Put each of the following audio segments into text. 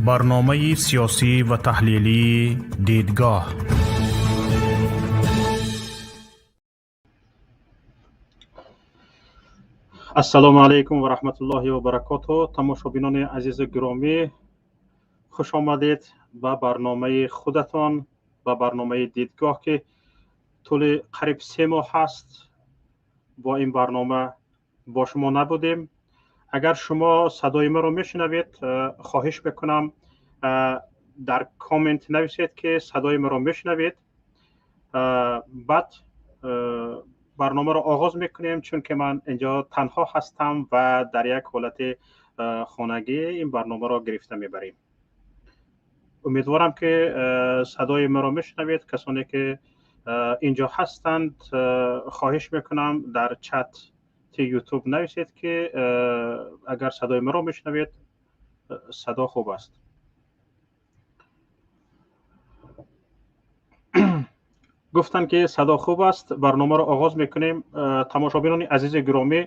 Барномаи сиёсӣ ва таҳлилии «Дидгоҳ». Ассалому алайкум ва раҳматуллоҳи ва баракотуҳ. Тамошобинони азизу гиромӣ, хуш омадед ба барномаи худатон, ба барномаи «Дидгоҳ», ки тӯли қариб 3 моҳ ҳаст бо ин барнома бо шумо набудем. Агар шумо садои маро мешунавед, хоҳиш мекунам, дар коммент нависед, ки садои маро мешунавед. Баъд барномаро оғоз мекунем, чунки ман инҷо танҳо ҳастам ва дар як ҳолати хонагӣ ин барномаро гирифта мебарем. Умедворам, ки садои маро мешунавед. Касоне ки инҷо ҳастанд, хоҳиш мекунам, дар чати Ютуб нависед, ки агар садои маро мешунавед, садо хуб аст. Гуфтанд, ки садо хуб аст. Барномаро оғоз мекунем. Тамошобинони азизи гиромӣ,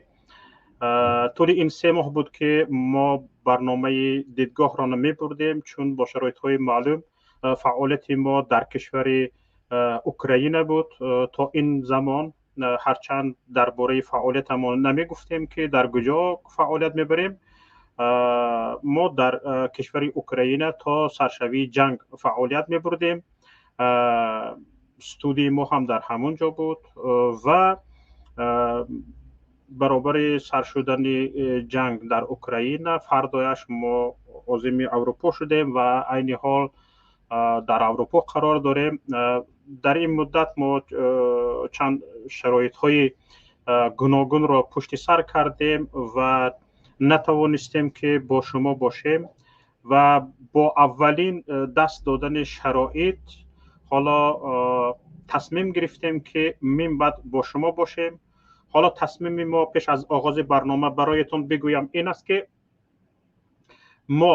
тӯли ин 3 моҳ буд, ки мо барномаи «Дидгоҳро» намебурдем, чун бо шароитҳои маълум фаъолияти мо дар кишвари Украина буд то ин замон. Ҳарчанд дар бораи фаъолиятамон намегуфтем, ки дар куҷо фаъолият мебарем, мо дар кишвари Украина то саршавии ҷанг фаъолият мебурдем. Студияи мо ҳам дар ҳамон ҷо буд ва баробари сар шудани ҷанг дар Украина фардояш мо озими Аврупо шудем ва айни ҳол дар Аврупо қарор дорем. Дар ин муддат мо чанд шароитҳои гуногунро пушти сар кардем ва натавонистем, ки бо шумо бошем, ва бо аввалин даст додани шароит ҳоло тасмим гирифтем, ки минбаъд бо шумо бошем. Ҳоло тасмими мо, пеш аз оғози барнома бароятон бигӯям, ин аст, ки мо,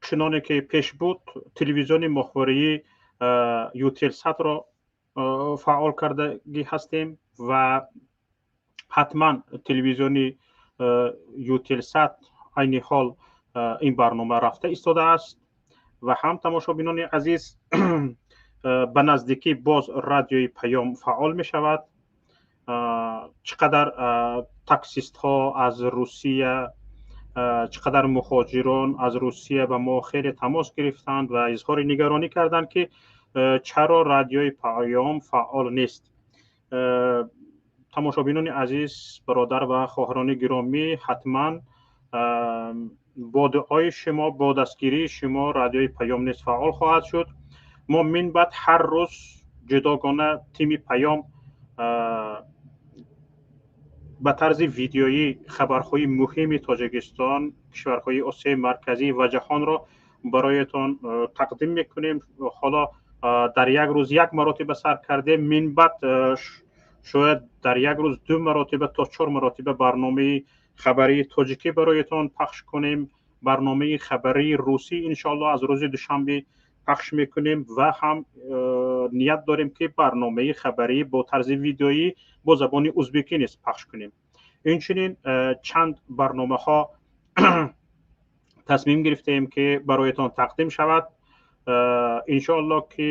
чуноне ки пеш буд, телевизиони моҳвории Ютелсатро фаъол кардагӣ ҳастем ва ҳатман телевизиони Ютелсат айни ҳол ин барнома рафта истодааст. Ва ҳам, тамошобинони азиз, ба наздикӣ боз радиои Паём фаъол мешавад. Чӣ қадар таксистҳо аз Русия, чӣ қадар мухоҷирон аз Русия ба мо хеле тамос гирифтанд ва изҳори нигаронӣ карданд, ки чаро радиои Паём фаъол нест. Тамошобинони азиз, бародар ва хоҳарони гиромӣ, ҳатман бо дуои шумо, бо дастгирии шумо радиои Паём низ фаъол хоҳад шуд. Мо минбаъд ҳар рӯз ҷудогона тими Паём ба тарзи видеоӣ хабарҳои муҳими Тоҷикистон, кишварҳои Осиёи Марказӣ ва ҷаҳонро бароятон тақдим мекунем. Ҳоло дар як рӯз як маротиба сар кардем, минбаъд шояд дар як рӯз ду маротиба то чор маротиба барномаи хабарии тоҷикӣ бароятон пахш кунем. Барномаи хабарии русӣ иншоалло аз рӯзи душанбе пахш мекунем ва ҳам ният дорем, ки барномаи хабарӣ бо тарзи видеоӣ бо забони узбекӣ низ пахш кунем. Инчунин чанд барномаҳо тасмим гирифтаем, ки бароятон тақдим шавад. Иншоалло, ки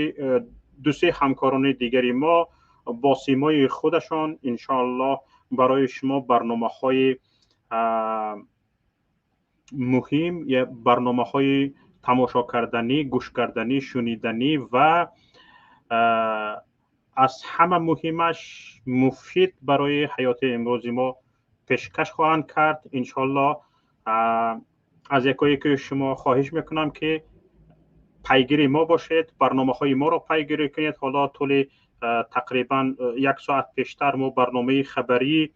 дусе ҳамкорони дигари мо бо симои худашон иншоалло барои шумо барномаҳои муҳим, барномаҳои тамошокарданӣ, гӯшкарданӣ, шуниданӣ ва аз ҳама муҳимаш муфид барои ҳаёти имрӯзи мо пешкаш хоҳанд кард иншоалло. Аз якое ки шумо хоҳиш мекунам, ки пайгири мо бошед, барномаҳои моро пайгирӣ кунед. Ҳоло тӯли тақрибан як соат пештар мо барномаи хабарии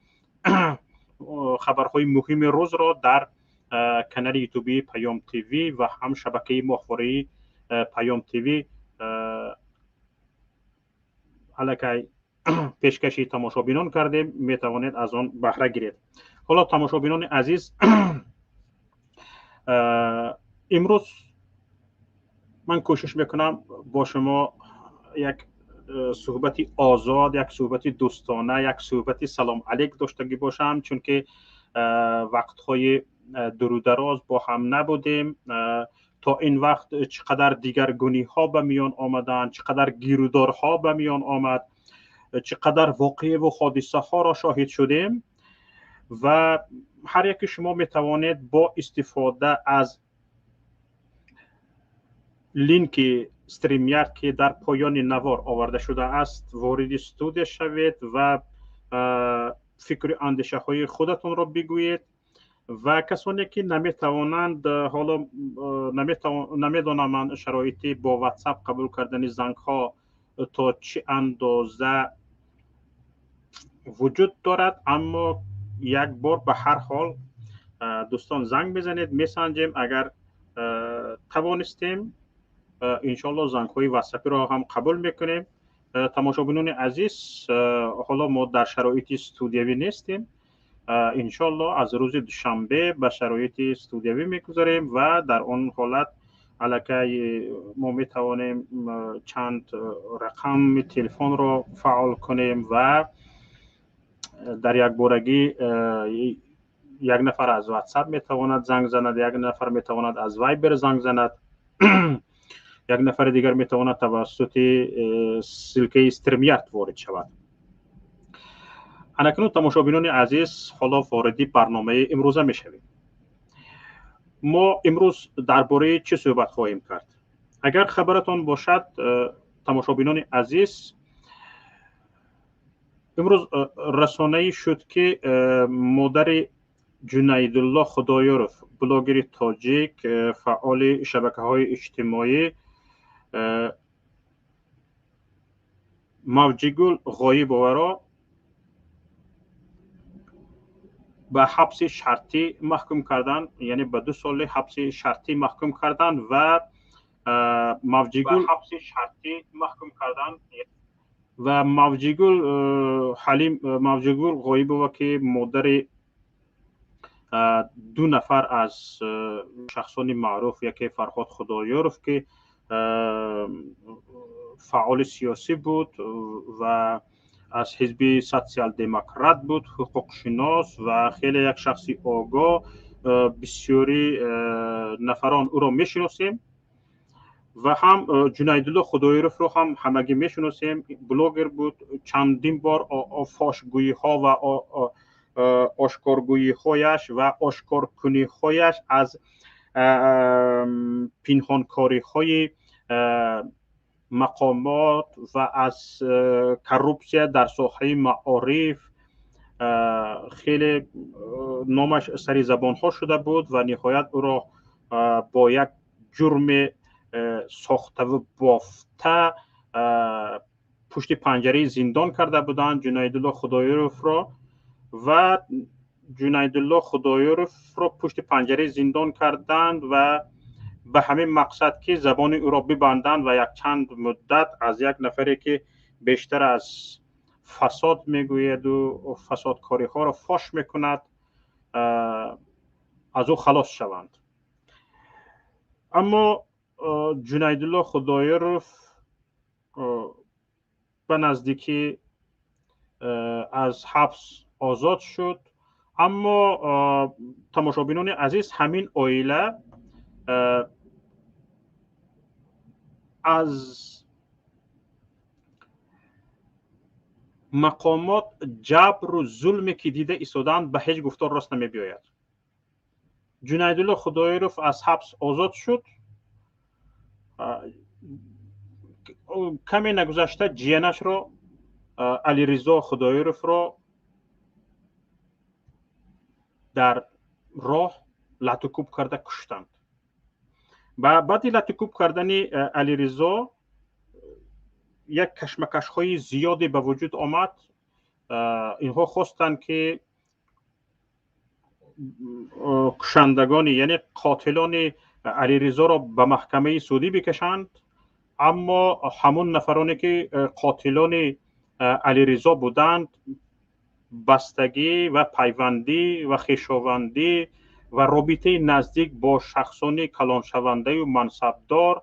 хабарҳои муҳими рӯзро дар канали ютубии Паём ТВ ва ҳам шабакаи моҳвории Паём ТВ аллакай пешкаши тамошобинон кардем, метавонед аз он баҳра гиред. Ҳоло, тамошобинони азиз, имрӯз ман кӯшиш мекунам бо шумо як суҳбати озод, як суҳбати дӯстона, як суҳбати салом алейк доштагӣ бошам, чунки вақтҳои дуру дароз бо ҳам набудем. То ин вақт чӣ қадар дигаргуниҳо ба миён омаданд, чӣ қадар гирудорҳо ба миён омад, чӣ қадар воқеаву ҳодисаҳоро шоҳид шудем ва ҳар яке шумо метавонед бо истифода аз линки StreamYard, ки дар поёни навор оварда шудааст, вориди студия шавед ва фикру андешаҳои худатонро бигӯед. Ва касоне ки наметавонанд, ҳоло намедонам ман шароити бо WhatsApp қабул кардани зангҳо то чӣ андоза вуҷуд дорад, аммо як бор ба ҳар ҳол, дӯстон, занг мезанед, месанҷем. Агар тавонистем, иншоалло зангҳои ватсапиро ҳам қабул мекунем. Тамошобинони азиз, ҳоло мо дар шароити студиявӣ нестем. Иншоалло аз рӯзи душанбе ба шароити студиявӣ мегузарем ва дар он ҳолат аллакай мо метавонем чанд рақами телефонро фаъол кунем ва дар якборагӣ як нафар аз WhatsApp метавонад занг занад, як нафар метавонад аз Viber занг занад, як нафари дигар метавонад тавассути ссылкаи StreamYard ворид шавад. Анакнун, тамошобинони азиз, ҳоло вориди барномаи имрӯза мешавем. Мо имрӯз дар бораи чӣ суҳбат хоҳем кард? Агар хабаратон бошад, тамошобинони азиз, имрӯз расонаӣ шуд, ки модари Ҷунайдулло Худоёров, блогери тоҷик, фаъоли шабакаҳои иҷтимоӣ, Мавҷигул Ғоибоваро ба ҳабси шартӣ маҳкум карданд, яъне ба 2 соли ҳабси шартӣ маҳкум карданд ва Мавҷигул ҳабси шартӣ маҳкум карданд ва Мавҷигул Ҳалим, Мавҷигул Ғоибова, ки модари ду нафар аз шахсони маъруф, яке Фарҳод Худоёров, ки фаъоли сиёсӣ буд ва аз ҳизби Социал-демократ буд, ҳуқуқшинос ва хеле як шахси огоҳ, бисёри нафарон ӯро мешиносем, ва ҳам Ҷунайдулло Худоёровро ҳам ҳамагӣ мешиносем, блогер буд, чандин бор фошгӯиҳо ва ошкоргӯиҳояш ва ошкоркуниҳояш аз пинҳонкориҳои мақомот ва аз коррупсия дар соҳаи маориф хеле номаш сари забонҳо шуда буд ва ниҳоят ӯро бо як ҷурми сохтаву бофта пушти панҷараи зиндон карда буданд Ҷунайдулло Худоёровро. Ва Ҷунайдулло Худоёровро пушти панҷараи зиндон карданд ва ба ҳамин мақсад, ки забони ӯро бибанданд ва якчанд муддат аз як нафаре, ки бештар аз фасод мегӯяду фасодкориҳоро фош мекунад, аз ӯ халос шаванд. Аммо Ҷунайдулло Худоёров ба наздикӣ аз ҳабс озод шуд. Аммо, тамошобинони азиз, ҳамин оила аз мақомот ҷабру зулме, ки дида истодаанд, ба ҳеҷ гуфтор рост намебиёяд. Ҷунайдулло Худоёров аз ҳабс озод шуд, каме нагузашта ҷиянашро, Алиризо Худоёровро, дар роҳ латукӯб карда куштанд. Баъди латукӯб кардани Алиризо як кашмакашҳои зиёде ба вуҷуд омад. Инҳо хостанд, ки кушандагони, яъне қотилони Алиризоро ба маҳкамаи судӣ бикашанд, аммо ҳамон нафароне, ки қотилони Алиризо буданд, бастагӣ ва пайвандӣ ва хешовандӣ ва робитаи наздик бо шахсони калоншавандаю мансабдор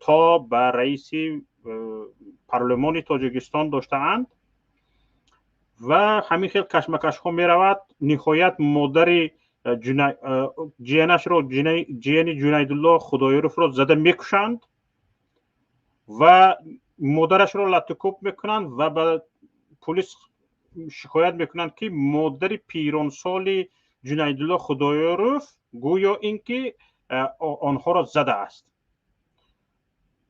то ба раиси парлумони Тоҷикистон доштаанд. Ва ҳамин хел кашмакашҳо меравад. Ниҳоят модари Ҷиянашро, ҷияни Ҷунайдулло Худоёровро зада мекушанд ва модарашро латтукӯб мекунанд ва ба пулис шикоят мекунанд, ки модари пиронсоли Ҷунайдулло Худоёров гӯё ин ки онҳоро задааст.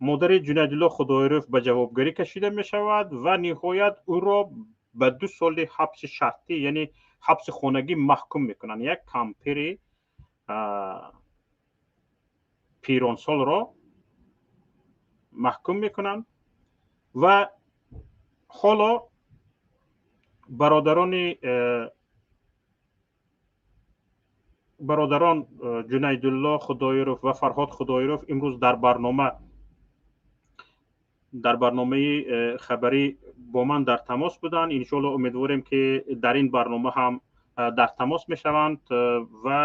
Модари Ҷунайдулло Худоёров ба ҷавобгарӣ кашида мешавад ва ниҳоят ӯро ба 2 соли ҳабси шартӣ, яъне ҳабси хонагӣ маҳкум мекунанд. Як кампири пиронсолро маҳкум мекунанд ва ҳоло бародарон Ҷунайдулло Худоёров ва Фарҳод Худоёров имрӯз дар барномаи хабарӣ бо ман дар тамос буданд. Иншоалло умедворем, ки дар ин барнома ҳам дар тамос мешаванд ва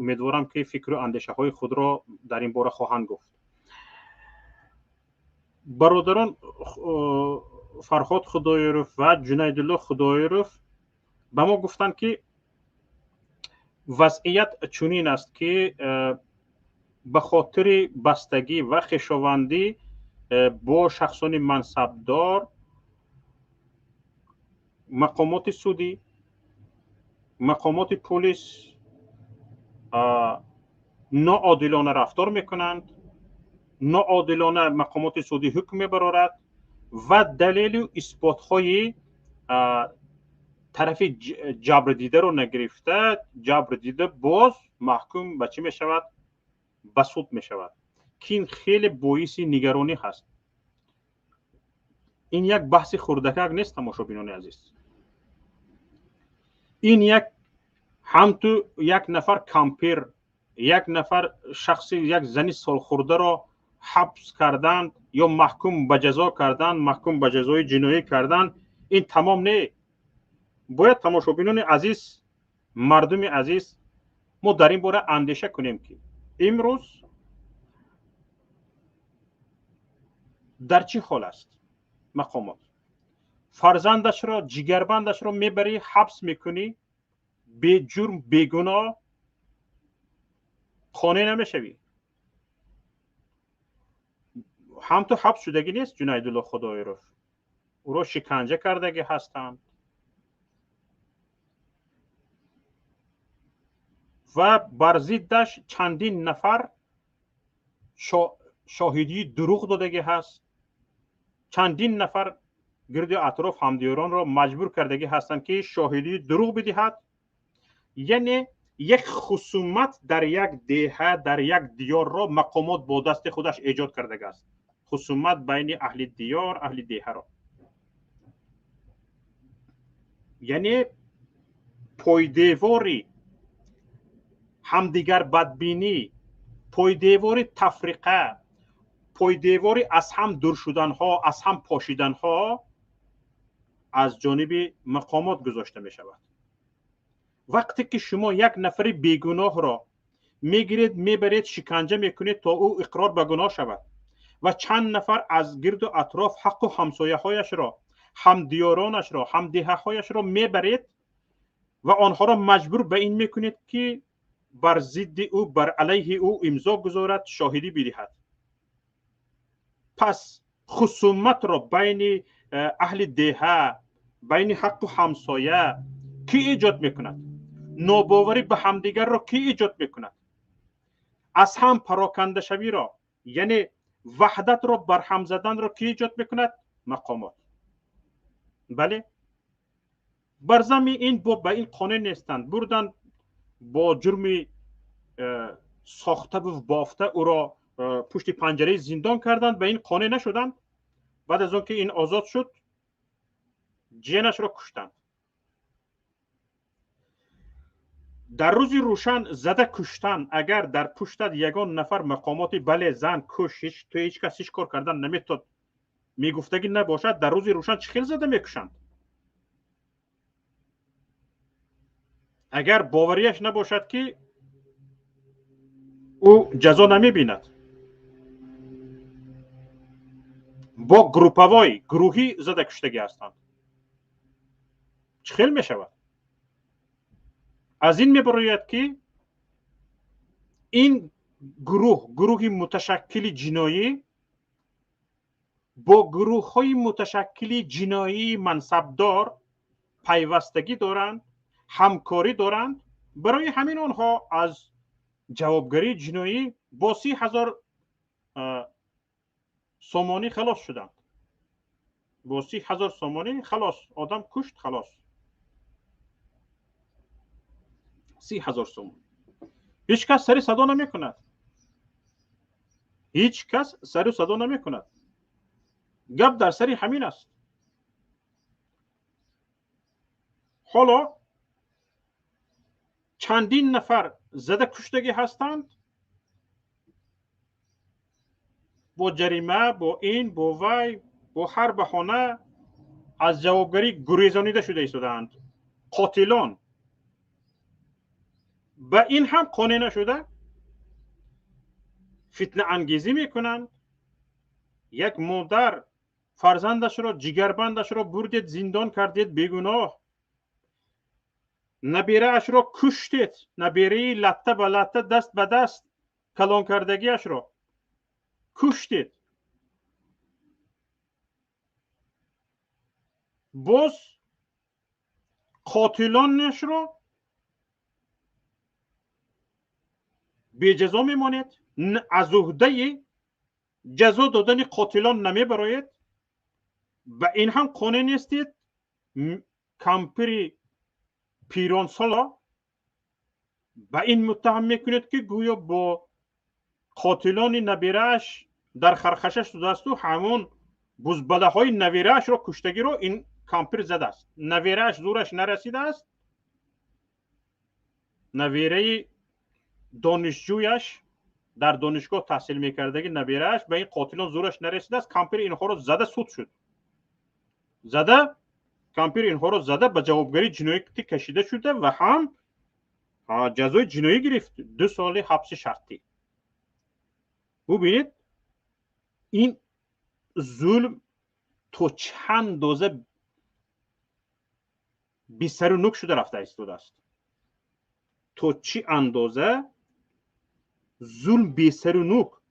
умедворам, ки фикру андешаҳои худро дар ин бора хоҳанд гуфт. Бародарон Фарҳод Худоёров ва Ҷунайдулло Худоёров ба мо гуфтанд, ки вазъият чунин аст, ки ба хотири бастагӣ ва хешовандӣ бо шахсони мансабдор мақомоти судӣ, мақомоти пулис ноодилона рафтор мекунанд, ноодилона мақомоти судӣ ҳукм мебарорад ва далелу исботҳои тарафи ҷабрдидаро нагирифта, ҷабрдида боз маҳкум ба чӣ мешавад? Ба суд мешавад, ки ин хеле боиси нигаронӣ ҳаст. Ин як баҳси хурдакак нест, тамошобинони азиз. Ин як ҳамту як нафар кампир, як нафар шахси, як зани солхӯрдаро ҳабс карданд ё маҳкум ба ҷазо карданд, маҳкум ба ҷазои ҷиноӣ карданд, ин тамом не. Бояд, тамошобинони азиз, мардуми азиз, мо дар ин бора андеша кунем, ки имрӯз дар чӣ ҳол аст мақомот. Фарзандашро, ҷигарбандашро мебарӣ, ҳабс мекунӣ, беҷурм, бегуноҳ, қонеъ намешавӣ. Ҳамту ҳабс шудагӣ нест Ҷунайдулло Худоёров, ӯро шиканҷа кардагӣ ҳастанд ва бар зиддаш чандин нафар шоҳидии дурӯғ додагӣ ҳаст. Чандин нафар гирди атроф ҳамдиёронро маҷбур кардагӣ ҳастанд, ки шоҳидии дурӯғ бидиҳад. Яъне як хусумат дар як деҳа, дар як диёрро мақомот бо дасти худаш эҷод кардагааст, хусумат байни аҳли диёр, аҳли деҳаро. Яъне пойдевори ҳамдигар бадбинӣ, пойдевори тафриқа, пойдевори аз ҳам дур шуданҳо, аз ҳам пошиданҳо аз ҷониби мақомот гузошта мешавад. Вақте ки шумо як нафари бегуноҳро мегиред, мебаред, шиканҷа мекунед, то ӯ иқрор ба гуноҳ шавад ва чанд нафар аз гирду атроф ҳаққу ҳамсояҳояшро, ҳамдиёронашро, ҳамдеҳаҳояшро мебаред ва онҳоро маҷбур ба ин мекунед, ки бар зидди ӯ, бар алайҳи ӯ имзо гузорад, шоҳидӣ бидиҳад. Пас хусуматро байни аҳли деҳа, байни ҳаққу ҳамсоя кӣ эҷод мекунад? Нобоварӣ ба ҳамдигарро кӣ эҷод мекунад? Аз ҳам парокандашавиро, яъне ваҳдатро барҳам заданро кӣ эҷод мекунад? Мақомот. Бале, бар зами ин ба ин қонеъ нестанд. Бурданд бо ҷурми сохтаву бофта ӯро пушти панҷараи зиндон карданд, ба ин қонеъ нашуданд. Баъд аз он ки ин озод шуд, ҷиянашро куштанд. Дар рӯзи рӯшан зада куштан, агар дар пуштат ягон нафар мақомоти бале, зан куш, ҳеҷ ту ҳеҷ кас ҳеҷ кор кардан наметод мегуфтагӣ набошад, дар рӯзи рӯшан чӣ хел зада мекушанд? Агар боварияш набошад, ки ӯ ҷазо намебинад, бо группавой, гурӯҳӣ зада куштагӣ ҳастанд, чӣ хел мешавад? Аз ин мебарояд, ки ин гурӯҳ, гурӯҳи муташаккили ҷиноӣ, бо гурӯҳҳои муташаккили ҷиноии мансабдор пайвастагӣ доранд, ҳамкорӣ доранд. Барои ҳамин онҳо аз ҷавобгарии ҷиноӣ бо 30 000 сомонӣ халос шуданд. Бо 30 000 сомонӣ халос. Одам кушт, халос, 30 000 сомонӣ. Ҳеҷ кас сари садо намекунад, ҳеҷ кас сару садо намекунад. Гап дар сари ҳамин аст. Ҳоло чандин нафар зада куштагӣ ҳастанд, бо ҷарима, бо ин, бо вай, бо ҳар баҳона аз ҷавобгарӣ гурезонида шуда истодаанд қотилон. Ба ин ҳам қонеъ нашуда, фитнаангезӣ мекунанд. Як модар фарзандашро, ҷигарбандашро бурдед, зиндон кардед бегуноҳ, набераашро куштед, набераи латта ба латта, даст ба даст калон кардагиашро куштед. Боз қотилонашро беҷазо мемонед, аз уҳдаи ҷазо додани қотилон намебароед. Ба ин ҳам қонеъ нестед, кампири пиронсоло ба ин муттаҳам мекунед, ки гӯё бо қотилони набирааш дар хархаша шудаасту ҳамон бузбалаҳои набираашро куштагиро ин кампир задааст. Набирааш зӯраш нарасидааст, набираи донишҷӯяш, дар донишгоҳ таҳсил мекардаги набирааш, ба ин қотилон зӯраш нарасидааст. Кампир инҳоро зада, суд шуд, зада, кампир инҳоро зада, ба ҷавобгарии ҷиноӣ кашида шуда ва ҳам ҷазои ҷиноӣ гирифт, 2 соли ҳабси шартӣ. Бубинед, ин зулм то чанд андоза бесару нук шуда рафта истодааст, то чӣ андоза зулм бесару нук.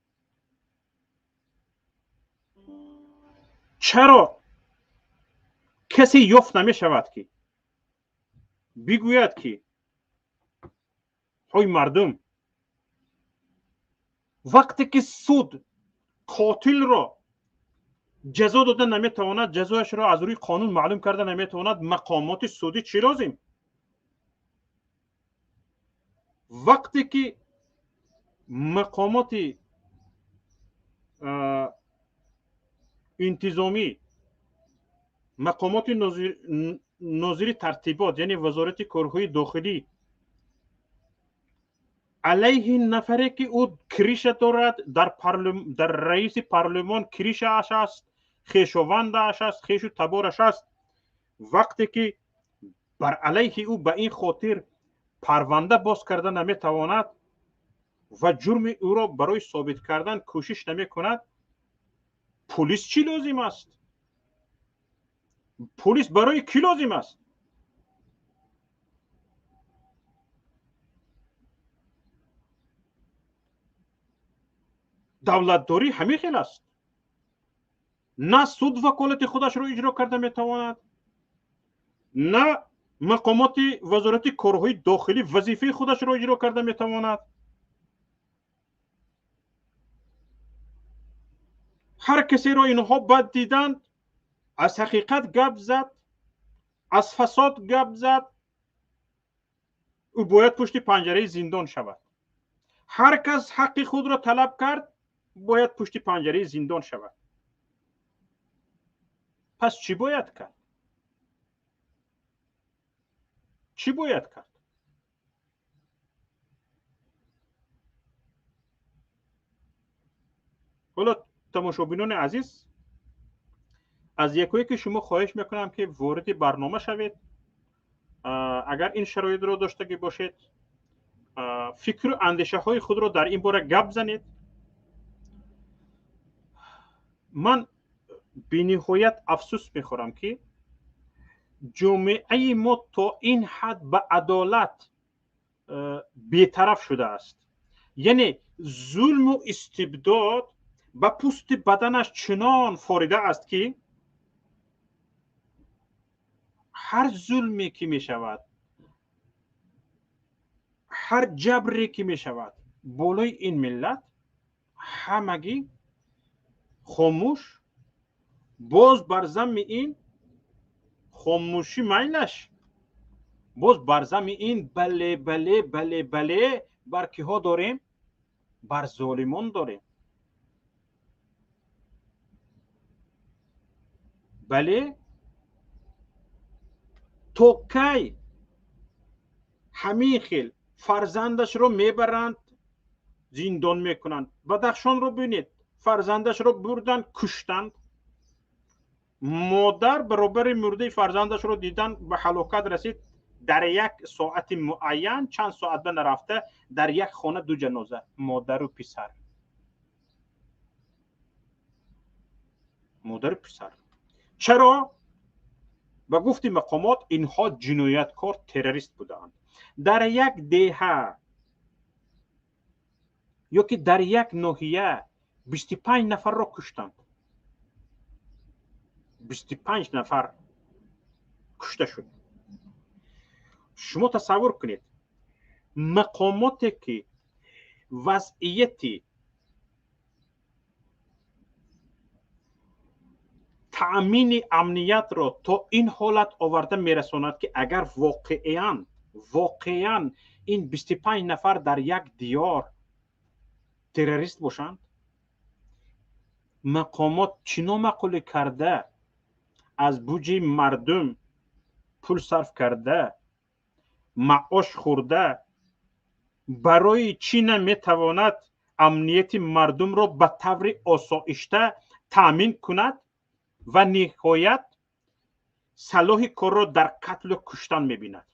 Чаро касе ёфт намешавад, ки бигӯяд, ки ҳой мардум, вақте ки суд қотилро ҷазо дода наметавонад, ҷазояшро аз рӯи қонун маълум карда наметавонад, мақомоти судӣ чӣ лозим? Вақте ки мақомоти интизомӣ, мақомоти нозири тартибот, яъне Вазорати корҳои дохилӣ, алайҳи нафаре, ки ӯ криша дорад, дар раиси парлумон кришааш аст, хешовандааш аст, хешу табораш аст, вақте ки бар алайҳи ӯ ба ин хотир парванда боз карда наметавонад ва ҷурми ӯро барои собит кардан кӯшиш намекунад, пулис чӣ лозим аст? Пулис барои кӣ лозим аст? Давлатдорӣ ҳамин хел аст. На суд ваколати худашро иҷро карда метавонад, на мақомоти Вазорати корҳои дохилӣ вазифаи худашро иҷро карда метавонад. Ҳар касеро инҳо бад диданд, аз ҳақиқат гап зад, аз фасод гап зад, ӯ бояд пушти панҷараи зиндон шавад. Ҳар кас ҳаққи худро талаб кард, бояд пушти панҷараи зиндон шавад. Пас чӣ бояд кард? Чӣ бояд кард? Ҳоло, тамошобинони азиз, аз якое ки шумо хоҳиш мекунам, ки вориди барнома шавед, агар ин шароитро доштагӣ бошед, фикру андешаҳои худро дар ин бора гап занед. Ман бениҳоят афсӯс мехӯрам, ки ҷомеаи мо то ин ҳад ба адолат бетараф шудааст. Яъне зулму истибдод ба пӯсти баданаш чунон форида аст, ки ҳар зулме ки мешавад, ҳар ҷабре ки мешавад болои ин миллат, ҳамагӣ хомӯш. Боз бар замми ин хомӯшӣ майлаш, боз бар замми ин бале бале бале бале бар киҳо дорем? Бар золимон дорем. Бале, то кай ҳамин хел фарзандашро мебаранд, зиндон мекунанд? Бадахшонро бинед, фарзандашро бурданд, куштанд. Модар баробари мурдаи фарзандашро дидан ба ҳалокат расид. Дар як соати муайян, чанд соат ба нарафта, дар як хона ду ҷаноза, модару писар. Модару писар. Чаро? Ба гуфти мақомот, инҳо ҷинояткор, террорист будаанд. Дар як деҳа ё ки дар як ноҳия 25 нафарро куштанд. 25 нафар кушта шуд. Шумо тасаввур кунед, мақомоте ки вазъияти таъмини амниятро то ин ҳолат оварда мерасонад, ки агар воқеан ин 25 нафар дар як диёр террорист бошанд, мақомот чӣ номаъқулӣ карда, аз буҷаи мардум пул сарф карда, маош хӯрда, барои чӣ наметавонад амнияти мардумро ба таври осоишта таъмин кунад ва ниҳоят салоҳи корро дар қатлу куштан мебинад?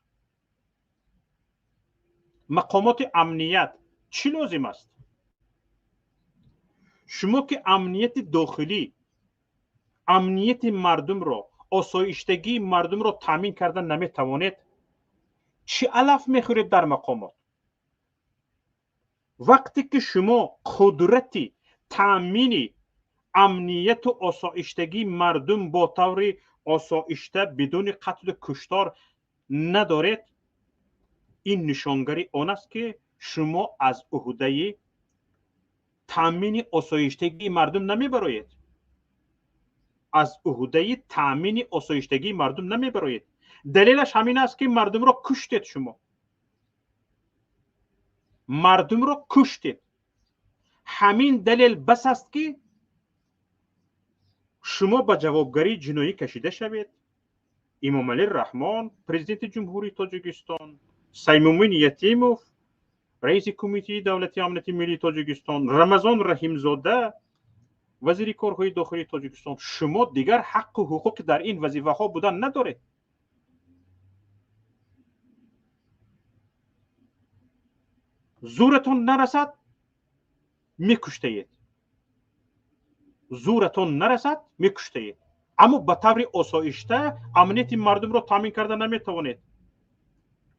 Мақомоти амният чӣ лозим аст? Шумо ки амнияти дохилӣ, амнияти мардумро, осоиштагии мардумро таъмин карда наметавонед, чӣ алаф мехӯред дар мақомот? Вақте ки шумо қудрати таъмини амнияту осоиштагии мардум бо таври осоишта бидуни қатлу куштор надоред, ин нишонгари он аст, ки шумо аз уҳдаи таъмини осоиштагии мардум намебароед. Аз уҳдаи таъмини осоиштагии мардум намебароед. Далелаш ҳамин аст, ки мардумро куштед. Шумо мардумро куштед. Ҳамин далел бас аст, ки шумо ба ҷавобгарии ҷиноӣ кашида шавед. Имомалӣ Раҳмон, президенти Ҷумҳурии Тоҷикистон, Саймумин Ятимов, раиси Кумитаи давлатии амнияти миллии Тоҷикистон, Рамазон Раҳимзода, вазири корҳои дохилии Тоҷикистон, шумо дигар ҳаққу ҳуқуқи дар ин вазифаҳо будан надоред. Зӯратон нарасад, мекуштаед. Зӯратон нарасад, мекуштаед. Аммо ба таври осоишта амнияти мардумро таъмин карда наметавонед.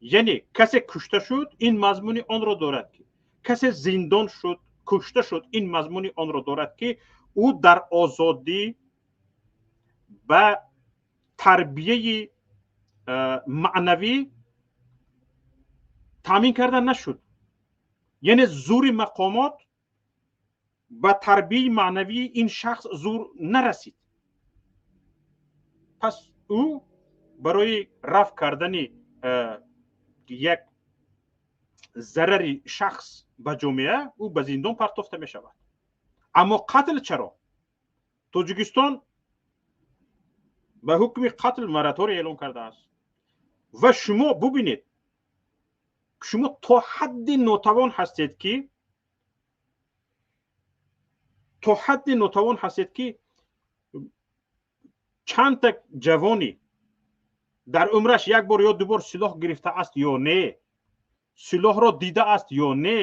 Яъне касе кушта шуд, ин мазмуни онро дорад, ки касе зиндон шуд, кушта шуд, ин мазмуни онро дорад, ки ӯ дар озодӣ ба тарбияи маънавӣ таъмин карда нашуд. Яъне зури мақомот ба тарбияи маънавии ин шахс зур нарасид. Пас ӯ барои рафъ кардани як зарари шахс ба ҷомеа, ӯ ба зиндон партофта мешавад. Аммо қатл чаро? Тоҷикистон ба ҳукми қатл моратория эълон кардааст ва шумо бубинед, шумо то ҳадди нотавон ҳастед, ки то ҳадди нотавон ҳастед, ки чандта ҷавони дар умраш як бор ё ду бор силоҳ гирифтааст ё не, силоҳро дидааст ё не,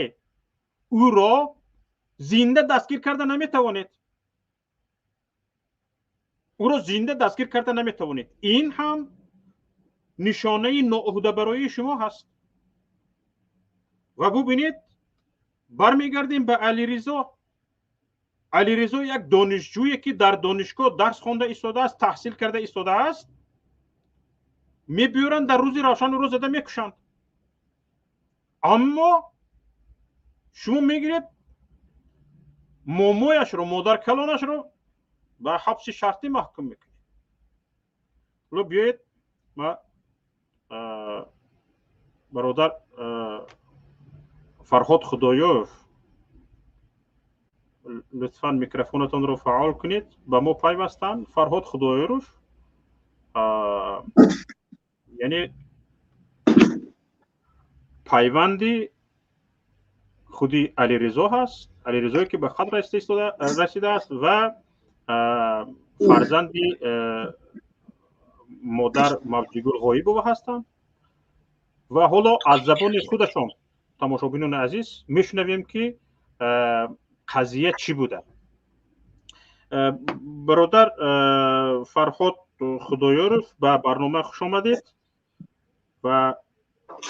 ӯро зинда дастгир карда наметавонед. Ӯро зинда дастгир карда наметавонед. Ин ҳам нишонаи ноуҳдабароии шумо ҳаст. Ва бубинед, бармегардем ба Алиризо. Алиризо як донишҷӯе, ки дар донишгоҳ дарс хонда истодааст, таҳсил карда истодааст, мебиёранд, дар рӯзи равшан ӯро зада мекушанд. Аммо шумо мегиред, момояшро, модаркалонашро ба ҳабси шартӣ маҳкум мекунед. Ҳоло биёед, ма бародар Фарҳод Худоёров, лутфан микрофонатонро фаъол кунед. Ба мо пайвастанд Фарҳод Худоёров, яъне пайванди худи Алиризо ҳаст, Алиризое, ки ба хат расидааст ва фарзанди модар Мавҷигул Ғоибова ҳастанд. Ва ҳоло аз забони худашон, тамошобинони азиз, мешунавем, ки қазия чӣ буда. Бародар Фарҳод Худоёров, ба барнома хуш омадед ва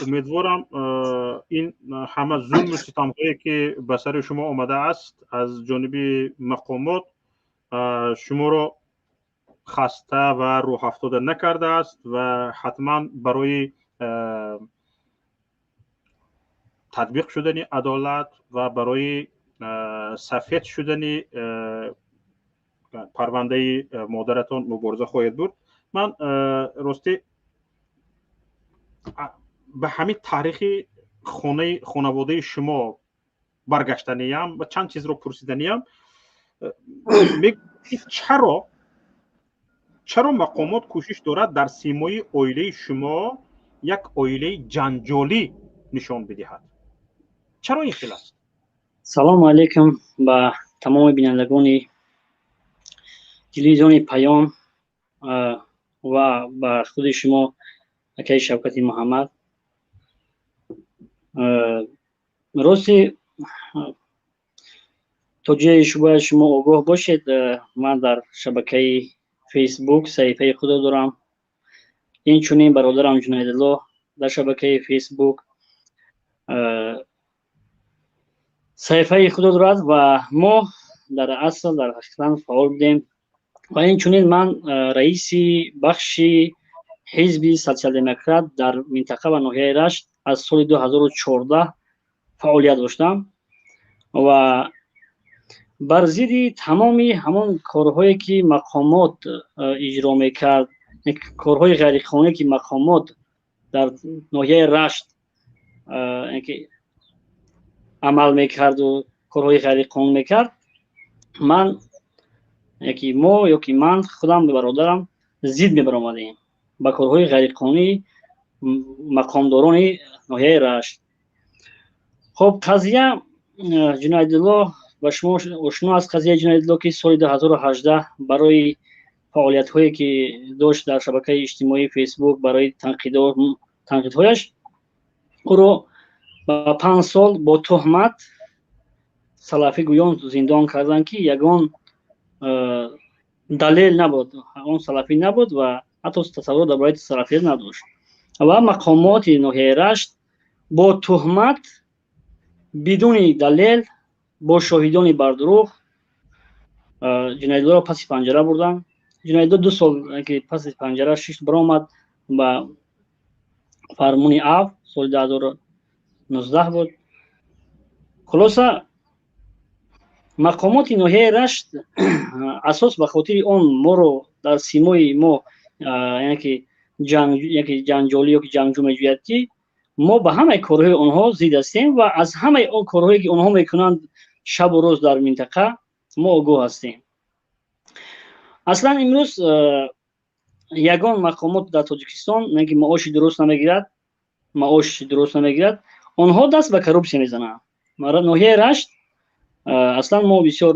умедворам, ин ҳама зулму ситамҳое, ки ба сари шумо омадааст аз ҷониби мақомот, шуморо хаста ва рӯҳафтода накардааст ва ҳатман барои татбиқ шудани адолат ва барои сафед шудани парвандаи модаратон мубориза хоҳед бурд. Ман ростӣ ба ҳамин таърихи хонаи хонаводаи шумо баргаштаниям ва чанд чизро пурсиданиям. Чаро мақомот кӯшиш дорад дар симои оилаи шумо як оилаи ҷанҷолӣ нишон бидиҳад? Чаро ин хел аст? Салому алайкум ба тамоми бинандагони телевизиони Паём ва ба худи шумо, акаи Шавкати Муҳаммад. Рости, то ҷое бояд шумо огоҳ бошед, ман дар шабакаи Фейсбук саҳифаи худо дорам. Инчунин бародарам Ҷунайдулло дар шабакаи Фейсбук саҳифаи худо дорад ва мо дар асл, дар ҳақиқатан фаъол будем. Ва инчунин ман раиси бахши ҳизби Социал-демократ дар минтақа ва ноҳияи Рашт аз соли 2014 фаъолият доштам ва бар зидди тамоми ҳамон корҳое, ки мақомот иҷро мекард, корҳои ғайриқонуние, ки мақомот дар ноҳияи Рашт амал мекарду корҳои ғайриқонун мекард, ман яки мо ёки ман худам, бародарам зид мебаромадем ба корҳои ғайриқонунии мақомдорони ноҳияи Рашт. Хоб, қазия Ҷунайдулло ба шумо ошно аст, қазияи Ҷунайдулло, ки соли 2018 барои фаъолиятҳое, ки дошт дар шабакаи иҷтимоии Фейсбук, барои танқидҳояш ӯро ба 5 сол бо туҳмат салафӣ гӯён зиндон карданд, ки ягон далел набуд, он салафӣ набуд ва ҳатто тасаввур дар бораи салафият надошт. Ва мақомоти ноҳияи Рашт бо туҳмат, бидуни далел, бо шоҳидони бардурӯғ Ҷунайдуллоро паси панҷара бурданд. Ҷунайдулло 2 сол ки паси панҷара шишт, баромад ба фармони афв, соли 2019 буд. Хулоса, мақомоти ноҳияи Рашт асос ба хотири он моро дар симои мо яъне ки ҷанҷолӣ ёки ҷангҷӯ меҷӯяд, ки мо ба ҳамаи корҳои онҳо зид ҳастем ва аз ҳамаи он корҳое, ки онҳо мекунанд шабу рӯз дар минтақа, мо огоҳ ҳастем. Аслан имрӯз ягон мақомот дар Тоҷикистон ки маоши дуруст намегирад, маоши дуруст намегирад, онҳо даст ба коррупсия мезананд. Ноҳияи Рашт аслан мо бисёр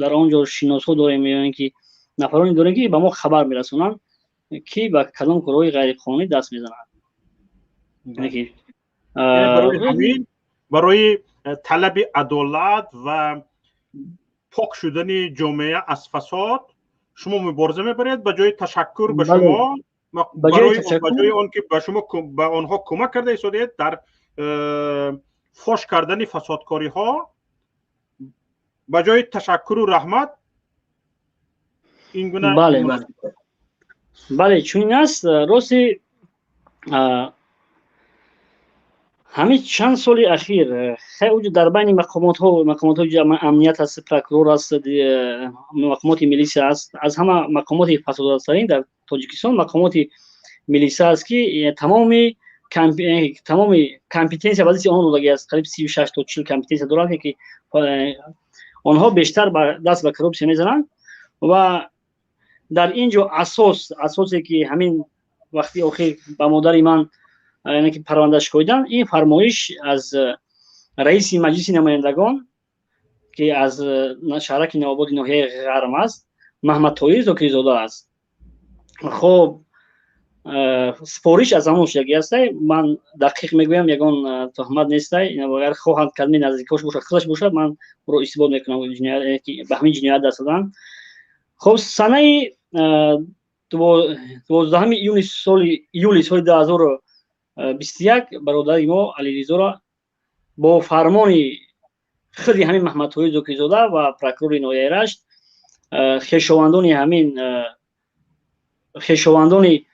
дар он ҷо шиносҳо дорем, ё ки нафароне дорем, ки ба мо хабар мерасонанд, ки ба кадом корҳои ғайриқонунӣ даст мезананд. Барои талаби адолат ва пок шудани ҷомеа аз фасод шумо мубориза мебаред. Ба ҷои ташаккур ба шумо, ба ҷои он ки ба шумо, ба онҳо кӯмак карда истодед дар Фош кардани фасодкориҳо ба ҷои ташаккуру раҳмат ин гуна. Бале, чунин аст. Рости, ҳамин чанд соли ахир хеле дар байни мақомотҳо, мақомотҳои амният аст, прокурор аст, мақомоти милисия аст. Аз ҳама мақомоти фасодтарин дар Тоҷикистон мақомоти милиса аст, ки тамоми компетенсия ба дасти онҳо додагӣ аст. Қариб 36 то 40 компетенсия доранд, ки онҳо бештар даст ба коррупсия мезананд. Ва дар ин ҷо асосе, ки ҳамин вақти охир ба модари ман ки парванда шикоидан, ин фармоиш аз раиси Маҷлиси намояндагон, ки аз шаҳраки Навободи ноҳияи Ғарм аст, Маҳмадтоир Зокирзода аст. Хоб, супориш аз ҳамон шудагӣ астай. Ман дақиқ мегӯям, ягон туҳмат нестай. Агар хоҳанд, калими наздикош бошад, худаш бошад, ман ӯро исбот мекунам, ба ҳамин ҷиноят даст доданд. Хоб, санаи 12-уми июни соли июли соли 2021 бародари мо Алиризоро бо фармони худи ҳамин Маҳмадтоир Зокирзода ва прокурори ноҳияи Рашт, хешовандони ҳамин, хешовандони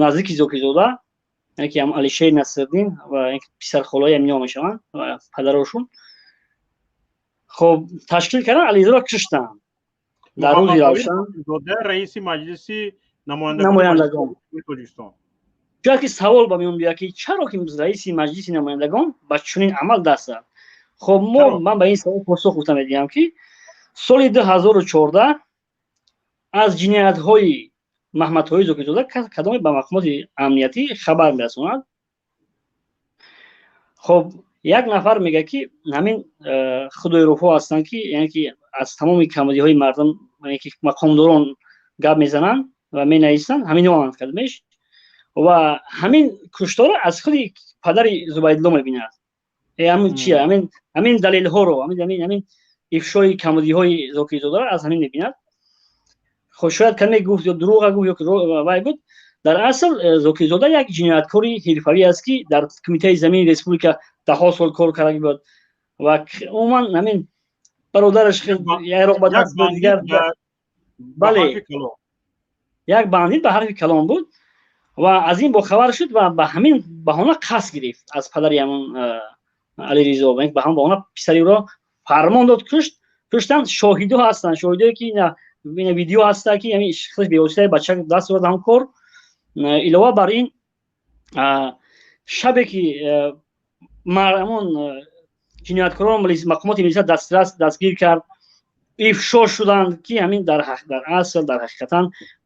наздики Зокирзода, ки Алишери Насриддин ва писархолаи ҳамино мешаванд ва падарошун, хоб, ташкил кардан, Алиризоро куштанд дар рӯзи равшан. Раиси Маҷлиси намояндагон. Тоҷикистон. Шояд ки савол ба миён биёяд, ки чаро ки раиси Маҷлиси намояндагон ба чунин амал даст зад? Хоб, мо ман ба ин савол посух гуфта медиҳам, ки соли 2014 аз ҷиноятҳои Маҳмадтоир Зокирзода кадоме ба мақомоти амниятӣ хабар мерасонад? Хоб, як нафар мегӯяд, ки ҳамин худойруфҳо ҳастанд, ки яъне ки аз тамоми камбудиҳои мардум, ки мақомдорон гап мезананд ва менависанд, ҳаминоанд кадмеш. Ва ҳамин кушторо аз худи падари Зубайдулло мебинад. Ҳамин чи, ҳамин далелҳоро, ҳамин ифшои камбудиҳои Зокирзодаро аз ҳамин мебинад. Хоб, шояд каме гуфт ё дурӯға гуфт, ё вай буд. Дар асл Зокирзода як ҷинояткори ҳирфавӣ аст, ки дар Кумитаи замини республика даҳҳо сол кор карда буд ва умуман ҳамин бародараш яроқ ба даст дигар. Бале, як бандит ба ҳарфи калон буд ва аз ин бохабар шуд ва ба ҳамин баҳона қасд гирифт аз падари ҳамон Алиризо. Ба ҳамон баҳона писари ӯро фармон дод, кушт, куштанд. Шоҳидо ҳастанд, шоҳидое, ки ина видео ҳаста, ки ҳамин худаш бевоситаи бача даст дорад ҳам кор. Илова бар ин, шабе ки ҳамон ҷинояткорон мақомоти милиса дастрас дастгир кард, ифшо шуданд, ки ҳамин дар асл, дар ҳақиқатан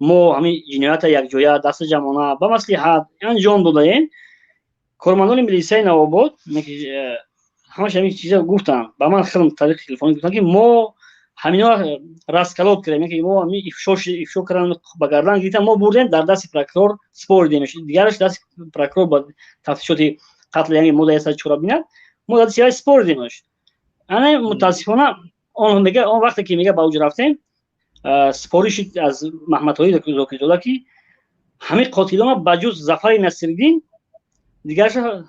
мо ҳамин ҷиноята якҷоя, дасти ҷамъона, ба маслиҳат анҷом додаем. Кормандони милисаи Навобод ҳамаш ҳамин чиза гуфтанд ба ман, хелм тариқи телефонӣ гуфтанд, ки мо ҳамино расколот кардем, ки мо ҳамин ифшо кардан, ба гардан гирифтан, мо бурдем, дар дасти прокурор споридем. Дигараш дасти прокурор ба тафтишоти қатл, яъне моддаи 104 бинад, мо дар дасти споридемаш. Ана, мутаассифона, он мега, он вақте ки мега ба уҷ рафтем, супориши аз Маҳмадтоир Зокирзода, ки ҳамин қотилона ба ҷуз Зафари Насриддин дигарша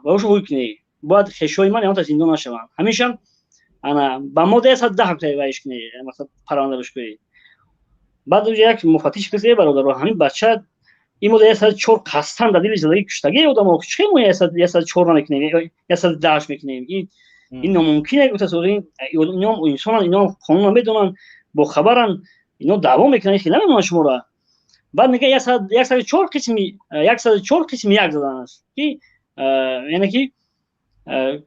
бароша ҳуй кунӣ, бояд хешои ман ягонта зиндон нашаванд. Ҳамешам ана ба моддаи 110 вайш кунӣ, масалан, парванда бишкунӣ. Баъд як муфаттиш гуфт: «Э, бародаро, ҳамин бача ин моддаи 104 қасдан дар дили зиндагӣ куштагии одамо, чӣ мо 104 намекунем, 110 мекунем? Ин номумкин е», гуфта. Ино инсонанд, ино қонунро медонанд, бохабаранд, ино даъво мекунанд, хеле намемонанд шуморо. Баъд мега 104 қисми, 104 қисми 1 задан аст, ки яъне ки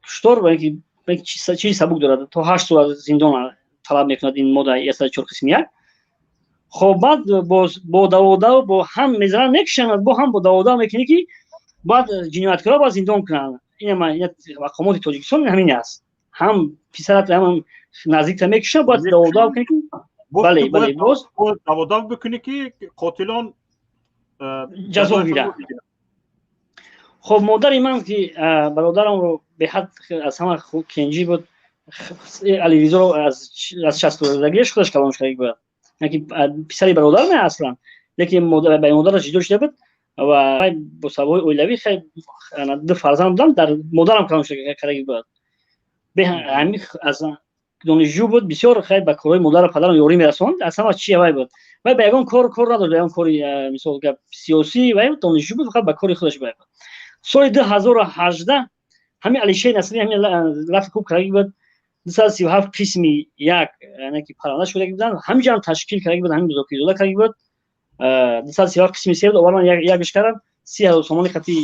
куштор чизи сабук дорад, то 8 сол зиндон талаб мекунад ин модда 104 қисми 1. Хоб, баъд бо даводав бо ҳам мезананд, мекушанд, бо ҳам бо даводав мекунӣ, ки баъд ҷинояткорро бояд зиндон кунанд. Ин мақомоти Тоҷикистон ҳамин аст: ҳам писарат, ҳам наздикта мекушанд, бояд даводав кунӣ, ки бале, боз даводав бикунӣ, ки қотилон ҷазо гиранд. Хоб, модари ман, ки бародарамро беҳад аз ҳама кенҷӣ буд, Алиризоро аз шастсолагиаш худаш калон шуда буд, писари бародар не аслан, лекин ба модараш ҷудо шуда буд. Ва бо сабабҳои оилавӣ ду фарзанд будам, дар модарам калон кардаги буд. Аз донишҷӯ буд, бисёр хай ба корҳои модару падарам ёрӣ мерасонд. Аз ҳама чи вай буд, вай ба ягон кор надошт, ба ягон кори, мисол гап, сиёсӣ. Вай донишҷӯ буд, фақат ба кори худаш вай буд. Соли 2018 ҳамин Алишери Насрӣ ҳамин лафти хуб кардаги буд, 237 қисми як, яъне ки парванда шудаги буданд, ҳаминҷо ташкил кардаги буд, ҳамин Зокирзода кардаги буд. 237 қисми се буд, овардан, якш кардам, 30 000 сомони хати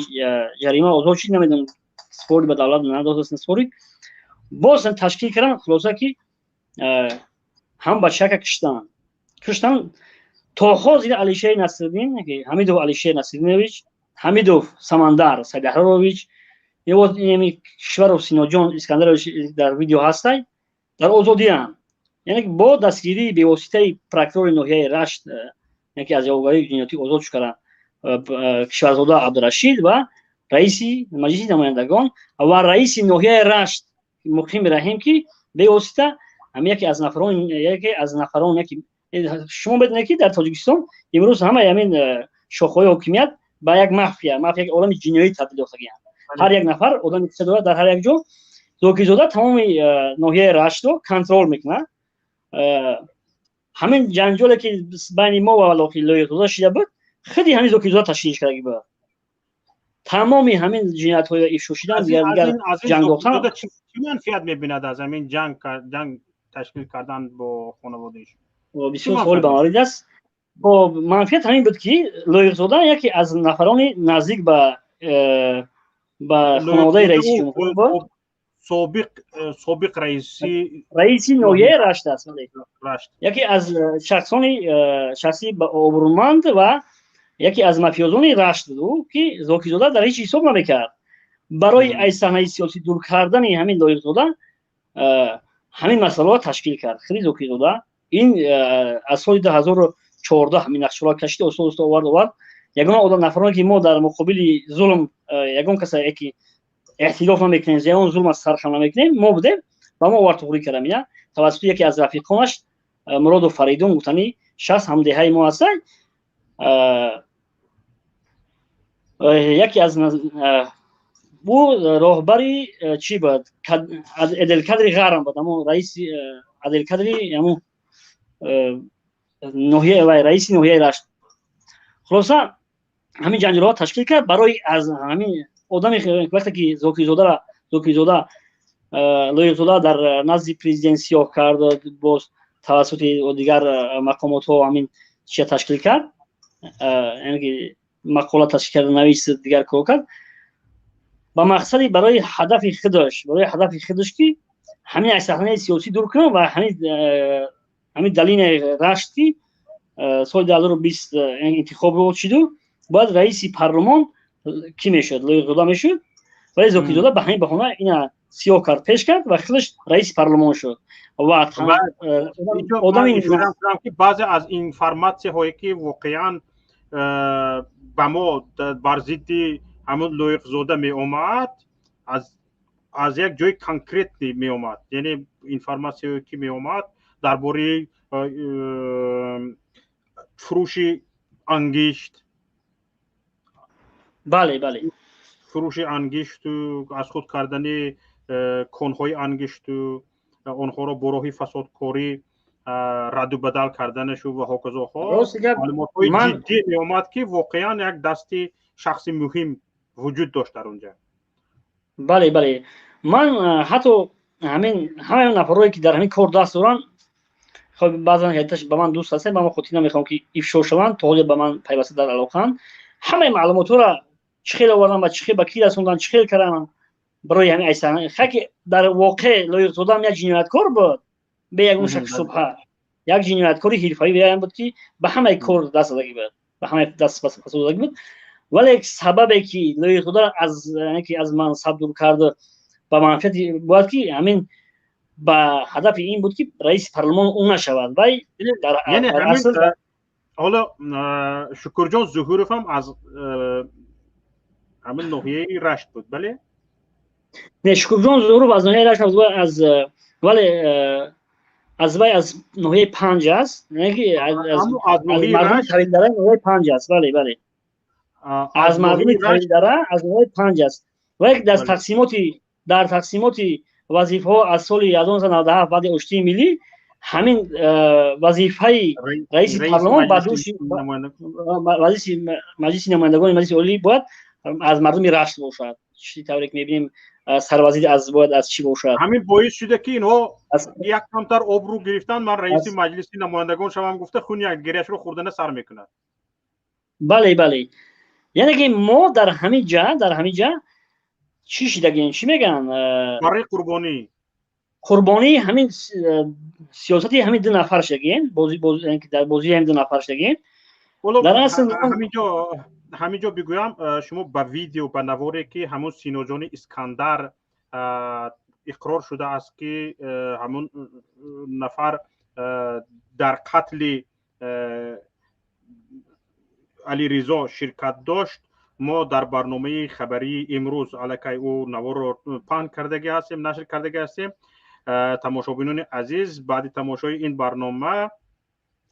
ҷарима озод шуд. Намедонам, спори ба давлат надод, спори боз ташкил кардам. Хулоса ки ҳам бачака киштан. То ҳозир Алишери Насриддин Ҳамидов, Алишер Насриддинович Ҳамидов, Самандар Сайдаҳрорович, Кишваров Синоҷон Искандарович дар видео ҳастай, дар озодиянд. Яъне бо дастгирии бевоситаи прокурори ноҳияи Рашт, яке аз ҷавобгарии ҷиноятӣ озод шукаранд Кишварзода Абдурашид ва раиси Маҷлиси намояндагон ва раиси ноҳияи Рашт Муқими Раҳим, ки бевосита ҳам яке аз нафарон. Шумо медонед, ки дар Тоҷикистон имрӯз ҳамаи ҳамин шохҳои ҳокимият ба як мафия, як олами ҷиноӣ табдил ёфтагианд. Ҳар як нафар одами киса дорад дар ҳар як ҷо. Зокирзода тамоми ноҳияи Раштро контрол мекунад. Ҳамин ҷанҷоле ки байни мо ва Лоиқзода шида буд, худи ҳамин Зокирзода ташкилш кардаги буд. Тамоми ҳамин ҷиноятҳои ифшо шидан, дигар ҷанг. Чӣ манфиат мебинад аз ҳамин ҷанг ташкил кардан бо хонаводаиш? Бисёр суоли бамаврид аст. Хоб, манфиат ҳамин буд, ки Лоиқзода яке аз нафарони наздик ба хонаводаи раиси ҷумҳур буд. Собиқ раиси Раиси ноҳияи Рашт аст, яке аз шахсони шахси обрӯманд ва яке аз мафиёзони Рашт буд, ӯ ки Зокирзода дар ҳеҷ ҳисоб намекард. Барои аз саҳнаи сиёсӣ дур кардани ҳамин Лоиқзода ҳамин масъаларо ташкил кард хели Зокирзода. Ин аз соли 2014 ҳамин нақшаро кашид, оста оста овард. Ягона одам, нафароне ки мо дар муқобили зулм ягон каса яки эътироф намекунем, ягон зулм аз сархам намекунем, мо будем. Ба мо овард, туғрӣ кардам ина тавассути яке аз рафиқонаш Муроду Фаридун гуфтани шахс, ҳамдеҳаи мо ҳастанд. Яке аз ӯ роҳбари чӣ буд, Эделкадри Ғарм буд, амо раиси Аделкадри амо ноҳия ва раиси ноҳияи Рашт. Хулоса, ҳамин ҷанҷолҳо ташкил кард барои аз ҳамин одами. Вақте ки Зокирзода Лоиқзода дар назди президент сиёҳ кард, боз тавассути дигар мақомотҳо ҳамин чия ташкил кард, яъне ки мақола ташкил карда, навис, дигар кор кард ба мақсади барои ҳадафи худаш, ки ҳамин аз саҳнаи сиёсӣ дур кунад ва ҳамин долинаи Рашт, ки соли 2020 интихоб шиду бояд раиси парлумон кӣ мешуд? Лоиқзода мешуд. Вале Зокирзода ба ҳамин баҳона ина сиёҳ кард, пеш кард ва худаш раиси парлумон шуд. Ва одами ки баъзе аз информатсияҳое ки воқеан ба мо бар зидди ҳамун Лоиқзода меомад, аз як ҷои конкретный меомад, яъне информатсияое ки меомад дар бораи фурӯши ангишт. бале бале Фурӯши ангишту аз худ кардани конҳои ангишту онҳоро бо роҳи фасодкорӣ радду бадал карданашу ва ҳоказоҳо, маълумотҳои ҷиддӣ меомад, ки воқеан як дасти шахси муҳим вуҷуд дошт дар онҷа. Бале, ман ҳатто ҳамин ҳамаи нафарое ки дар ҳамин кор даст доранд, хоб, баъзан ба ман дӯст ҳастанд, ба ман хотир намехоҳам, ки ифшо шаванд, то ҳоле ба ман пайваста дар алоқаанд. Ҳамаи маълумотҳоро чӣ хел овардан ва чӣ хел ба кӣ расондан, чӣ хел кардан барои ҳамин айсана ки дар воқеъ Лоиқзодаам як ҷинояткор буд, бе ягон шак шубҳа, як ҷинояткори ҳирфавӣ ам буд, ки ба ҳамаи кор даст задагӣ буд, ба ҳамаи даст задагӣ буд. Вале сабабе ки Лоиқзода аз ки аз мансаб дур карда ба манфиати бояд ки ҳамин ба ҳадафи ин буд, ки раиси парлумон ӯ нашавад. Вай дар асл ҳоло Шукурҷон Зуҳуров ҳам аз ҳамин ноҳияи Рашт буд, бале? Не, Шукурҷон Зуҳуров аз ноҳияи Рашт набуд, аз вале аз вай аз ноҳияи Панҷ аст, ки аз мардуми Тавилдараи ноҳияи Панҷ аст, бале. Аз мардуми Талидара, аз ноҳияи Панҷ аст. Ва як дар тақсимоти вазифаҳо аз соли 1997, баъди оштии миллӣ, ҳамин вазифаи раиси парлумон ба дӯши Маҷлиси намояндагони Маҷлиси Олӣ бояд аз мардуми Рашт бошад. Чӣ тавре ки мебинем, сарвазир аз бояд аз чӣ бошад. Ҳамин боис шуда, ки инҳо як камтар обрӯ гирифтан, ман раиси Маҷлиси намояндагон шавам гуфта, хуни якдигарашро хӯрдана сар мекунад. Бале, яъне ки мо дар ҳамин ҷа чӣ шидагем, чӣ мегӯянд? Барои қурбонӣ. Қурбонии ҳамин сиёсати ҳамин ду нафар шидагем, дар бозии ҳамин ду нафар шидагем. Дар асл ҳаминҷо бигӯям, шумо ба видео, ба наворе, ки ҳамун Синоҷони Искандар иқрор шудааст, ки ҳамун нафар дар қатли Алиризо ширкат дошт, мо дар барномаи хабарии имрӯз аллакай ӯ наворро паҳн кардагӣ ҳастем, нашр кардагӣ ҳастем. Тамошобинони азиз, баъди тамошои ин барнома,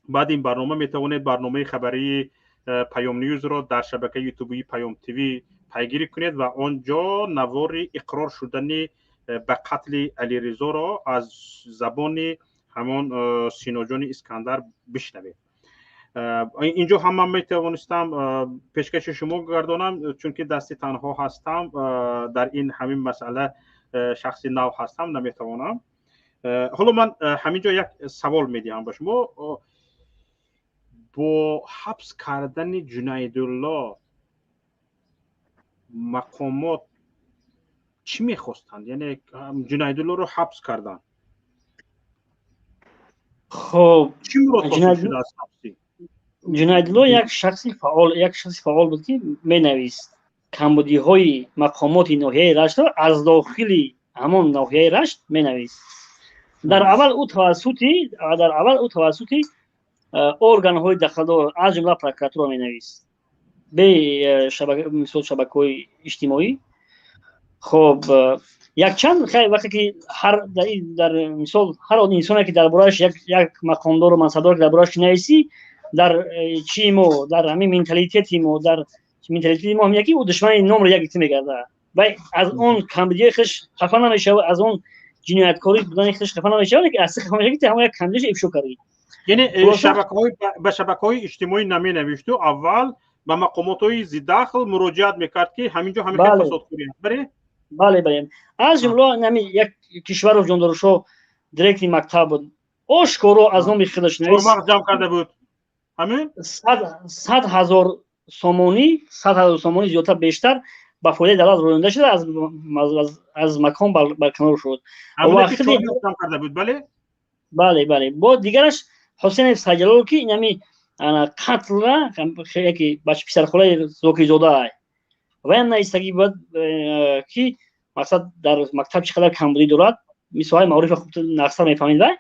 баъди ин барнома метавонед барномаи хабарии Паём Ньюзро дар шабакаи ютубии Паём ТВ пайгирӣ кунед ва он ҷо навори иқрор шудани ба қатли Алиризоро аз забони ҳамон Синоҷони Искандар бишнавед. Инҷо ҳам ман метавонистам пешкаши шумо гардонам, чунки дасти танҳо ҳастам, дар ин ҳамин масъала шахси нав ҳастам, наметавонам. Ҳоло ман ҳамин ҷо як савол медиҳам ба шумо: бо ҳабс кардани Ҷунайдулло мақомот чӣ мехостанд? Яъне Ҷунайдуллоро ҳабс карданд. Хоб. Чӣ мурод ҳосил шуда аз ҳабси? Ҷунайдулло як шахси фаъол буд, ки менавист камбудиҳои мақомоти ноҳияи Раштро, аз дохили ҳамон ноҳияи Рашт менавист. Дар аввал ӯ тавассути органҳои дахлдор, аз ҷумла прокуратура, менавист, бе мисол шабакаҳои иҷтимоӣ. Хоб, якчанд вақте ки ҳар дар мисол ҳар инсоне, ки дар борааш як мақомдору мансабдор, ки дар борааш нависӣ, дар чии мо, дар ҳамин менталитети мо, дар менталитети мо ҳам яки ӯ душмани номро як гирифта мегардад ва аз он камбудиҳои худаш хафа намешавад, аз он ҷинояткорӣ будани худаш хафа намешавад, лекин аз хафа мешавад, ки ҳамон як камбудиаш ифшо кардӣ. Яъне ба шабакаҳои иҷтимоӣ наменавишту аввал ба мақомотҳои зидахл муроҷиат мекард, ки ҳамин ҷо ҳамин фасодхӯрӣ аст, бале? Бале, аз ҷумла ҳамин як кишваров Ҷондоршо, директори мактаб буд, ошкоро аз номи худаш навист. Ҷамъ карда буд ҳамин. 100 000 сомонӣ, 100 000 сомонӣ зиёдтар, бештар ба фоидаи давлат рӯёнда шуда, аз макон барканор шуд. Карда буд, бале. Бале, бо дигараш Ҳусейнов Сайҷалол, ки инами қатлра, яки писархолаи Зокирзода, ваям наистагӣ бояд, ки мақсад дар мактаб чӣ қадар камбудӣ дорад, мисолҳои маорифа хуб нақсар мефаҳмид. Вай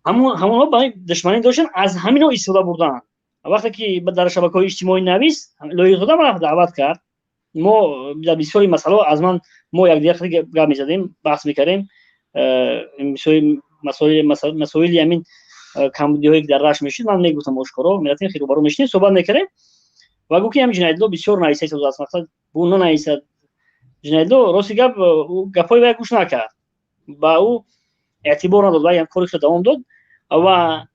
ҳамонҳо ба душманӣ доштанд, аз ҳаминҳо истифода бурданд. Вақте ки дар шабакаҳои иҷтимоӣ навист, Лоиқзода маро даъват кард. Мо дар бисёри масъалаҳо аз ман мо якдигар гап мезадем, баҳс мекардем. Масоили ҳамин камбудиҳое, ки дар Рашт мешуд, ман мегуфтам ошкоро. Мерафтем, хеле рӯбарӯ мешудем, суҳбат мекардем ва гуфт, ки ҳамин Ҷунайдулло бисёр нависа истодааст, мақсад бу нанависад. Ҷунайдулло, рости гап, гапҳои вай гӯш накард, ба ӯ эътибор надод, вай кори худро давом дод. Ва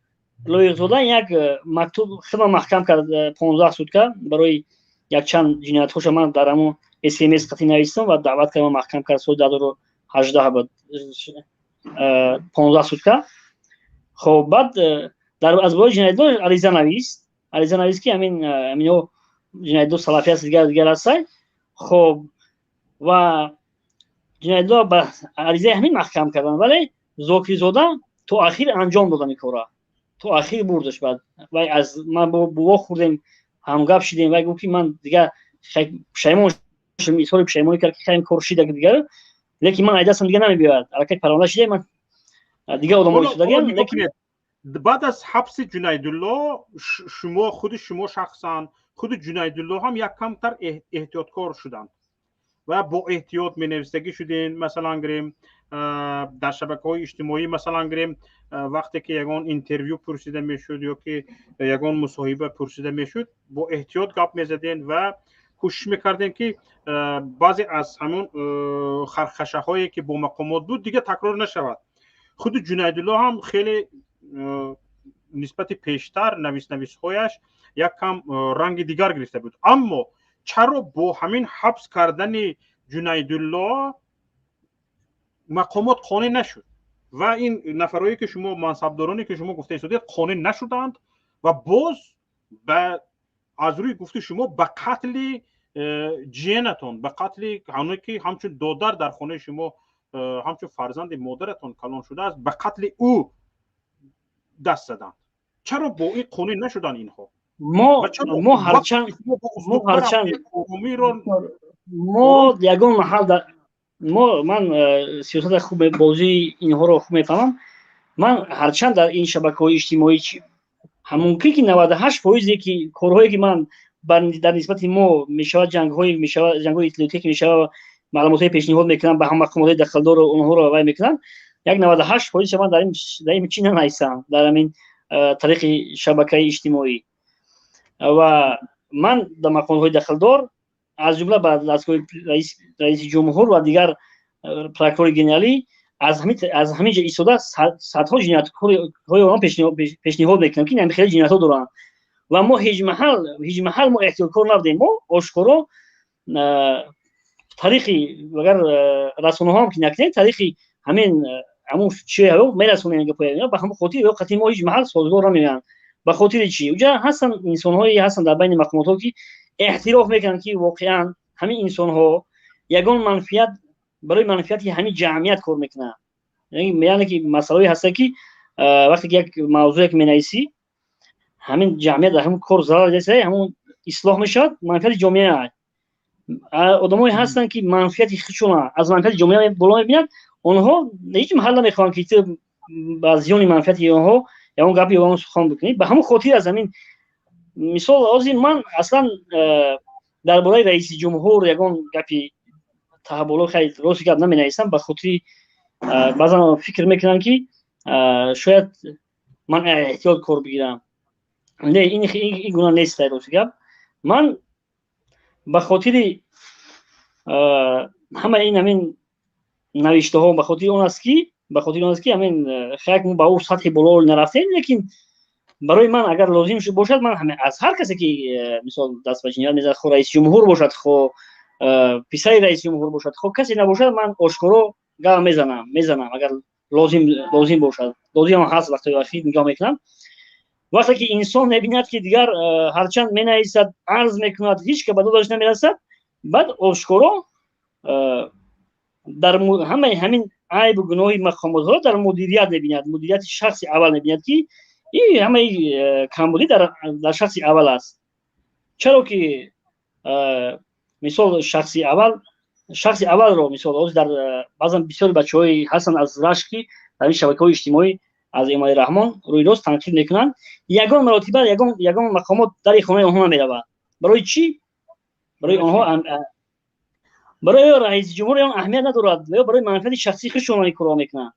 Лоиқзода як мактуб худро маҳкам кард, 15 сутка, барои якчанд ҷиноятҳоша. Ман дар ҳамон СМС қатӣ навистам ва даъват кардам, маҳкам кард. Соли 2018 буд, 15 сутка. Хоб, баъд дар аз бораи Ҷунайдулло ариза навист, ки ҳамин ҳамино Ҷунайдулло салафӣ аст, дигар дигар ҳастай. Хоб, ва Ҷунайдулло ба аризаи ҳамин маҳкам карданд, вале Зокирзода то ахир анҷом додам ин кора, то ахир бурдаш. Баъд вай аз ман бо хӯрдем, ҳамгап шидем. Вай гуфт, ки ман дигар пушаймон, изҳори пушаймонӣ кард, ки хайм кор шида дигар, лекин ман айдастам дигар намебиёяд, аллакай парванда шида, ман дигар одамо истодагиам. Баъд аз ҳабси Ҷунайдулло шумо, худи шумо шахсан, худи Ҷунайдулло ҳам як камтар эҳтиёткор шуданд. Ва бо эҳтиёт менавистагӣ шудем. Масалан гирем, дар шабакаҳои иҷтимоӣ, масалан гирем, вақте ки ягон интервю пурсида мешуд ё ки ягон мусоҳиба пурсида мешуд, бо эҳтиёт гап мезадем ва кӯшиш мекардем, ки баъзе аз ҳамон хархашаҳое, ки бо мақомот буд, дигар такрор нашавад. Худи Ҷунайдулло ҳам хеле нисбати пештар нависнависҳояш як кам ранги дигар гирифта буд. Аммо чаро бо ҳамин ҳабс кардани Ҷунайдулло мақомот қонеъ нашуд ва ин нафарое, ки шумо, мансабдороне, ки шумо гуфта истодед, қонеъ нашуданд ва боз ба аз рӯи гуфти шумо ба қатли ҷиянатон, ба қатли ҳоне, ки ҳамчун додар дар хонаи шумо, ҳамчун фарзанди модаратон калон шудааст, ба қатли ӯ даст заданд? Чаро бо ин қонеъ нашуданд инҳо? Мо ҳарчанд мо ягон маҳал мо ман сиёсата хуб, бозии инҳоро хуб мефаҳмам. Ман ҳарчанд дар ин шабакаҳои иҷтимоӣ мумкин ки 98 фоизе ки корҳое, ки ман дар нисбати мо мешавад, ҷангҳое мешавад, ҷангҳои иттилоотие ки мешавад, маълумотҳое пешниҳод мекунам ба ҳама мақомотҳои дахлдору онҳоро вай мекунам, як 98 фоиз ман дар ин чӣ нанависам дар ҳамин тариқи шабакаи иҷтимоӣ. Ва ман дар мақомотҳои дахлдор, аз ҷумла ба дастгоҳи раиси ҷумҳур ва дигар прокурори генералӣ, аз ҳамин ҷо истода садҳо ҷинояткорҳои онҳо пешниҳод мекунам, ки ин хеле ҷиноятҳо доранд. Ва мо ҳеҷ маҳал мо эҳтиёткор набудем. Мо ошкоро тариқи агар расонаҳоам ки накунем, тариқи ҳамин ҳамун чи мерасонем гапоя. Ба ҳамон хотир ё қатъи мо ҳеҷ маҳал созгор намеоянд. Ба хотири чӣ? Уҷа ҳастанд, инсонҳое ҳастанд дар байни мақомотҳо, ки эътироф мекунанд, ки воқеан ҳамин инсонҳо ягон манфиат, барои манфиати ҳамин ҷамъият кор мекунанд. Яъне ки масъалаое ҳаста, ки вақте ки як мавзӯе ки менависӣ, ҳамин ҷамъият дар ҳамин кор зарар реса, ҳамон ислоҳ мешавад, манфиати ҷомеа. Одамое ҳастанд, ки манфиати худшона аз манфиати ҷомеа боло мебинанд. Онҳо ҳеҷ маҳал намехоҳанд, ки ту ба зиёни манфиати онҳо ягон гапи ягон сухан бикунӣ. Ба ҳамон хотир аз ҳамин мисол ҳозир ман аслан дар бораи раиси ҷумҳур ягон гапи таҳаббуло, хай, рости гап, наменависам. Ба хотири баъзан фикр мекунам, ки шояд ман эҳтиёт кор бигирам. Не, ин гуна нест. Рости гап, ман ба хотири ҳамаи ин ҳамин навиштаҳо, ба хотири он аст, ки ҳамин хаяк мо ба ӯ сатҳи боло нарафтем, лекин барои ман агар лозим бошад, ман аз ҳар касе, ки мисол даст ба ҷиноят мезанад, хо раиси ҷумҳур бошад, хо писари раиси ҷумҳур бошад, хо касе набошад, ман ошкоро гап мезанам, агар лозим бошад. Лозимам ҳаст. Вақтҳои ахир нигоҳ мекунам, вақте ки инсон мебинад, ки дигар ҳарчанд менависад, арз мекунад, ҳеҷ ка ба додаш намерасад, баъд ошкоро дар ҳамаи ҳамин айбу гуноҳи мақомотҳоро дар мудирият мебинад, мудирияти шахси аввал мебинад, ки ин ҳамаи камбудӣ дар шахси аввал аст. Чаро ки мисол шахси аввалро, мисол, ҳозир дар баъзан бисёри бачаҳои ҳастанд аз Рашт, ки дар ин шабакаҳои иҷтимоӣ аз Эмомалӣ Раҳмон рӯи рост танқид мекунанд. Ягон маротиба ягон мақомот дари хонаи онҳо намеравад. Барои чӣ? Барои онҳо, барои раиси ҷумҳур он аҳамият надорад. Ё барои манфиати шахсии худшон ин корро мекунанд.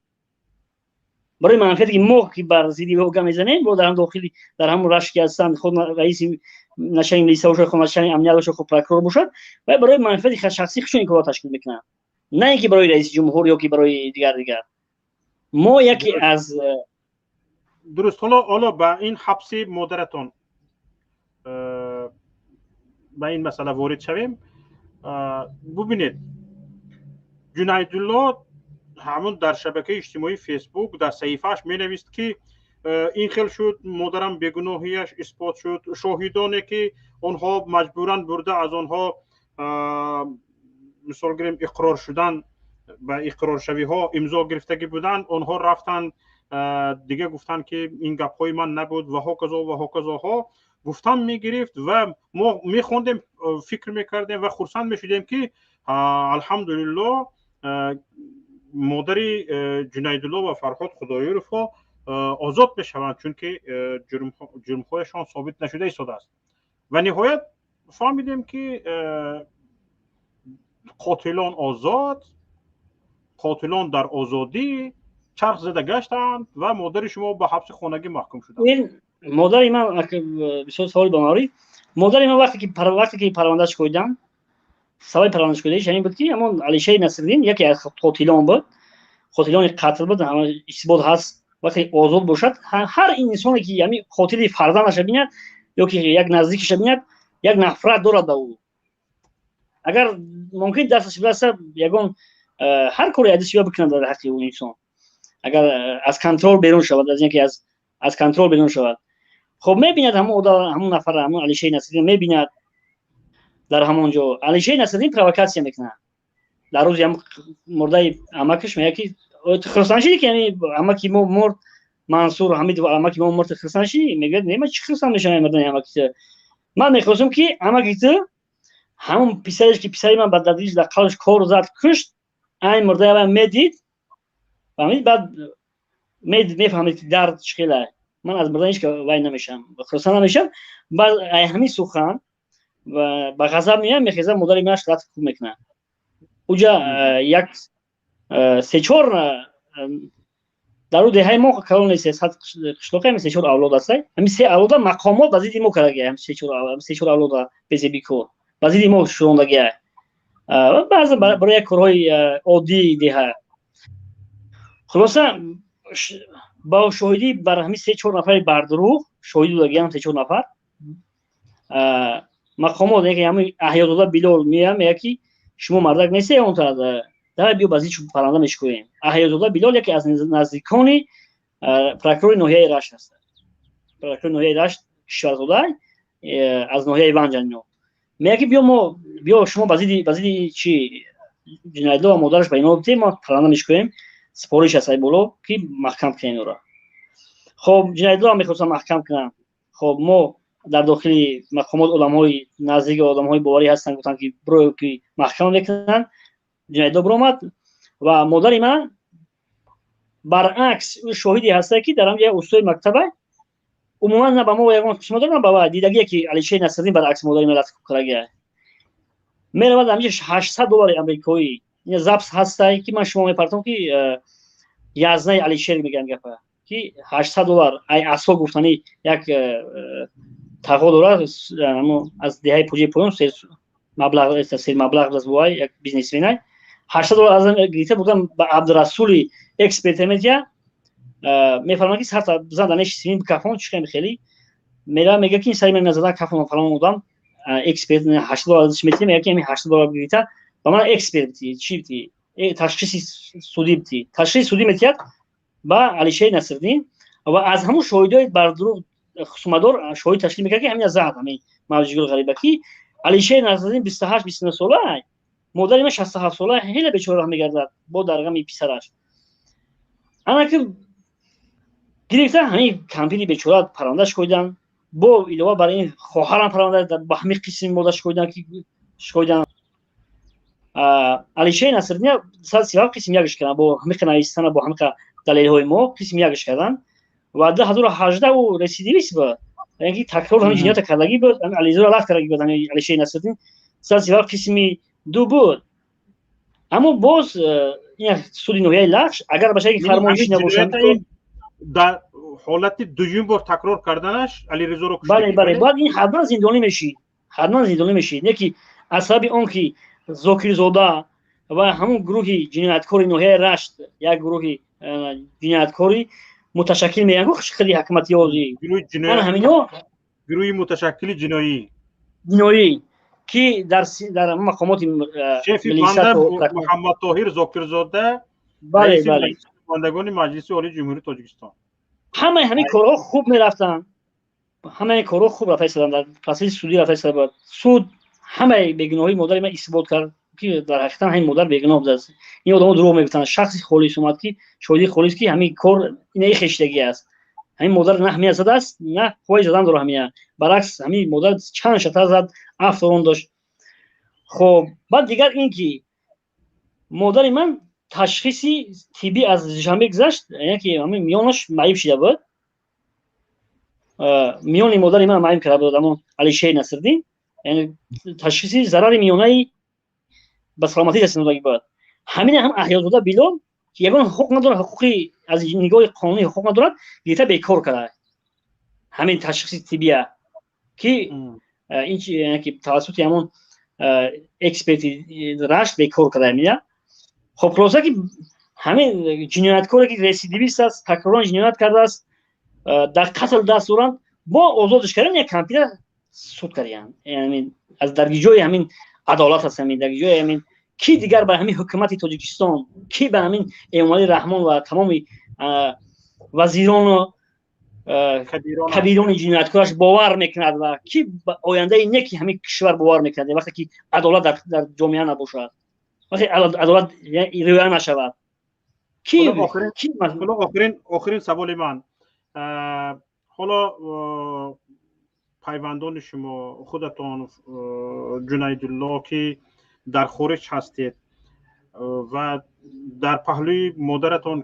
Барои манфиате ки мо ки бар зидди ӯ гап мезанем, бо дар ҳам дохили дар ҳамон Рашт ки ҳастанд, худ раиси начальник милиса бошад, худ начальник амният бошад, худ прокурор бошад, ва барои манфиати шахсии худшон ин корро ташкил мекунанд, на ин ки барои раиси ҷумҳур ё ки барои дигар. Мо яке аз Дуруст. Ҳоло ба ин ҳабси модаратон, ба ин масъала ворид шавем. Бубинед, Ҷунайдулло ҳамун дар шабакаи иҷтимоии Фейсбук дар саҳифааш менавист, ки ин хел шуд, модарам бегуноҳияш исбот шуд, шоҳидоне, ки онҳо маҷбуран бурда аз онҳо, мисол гирем, иқрор шудан, ба иқроршавиҳо имзо гирифтагӣ буданд, онҳо рафтанд, дига гуфтанд, ки ин гапҳои ман набуд ва ҳоказо ва ҳоказоҳо гуфтан мегирифт. Ва мо мехондем, фикр мекардем ва хурсанд мешудем, ки алҳамдулилло, модари Ҷунайдулло ва Фарҳод Худоёровҳо озод мешаванд, чунки ҷурмҳояшон собит нашуда истодааст. Ва ниҳоят фаҳмидем, ки Қотилон озод, қотилон дар озодӣ чарх зада гаштанд ва модари шумо ба ҳабси хонагӣ маҳкум шуданд. Ин модари ман бисёр саволи бамаврид. Модари ман вақте ки парвандаш кӯйдам, сабаби парвандаш кӯйдаиш ҳамин буд, ки ҳамон Алишери Насриддин яке аз қотилон буд, қотилони қатл буд, ҳама исбот ҳаст. Вақте озод бошад, ҳар инсоне ки ҳамин қотили фарзандаша бинад ё ки як наздикиша бинад, як нафрат дорад ба ӯ. Агар мумкин дасташ бираса, ягон ҳар коре аз дасташ бикунад дар ҳаққи ӯ инсон, агар аз контрол берун шавад, аз ки аз контрол берун шавад. Хоб, мебинад ҳамон нафар, ҳамон Алишери Насриддин мебинад. Дар ҳамон ҷо Алишери Насриддин провокатсия мекунад. Дар рӯзи мурдаи амакаш мегӯяд, ки хурсанд шидӣ, ки амаки мо мурд, Мансур Ҳамидов амаки мо мурд, хурсанд шидӣ? Мегӯяд: не, ман чӣ хурсанд мешавам мурдани амаки ту? Ман мехостам, ки амаки ту ҳамон писареш, ки писари ман ба дадиш дар қалбш кор зад, кушт, айн мурдаи ава медид, фаҳмид, баъд мефаҳмид, ки дард чӣ хела. Ман аз мурдан ҳеч вай намешавам, хурсанд намешавам. Баъд ай ҳамин сухан ба ғазаб меоям, мехезам, модари манаш лату кӯб мекунад. Уҷа як сечор дар ӯ деҳаи мо калон нест, сад қишлоқе, сечор авлод аст. Ҳамин се авлода мақомот ба зидди мо кардагия, сечор авлода безебикор ба зидди мо шурондагия, баъзан барои як корҳои оддии деҳа. Хулоса, ба шоҳидӣ бар ҳамин се чор нафари бардурӯғ шоҳидӣ додагиам, се чор нафар мақомот, яке ҳамин Аҳёзода Билол меояд, мегӯяд, ки шумо мардак нестед, он давай, биё, ба зидди парванда мешикоем. Аҳёзода Билол яке аз наздикони прокурори ноҳияи Рашт аст. Прокурори ноҳияи Рашт Кишварзода аз ноҳияи Ванҷан ино мегӯяд, ки биё, мо биё, шумо ба зидди чи ҷиноятдор ва модараш ба ино битем, мо парванда мешикоем, супориш аст ай боло, ки маҳкам кунем ӯро. Хоб, ҷиноятдорам мехостам маҳкам кунам. Хоб, мо дар дохили мақомот одамҳои наздики, одамҳои боварӣ ҳастанд, гуфтанд, ки биро, ки маҳкам мекунанд. Ҷиноятдор биромад ва модари ман баръакс ӯ шоҳиде ҳаста, ки дар ҳамҷа устои мактаба умуман на ба мо ягон қисма дорад, на ба ва дидагие, ки Алишери Насриддин баръакс модари ман лату кӯб кардагия. Меравад, ҳамҷа 800 доллари амрикоӣ, ин запись ҳастай, ки ман шумо мепартом, ки язнаи Алишер мегӯянд гапа, ки 800 доллар ай асо гуфтани як тағо дорад аз деҳаи Пуҷаи Поён, маблағ сер маблағ аст, бувай як бизнесменай, 800 доллар аз гирифта бурдан ба Абдурасули эксперт медия. Мефармад, ки сарта бизан дар неши симин, бикафон. Чӣ хеле мера мега, ки сари ман задан, кафон, фалон одам эксперт 800 доллар метия. Мега, ки ҳамин 800 доллар гирифта ба ман эксперт бити, чӣ бити, ташхиси судӣ бити. Ташхиси судӣ метиҳад ба Алишери Насриддин ва аз ҳамун шоҳидои бардурӯғ хусуматдор шоҳид ташкил мекард, ки ҳамин зад ҳамин Мавҷигул Ғариба, ки Алишери Насриддин 28, 29 сола, модари ман 67 сола, хеле бечора мегардад бо дар ғами писараш. Ана ки гирифта ҳамин кампири бечора парвандаш шикоиданд. Бо илова бар ин хоҳарам парванда ба ҳамин қисми мода шикоиданд, ки шикоиданд Алишери Насриддин 137 қисми якш карданд, бо ҳамиқа нависана, бо ҳамиқа далелҳои мо қисми якш карданд. Ва 2018 ӯ рецидивист буд, яъне ки такрор ҳамин ҷиноята кардагӣ буд, Ализоро лат кардагӣ буд. Ҳамин Алишери Насриддин 137 қисми ду буд. Аммо боз ин суди ноҳияи Лахш агар ба шакли фармоишӣ набошад. Дар ҳолати дуюм бор такрор карданаш Алиризоро. Бале, бояд ин ҳатман зиндонӣ мешид, ҳатман зиндонӣ мешид. Не ки аз сабаби он ки Зокирзода ва ҳамун гурӯҳи ҷинояткори ноҳияи Рашт, як гурӯҳи ҷинояткори муташаккил мегӯянд, хели ҳакматиёзи ҳамино. Гурӯҳи муташаккили ҷиноӣ. Ҷиноӣ, ки дар мақомоти шефи банда Муҳаммадтоҳир Зокирзода, бале. Бандагони Маҷлиси Олии Ҷумҳурии Тоҷикистон. Ҳамаи ҳамин корҳо хуб мерафтанд, ҳамаи корҳо хуб рафта истоданд, дар процесси судӣ рафта истода буд. Суд ҳамаи бегуноҳии модари ман исбот кард, ки дар ҳақиқатан ҳамин модар бегуноҳ будааст, ин одамо дурӯғ мегуфтанд. Шахси холис омад, ки шоҳиди холис, ки ҳамин кор инаи хештагӣ аст, ҳамин модар на ҳамия задааст, на қувваи задан дора ҳамия, баръакс ҳамин модар чанд шата зад, афторон дошт. Хоб, баъд дигар ин ки модари ман ташхиси тиббӣ аз Душанбе гузашт, яъне ки ҳамин миёнаш маиб шида буд. Миёни модари ман маиб карда буд ҳамон Алишери Насриддин, яъне ташхиси зарари миёнаи. Ба саломатӣ расондагӣ бояд. Ҳамин ҳам Аҳёзода Билол, ки ягон ҳуқуқ надорад, ҳуқуқи аз нигоҳи қонунӣ ҳуқуқ надорад, гирифта бекор карда ҳамин ташхиси тиббия, ки ин ки тавассути ҳамон эксперти Рашт бекор карда ҳамина. Хоб, хулоса, ки ҳамин ҷинояткоре, ки рецидивист аст, такроран ҷиноят кардааст, дар қатл даст доранд, бо озодш кардан, як кампира суд кардиянд. Аз дар ҷои ҳамин адолат аст? Ҳамин дар ҷои ҳамин ки дигар ба ҳамин ҳукумати Тоҷикистон, ки ба ҳамин Эмомалӣ Раҳмон ва тамоми вазирону кабирони ҷинояткораш бовар мекунад ва ки ба ояндаи неки ҳамин кишвар бовар мекунад, вақте ки адолат дар ҷомеа набошад, вақте адолат риоя нашавад? Ки охирин саволи ман: ҳоло пайвандони шумо, худатон, Ҷунайдулло, ки дар хориҷ ҳастед ва дар паҳлӯи модаратон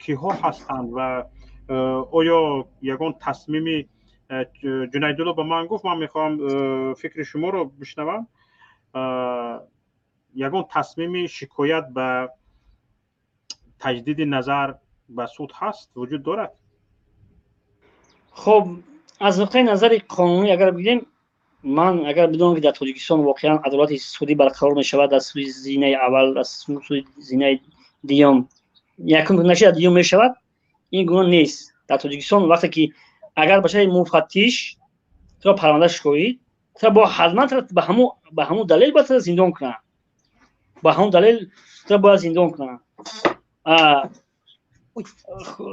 киҳо ҳастанд ва оё ягон тасмими, Ҷунайдулло ба ман гуфт, ман мехоҳам фикри шуморо бишнавам, ягон тасмими шикоят ба таҷдиди назар ба суд ҳаст, вуҷуд дорад? Хоб, аз нуқтаи назари қонунӣ агар бигирем, ман агар бидонам, ки дар Тоҷикистон воқеан адолати судӣ барқарор мешавад, аз суди зинаи аввал, аз суди зинаи дуюм, якум нашида дуюм мешавад, ин гуна нест дар Тоҷикистон. Вақте ки агар ба шакли муфаттиш туро парванда шикоӣ, тура бо ҳатман ба ҳамун далел бояд тура зиндон кунанд, ба ҳамун далел тура бояд зиндон кунанд.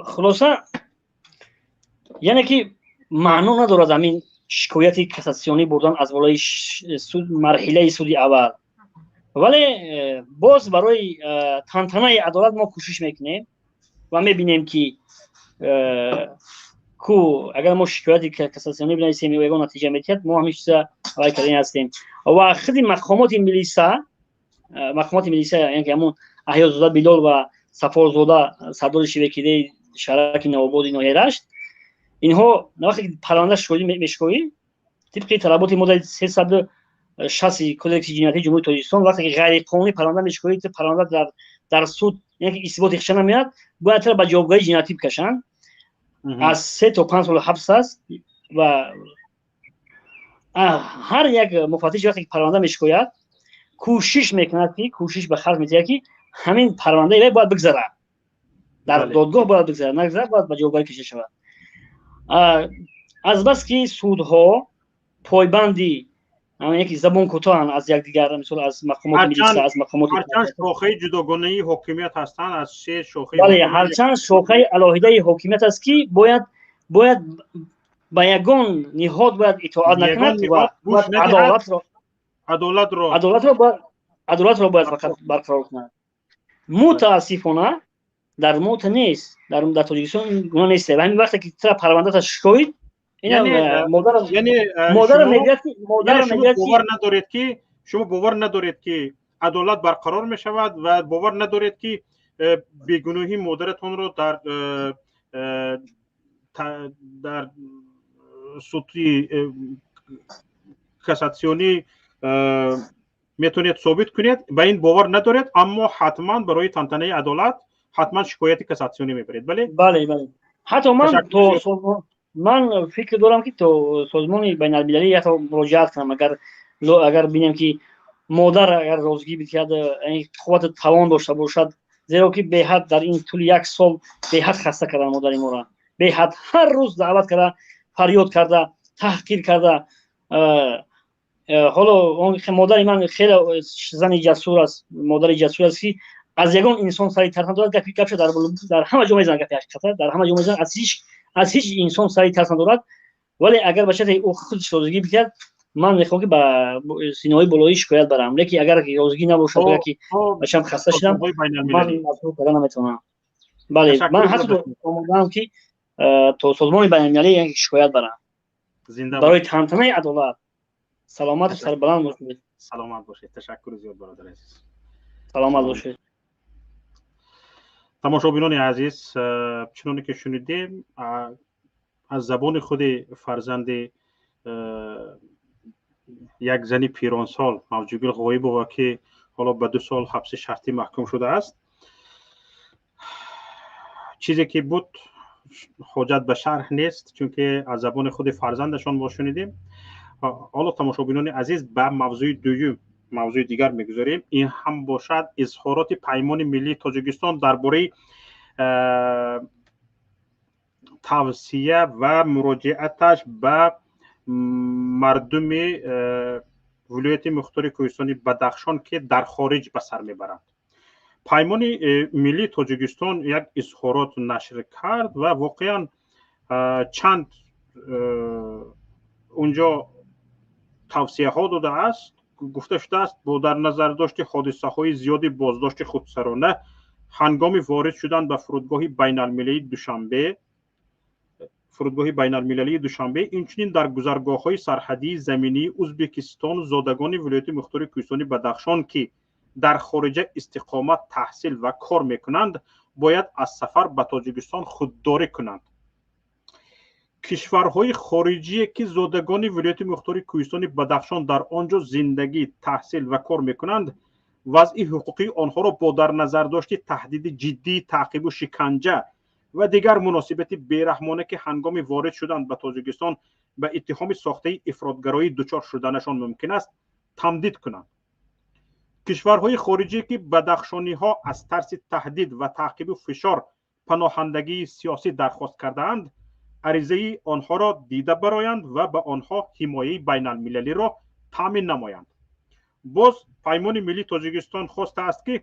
Хулоса, яъне ки маъно надорад ҳамин шикояти кассатсионӣ бурдан аз болои суд, марҳилаи суди аввал. Вале боз барои тантанаи адолат мо кӯшиш мекунем ва мебинем, ки ку агар мо шикояти кассатсионӣ бинависем, ягон натиҷа медиҳад. Мо ҳамин чиза вай кардани ҳастем ва худи мақомоти милиса, яъне ки ҳамон Аҳёзода Билол ва Сафорзода, сардори шивекидаи шаҳраки Навободи ноҳияи Рашт, инҳо вақте ки парванда мешикоӣ, тибқи талаботи моддаи 360 Кодекси ҷиноятии Ҷумҳурии Тоҷикистон, вақте ки ғайриқонунӣ парванда мешикоӣ, парванда дар суд, яъне ки исботи хиша намеяд, бояд тра ба ҷавобгарии ҷиноятӣ бикашанд. Аз 3 то 5 сол ҳабс аст. Ва ҳар як муфаттиш, вақте ки парванда мешикояд, кӯшиш мекунад, ки кӯшиш ба харҷ метиҳад, ки ҳамин парвандаи вай бояд бигзарад дар додгоҳ, бояд бигзарад, нагзарад, бояд ба ҷавобгарӣ кашида шавад. Азбаски судҳо пойбанди яки забон кӯтоҳанд аз якдигар, мисол, аз мақомоти милиса, аз мақомоти Ҳарчанд шохаи ҷудогонаи ҳокимият ҳастанд, аз се шохаи Бале, ҳарчанд шохаи алоҳидаи ҳокимият аст, ки бояд ба ягон ниҳод бояд итоат накунад ва адолатро адолатро адолатро бояд фақат барқарор кунад. Мутаассифона, дар мота нест, дар Тоҷикистон ин гуна нест. Ва ҳамин вақте ки тра парвандата шикоид, модара мегӯяд ки бовар надоред ки шумо бовар надоред, ки адолат барқарор мешавад, ва бовар надоред, ки бегуноҳии модаратонро дар суди кассатсионӣ метавонед собит кунед, ба ин бовар надоред, аммо ҳатман барои тантанаи адолат ҳатман шикояти кассатсионӣ мебаред, бале? Бале, ҳатто ман то ман фикр дорам, ки то созмони байналмилалӣ ҳатто муроҷиат кунам, агар бинем, ки модар агар розигӣ бидиҳад, қуввату тавон дошта бошад, зеро ки беҳад дар ин тӯли як сол беҳад хаста карда модари моро, беҳад ҳар рӯз даъват карда, фарёд карда, таҳқир карда. Ҳоло модари ман хеле зани ҷасур аст, модари ҷасур аст, ки аз ягон инсон сари тарс надорад. Гапи гапша дар ҳама ҷо мезанад, гапи ҳақиқата дар ҳама ҷо мезанад, аз ҳеҷ инсон сари тарс надорад. Вале агар ба шарте ӯ худш розигӣ бидиҳад, ман мехоҳам, ки ба синаҳои болоӣ шикоят барам. Лекин агар розигӣ набошад, ки бачам хаста шудам, ман маҷбур карда наметавонам. Бале, ман ҳатто омодаам, ки то созмони байналмилалӣ шикоят барам барои тантанаи адолат. Саломату сарбаланд бошед. Саломат бошед, ташаккури зиёд, бародари азиз. Саломат бошед. Тамошобинони азиз, чуноне ки шунидем аз забони худи фарзанди як зани пиронсол, Мавҷугул Ғоибова, ки Ҳоло ба 2 сол ҳабси шартӣ маҳкум шудааст. Чизе ки буд, ҳоҷат ба шарҳ нест, чунки аз забони худи фарзандашон мо шунидем. Ҳоло, тамошобинони азиз, ба мавзӯи дуюм, мавзӯи дигар мегузарем. Ин ҳам бошад изҳороти Паймони миллии Тоҷикистон дар бораи тавсия ва муроҷиаташ ба мардуми вилояти мухтори Кӯҳистони Бадахшон, ки дар хориҷ ба сар мебаранд. Паймони миллии Тоҷикистон як изҳорот нашр кард ва воқеан чанд унҷо тавсияҳо додааст. Гуфта шудааст: бо дар назардошти ҳодисаҳои зиёди боздошти худсарона ҳангоми ворид шудан ба фурудгоҳи байналмилалии Душанбе, фурудгоҳи байналмилалии Душанбе, инчунин дар гузаргоҳҳои сарҳадии заминии Узбекистон, зодагони вилояти мухтори Кӯҳистони Бадахшон, ки дар хориҷа истиқомат, таҳсил ва кор мекунанд, бояд аз сафар ба Тоҷикистон худдорӣ кунанд. Кишварҳои хориҷие, ки зодагони вилояти мухтори Кӯҳистони Бадахшон дар он ҷо зиндагӣ, таҳсил ва кор мекунанд, вазъи ҳуқуқии онҳоро бо дар назардошти таҳдиди ҷиддии таъқибу шиканҷа ва дигар муносибати бераҳмона, ки ҳангоми ворид шудан ба Тоҷикистон ба иттиҳоми сохтаи ифротгароӣ дучор шуданашон мумкин аст, тамдид кунанд. Кишварҳои хориҷие, ки бадахшониҳо аз тарси таҳдид ва таъқибу фишор паноҳандагии сиёсӣ дархост кардаанд, аризаи онҳоро дида бароянд ва ба онҳо ҳимояи байналмилалиро таъмин намоянд. Боз Паймони миллии Тоҷикистон хостааст, ки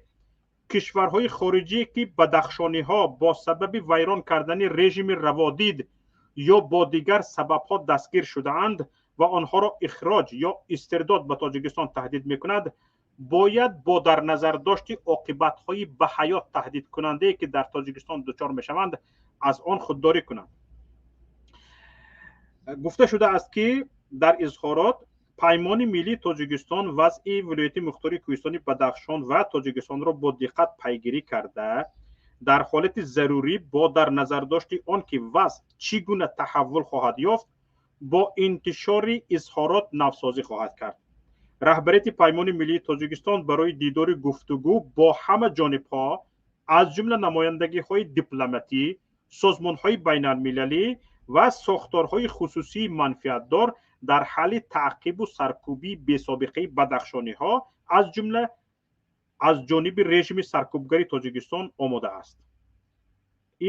кишварҳои хориҷие, ки бадахшониҳо бо сабаби вайрон кардани режими раводид ё бо дигар сабабҳо дастгир шудаанд ва онҳоро ихроҷ ё истирдод ба Тоҷикистон таҳдид мекунад, бояд бо дар назардошти оқибатҳои ба ҳаёт таҳдидкунандае, ки дар Тоҷикистон дучор мешаванд, аз он худдорӣ кунанд. Гуфта шудааст, ки дар изҳорот Паймони миллии Тоҷикистон вазъи вилояти мухтори Кӯҳистони Бадахшон ва Тоҷикистонро бо диққат пайгирӣ карда, дар ҳолати зарурӣ, бо дар назардошти он ки вазъ чӣ гуна таҳаввул хоҳад ёфт, бо интишори изҳорот навсозӣ хоҳад кард. Раҳбарияти Паймони миллии Тоҷикистон барои дидори гуфтугӯ бо ҳама ҷонибҳо, аз ҷумла намояндагиҳои дипломатӣ, созмонҳои байналмилалӣ ва сохторҳои хусусии манфиатдор дар ҳалли таъқибу саркӯбии бесобиқаи бадахшониҳо, аз ҷумла аз ҷониби режими саркӯбгари Тоҷикистон, омода аст.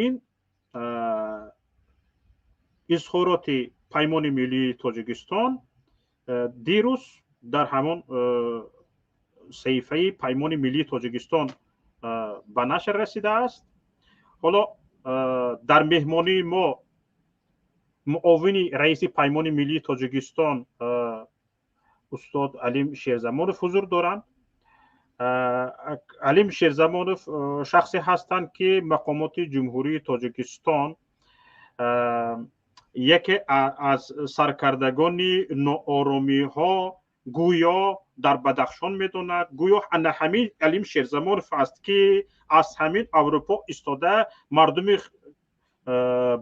Ин изҳороти Паймони миллии Тоҷикистон дирӯз дар ҳамон саҳифаи Паймони миллии Тоҷикистон ба нашр расидааст. Ҳоло дар меҳмонии мо муовини раиси Паймони миллии Тоҷикистон устод Алим Шерзамонов ҳузур доранд. Алим Шерзамонов шахсе ҳастанд, ки мақомоти Ҷумҳурии Тоҷикистон яке аз саркардагони нооромиҳо гӯё дар Бадахшон медонад. Гӯё ана ҳамин Алим Шерзамонов аст, ки аз ҳамин Аврупо истода мардуми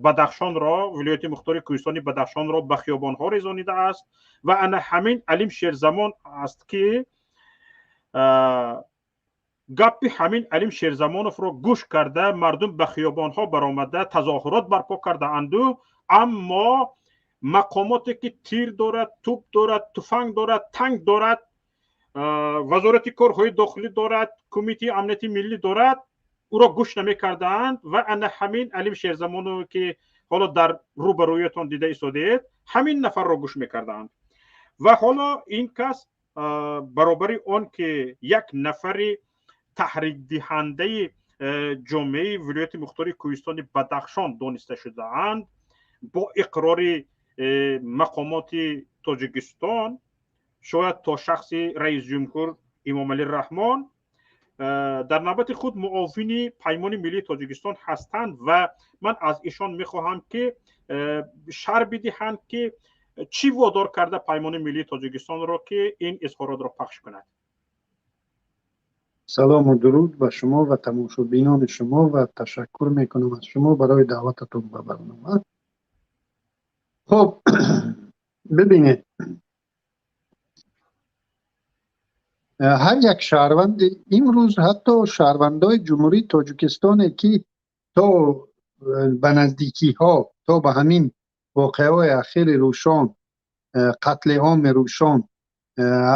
Бадахшонро, вилояти мухтори Кӯҳистони Бадахшонро ба хиёбонҳо резонидааст ва ана ҳамин Алим Шерзамон аст, ки гапи ҳамин Алим Шерзамоновро гӯш карда, мардум ба хиёбонҳо баромада, тазоҳурот барпо кардаанду, аммо мақомоте, ки тир дорад, тӯб дорад, туфанг дорад, танк дорад, Вазорати корҳои дохилӣ дорад, Кумитаи амнияти миллӣ дорад, ӯро гӯш намекардаанд. Ва ана ҳамин Алим Шерзамонове, ки ҳоло дар рӯбарӯятон дида истодаед, ҳамин нафарро гӯш мекардаанд. Ва ҳоло ин кас баробари он ки як нафари таҳрикдиҳандаи ҷомеаи вилояти мухтори Кӯҳистони Бадахшон дониста шудаанд бо иқрори мақомоти Тоҷикистон, шояд то шахси раисҷумҳур Эмомалӣ Раҳмон, дар навбати худ муовини Паймони миллии Тоҷикистон ҳастанд ва ман аз ишон мехоҳам, ки шарҳ бидиҳанд, ки чӣ водор карда Паймони миллии Тоҷикистонро, ки ин изҳоротро пахш кунад. Салому дуруд ба шумо ва тамошобинони шумо ва ташаккур мекунам аз шумо барои даъвататон ба барнома. Хуб, бибинед. Ҳар як шаҳрванди имрӯз, ҳатто шаҳрвандои Ҷумҳурии Тоҷикистоне, ки то ба наздикиҳо, то ба ҳамин воқеаҳои ахири Рӯшон, қатли оми Рӯшон,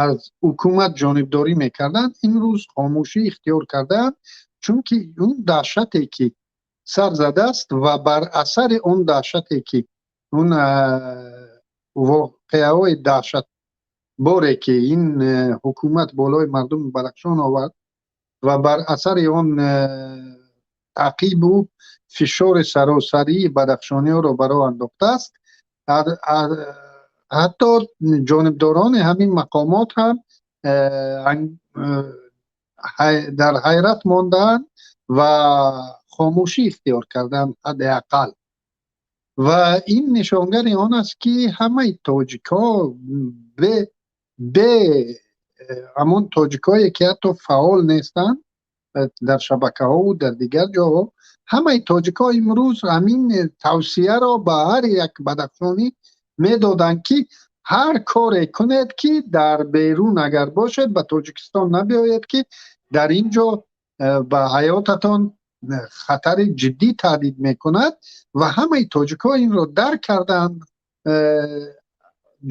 аз ҳукумат ҷонибдорӣ мекарданд, имрӯз хомӯшӣ ихтиёр кардаанд, чунки он даҳшате, ки сар задааст, ва бар асари он даҳшате, ки он воқеаҳои даҳшатборе, ки ин ҳукумат болои мардуми Бадахшон овард, ва бар асари он таъқибу фишори саросарии бадахшониҳоро ба роҳ андохтааст, ҳатто ҷонибдорони ҳамин мақомот ҳам дар ҳайрат мондаанд ва хомӯшӣ ихтиёр карданд ҳадди ақал. Ва ин нишонгари он аст, ки ҳамаи тоҷикҳо, бе ҳамон тоҷикҳое, ки ҳатто фаъол нестанд дар шабакаҳову дар дигар ҷоҳо, ҳамаи тоҷикҳо имрӯз ҳамин тавсияро ба ҳар як бадахшонӣ медоданд, ки ҳар коре кунед, ки дар берун агар бошед, ба Тоҷикистон набиёед, ки дар ин ҷо ба ҳаётатон хатари ҷиддӣ таҳдид мекунад. Ва ҳамаи тоҷикҳо инро дарк карданд,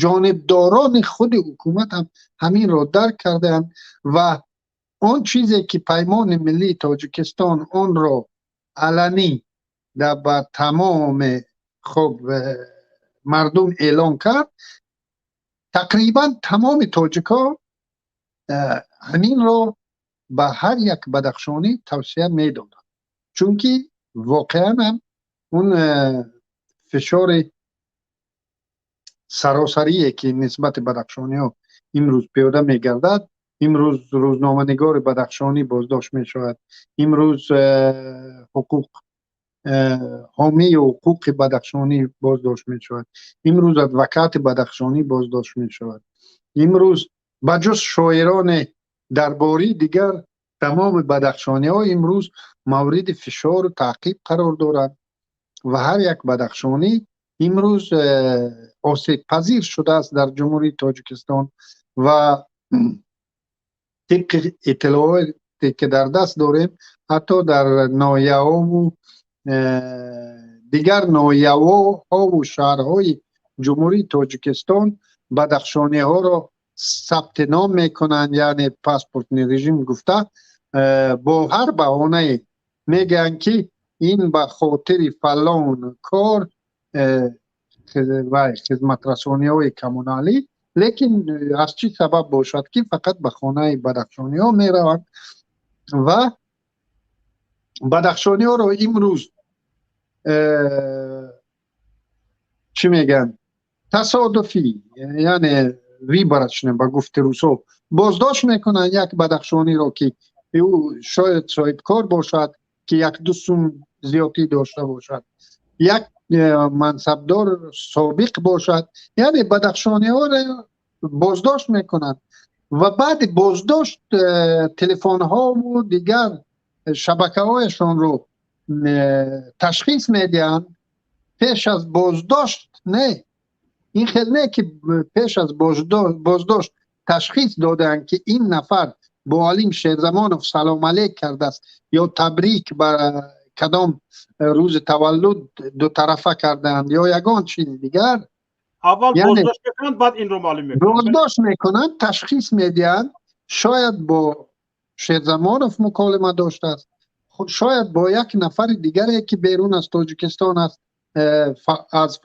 ҷонибдорони худи ҳукумат ҳам ҳаминро дарк карданд. Ва он чизе, ки Паймони миллии Тоҷикистон онро аланӣ ба тамоми хуб мардум эълон кард, тақрибан тамоми тоҷикҳо ҳаминро ба ҳар як бадахшонӣ тавсия медоданд, чунки воқеан ҳам он фишори саросарие, ки нисбати бадахшониҳо имрӯз пиёда мегардад, имрӯз рӯзноманигори бадахшонӣ боздошт мешавад, имрӯз ҳуқуқ ҳомии ҳуқуқи бадахшонӣ боздошт мешавад, имрӯз адвокати бадахшонӣ боздошт мешавад, имрӯз ба ҷуз шоирони дарборӣ дигар тамоми бадахшониҳо имрӯз мавриди фишору таъқиб қарор доранд ва ҳар як бадахшонӣ имрӯз осебпазир шудааст дар Ҷумҳурии Тоҷикистон. Ва тибқи иттилооте, ки дар даст дорем, ҳатто дар ноҳияҳову дигар ноҳияҳову шаҳрҳои Ҷумҳурии Тоҷикистон бадахшониҳоро сабти ном мекунанд, яъне паспортный режим гуфта, бо ҳар баҳонае мегӯянд, ки ин ба хотири фалон кор ва хизматрасониҳои коммуналӣ. Лекин аз чӣ сабаб бошад, ки фақат ба хонаи бадахшониҳо мераванд ва бадахшониҳоро имрӯз, чӣ мегӯянд, тасодуфӣ, яъне выборочно, ба гуфти русо, боздошт мекунанд як бадахшониро, ки ӯ шояд соҳибкор бошад, ки як ду сум зиёдтӣ дошта бошад, як мансабдор собиқ бошад, яъне бадахшониҳоро боздошт мекунанд ва баъди боздошт телефонҳову дигар шабакаҳояшонро ташхис медиҳанд. Пеш аз боздошт не, ин хел не, ки пеш аз боздошт ташхис додаанд, ки ин нафар бо Алим Шерзамонов салом алейк кардааст ё табрик ба кадом рӯзи таваллуд дутарафа кардаанд ё ягон чизи дигар. Аввал боздошт мекунанд, баъд инро маълум мекунанд. Боздошт мекунанд, ташхис медиҳанд, шояд бо Шерзамонов муколима доштааст, шояд бо як нафари дигаре, ки берун аз Тоҷикистон аст, аз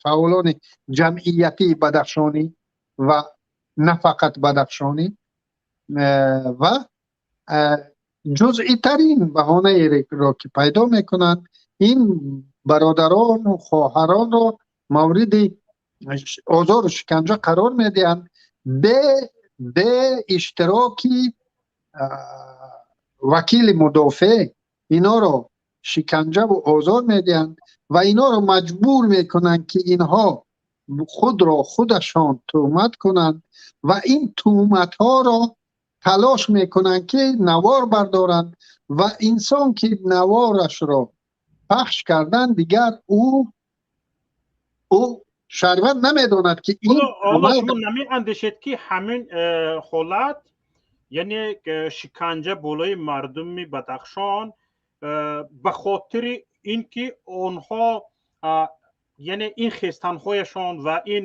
фаъолони ҷамъиятии бадахшонӣ ва на фақат бадахшонӣ, ва ҷузъитарин баҳонаеро, ки пайдо мекунанд, ин бародарону хоҳаронро мавриди озору шиканҷа қарор медиҳанд бе иштироки вакили мудофеъ. Иноро шиканҷаву озор медиҳанд ва иноро маҷбур мекунанд, ки инҳо худро худашон тӯҳмат кунанд ва ин тӯҳматҳоро талош мекунанд, ки навор бардоранд. Ва инсон, ки наворашро пахш кардан, дигар ӯ Шаҳрванд намедонад, ки ин шумо намеандешед, ки ҳамин ҳолат, яъне шиканҷа болои мардуми Бадахшон ба хотири ин ки онҳо, яъне ин хестанҳояшон ва ин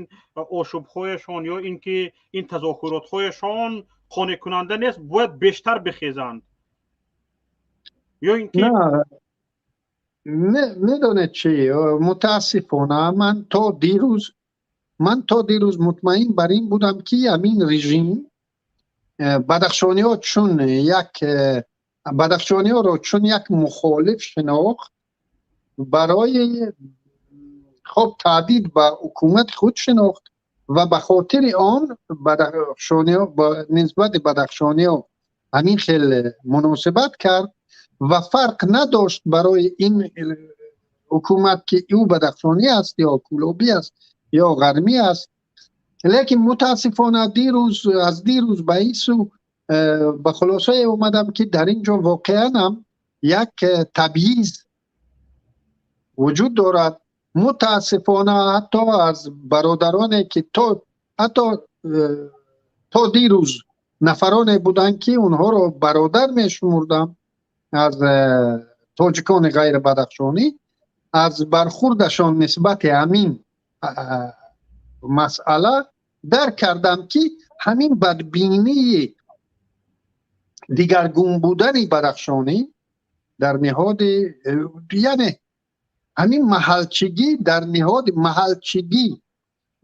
ошӯбҳояшон ё ин ки ин тазоҳуротҳояшон қонеъкунанда нест, бояд бештар бихезанд ё ин ки Медонед чӣ, мутаассифона, ман то дирӯз мутмаин бар ин будам, ки ҳамин режим бадахшониҳо чун як бадахшониҳоро чун як мухолиф шинохт, барои хоб таҳдид ба ҳукумати худ шинохт ва ба хотири он бадахшониҳо, нисбати бадахшониҳо ҳамин хел муносибат кард ва фарқ надошт барои ин ҳукумат, ки ӯ бадахшонӣ аст ё кӯлобӣ аст ё ғармӣ аст. Лекин мутаассифона дирӯз, аз дирӯз ба ин сӯ ба хулосае омадам, ки дар ин ҷо воқеан ҳам як табъиз вуҷуд дорад. Мутаассифона, ҳатто аз бародароне, ки то ҳатто то дирӯз нафароне буданд, ки онҳоро бародар мешумурдам, аз тоҷикони ғайрибадахшонӣ, аз бархурдашон нисбати ҳамин масъала дарк кардам, ки ҳамин бадбинии дигаргун будани бадахшонӣ дар ниҳоди, яъне ҳамин маҳалчигӣ, дар ниҳоди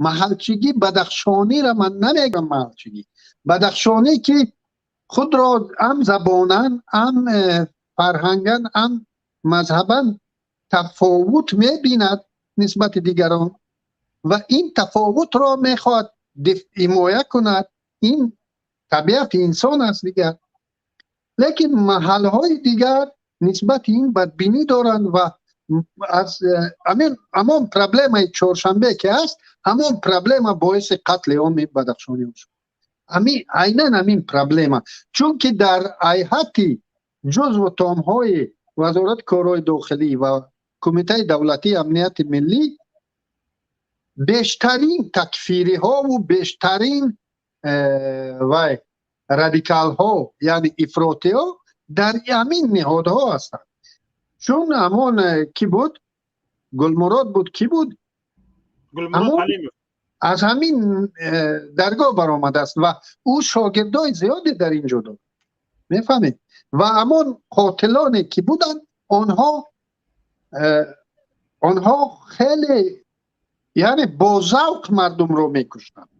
маҳалчигӣ бадахшониро ман намегӯям, маҳалчигӣ бадахшонӣ, ки худро ҳам забонан, ҳам фарҳанган, ҳам мазҳабан тафовут мебинад нисбати дигарон ва ин тафовутро мехоҳад ҳимоя кунад. Ин табиати инсон аст дигар. Лекин маҳалҳои дигар нисбати ин бадбинӣ доранд ва аз ҳамон проблемаи Чоршанбе, ки ҳаст, ҳамон проблема боиси қатли оми бадахшониҳо шуд. Айнан ҳамин проблема, чунки дар ҳайати ҷузву томҳои Вазорати корҳои дохилӣ ва Кумитаи давлатии амнияти миллӣ бештарин такфириҳову бештарин вай радикалҳо, яъне ифротиҳо дар ҳамин ниҳодҳо ҳастанд. Чун ҳамон кӣ буд, Гулмурод буд, кӣ буд, аз ҳамин даргоҳ баромадааст ва ӯ шогирдои зиёде дар ин ҷо дорад, мефаҳмед? Ва ҳамон қотилоне, ки буданд, онҳо хеле, яъне бо завқ мардумро мекуштанд.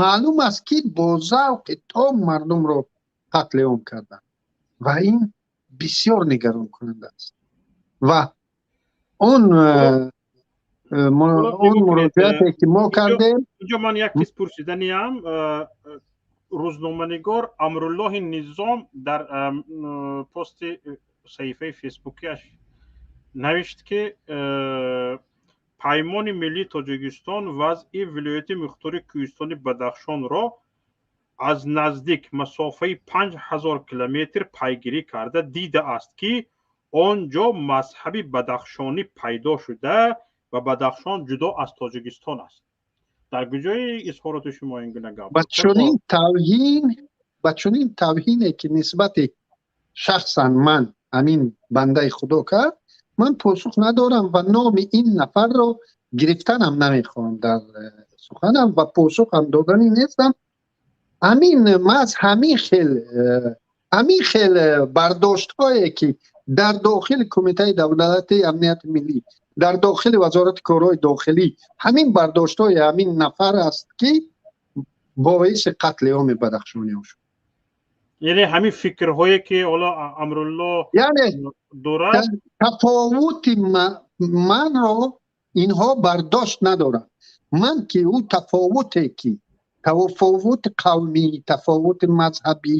Маълум аст, ки бо завқи том мардумро қатли ом карданд ва ин бисёр нигаронкунанда аст. Ва он муроҷиате, ки мо кардем Инҷо ман як чиз пурсиданиам. Рӯзноманигор Амруллоҳи Низом дар пости саҳифаи фейсбукиаш навишт, ки Паймони миллии Тоҷикистон вазъи вилояти мухтори Кӯҳистони Бадахшонро аз наздик, масофаи 5000 километр пайгирӣ карда дидааст, ки он ҷо мазҳаби бадахшонӣ пайдо шуда ва Бадахшон ҷудо аз Тоҷикистон аст. Дар куҷои изҳороти шумо ин гуна гап? Ба чунин тавҳине, ки нисбати шахсан ман ҳамин бандаи худо кард, ман посух надорам ва номи ин нафарро гирифтанам намехоҳам дар суханам ва посухам додани нестам. Ҳамин маҳз ҳамин хел бардоштҳое, ки дар дохили Кумитаи давлатии амнияти миллӣ, дар дохили Вазорати корҳои дохилӣ, ҳамин бардоштҳои ҳамин нафар аст, ки боиси қатли оми бадахшониҳо шуд. Яъне ҳамин фикрҳое, ки ҳоло Амрулло яъне дорад. Тафовути манро инҳо бардошт надоранд. Ман ки ӯ тафовуте, ки тафовути қавмӣ, тафовути мазҳабӣ,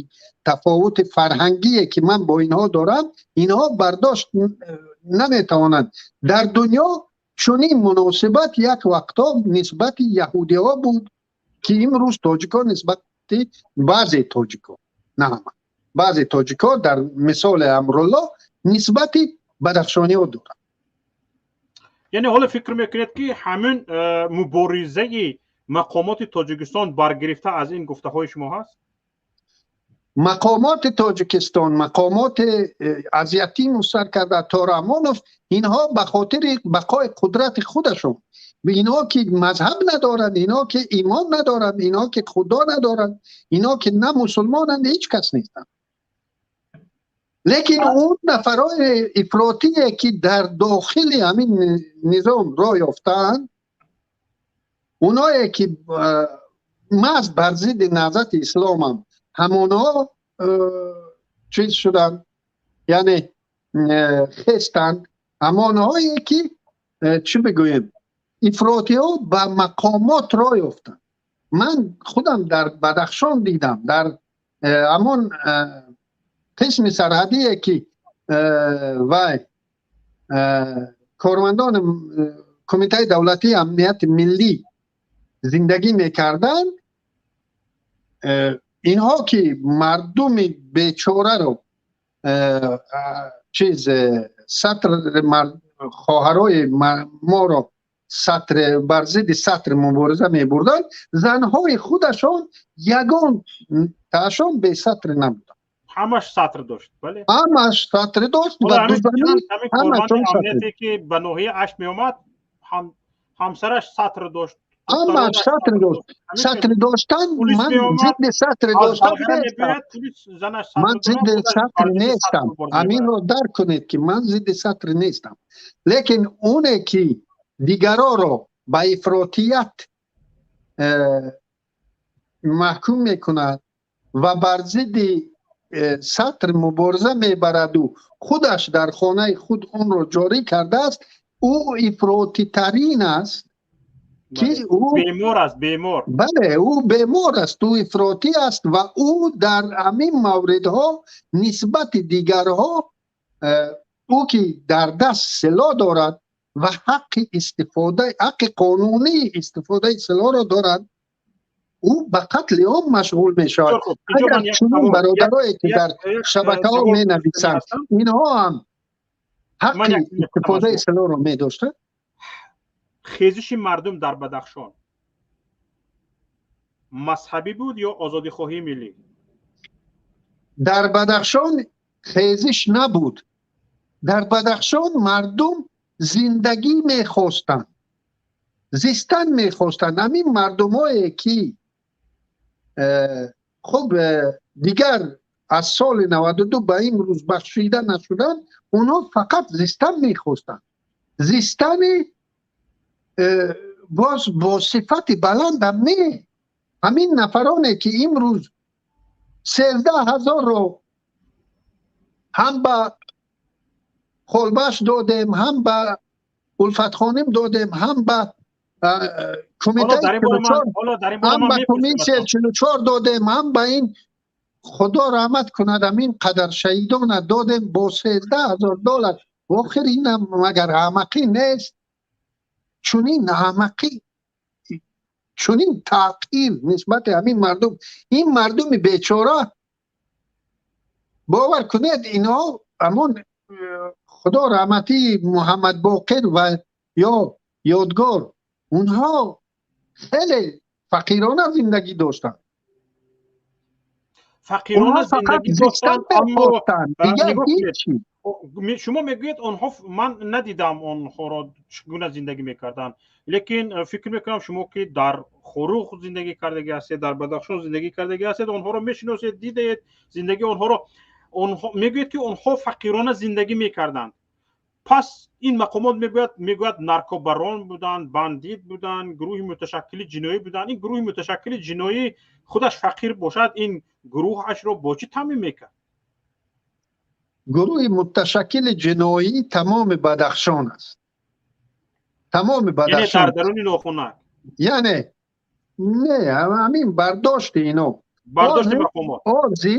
тафовути фарҳангие, ки ман бо инҳо дорам, инҳо бардошт наметавонанд. Дар дунё чунин муносибат як вақтҳо нисбати яҳудиҳо буд, ки имрӯз тоҷикҳо нисбати баъзе тоҷикҳо, на ҳама, баъзе тоҷикҳо дар мисоли Амрулло нисбати бадахшониҳо доранд. Яъне ҳоло фикр мекунед, ки ҳамин муборизаи мақомоти Тоҷикистон баргирифта аз ин гуфтаҳои шумо ҳаст? Мақомоти Тоҷикистон, мақомоти аз Ятимов сар карда то Раҳмонов, инҳо ба хотири бақои қудрати худашон, инҳо ки мазҳаб надоранд, инҳо ки имон надоранд, инҳо ки худо надоранд, инҳо ки на мусулмонанд, ҳеҷ кас нестанд. Лекин он нафарои ифротие, ки дар дохили ҳамин низом роҳ ёфтаанд, оное ки маҳз бар зидди Наҳзати Исломам, ҳамонҳо чиз шуданд, яъне хестанд, ҳамонҳое ки, чӣ бигӯем, ифротиҳо ба мақомот роҳ ёфтанд. Ман худам дар Бадахшон дидам, дар ҳамон қисми сарҳадие, ки вай кормандони Кумитаи давлатии амнияти миллӣ зиндагӣ мекарданд, инҳо ки мардуми бечораро, чиз, сатр, хоҳарои моро сатр, бар зидди сатр мубориза мебурданд, занҳои худашон ягон таашон бесатр набуданд. Ҳамаш сатр дошт, бале. Ҳамаш сатр дошт ва ҳамин амнияте, ки ба ноҳияи Ашт меомад, ҳамсараш сатр дошт. Ҳамаш сатр дошт. Сатр доштан, ман зидди сатр доштан нестам, ман зидди сатр нестам, ҳаминро дарк кунед, ки ман зидди сатр нестам, лекин оне ки дигароро ба ифротият маҳкум мекунад ва бар зидди сатр мубориза мебараду худаш дар хонаи худ онро ҷорӣ кардааст, ӯ ифротитарин аст, ки ӯ бемор аст, бемор. Бале, ӯ бемор аст, ӯ ифротӣ аст ва ӯ дар ҳамин мавридҳо нисбати дигарҳо, ӯ ки дар даст силоҳ дорад ва ҳаққи истифода, ҳаққи қонунии истифодаи силоҳро дорад, ӯ ба қатли ом машғул мешавад. Агар чунин бародарое, ки дар шабакаҳо менависанд, инҳо ҳам ҳаққи истифодаи силоҳро медоштанд. Хезиши мардум дар Бадахшон мазҳабӣ буд ё озодихоҳии миллӣ? Дар Бадахшон хезиш набуд. Дар Бадахшон мардум зиндагӣ мехостанд, зистан мехостанд. Ҳамин мардумое, ки хуб, дигар аз соли 92 ба имрӯз бахшида нашуданд, онҳо фақат зистан мехостанд, зистани боз бо сифати баландам не. Ҳамин нафароне, ки имрӯз 13 ҳазорро ҳам ба Холбаш додем, ҳам ба Улфатхоним додем, ҳам ба кумитаи, ҳам ба комиссия 44 додем, ҳам ба ин, худо раҳмат кунад, ҳамин қадар шаҳидона додем бо 13 ҳазор доллар. Охир инам магар аҳмақӣ нест? Чунин аҳмақӣ, чунин таъқир нисбати ҳамин мардум, ин мардуми бечора, бовар кунед, инҳо ҳамон, худо раҳматии Муҳаммад Боқир ва ё Ёдгор, онҳо хеле фақирона зиндагӣ доштанд. Фақирона зиндагӣ доштанд, аммо шумо мегӯед онҳо, ман надидам онҳоро, чӣ гуна зиндагӣ мекарданд, лекин фикр мекунам, шумо ки дар Хоруғ зиндагӣ кардагӣ ҳастед, дар Бадахшон зиндагӣ кардагӣ ҳастед, онҳоро мешиносед, дидаед зиндагии онҳоро. Онҳо, мегӯяд, ки онҳо фақирона зиндагӣ мекарданд, пас ин мақомот мегӯяд, наркобарон буданд, бандит буданд, гурӯҳи муташаккили ҷиноӣ буданд. Ин гурӯҳи муташаккили ҷиноӣ худаш фақир бошад, ин гурӯҳашро бо чӣ таъмин мекард? Гурӯҳи муташаккили ҷиноӣ тамоми Бадахшон аст, тамоми Бадахшон. Дар даруни нохунак? Яъне не, ҳамин бардошти ино. Бардошти мақомот. Ози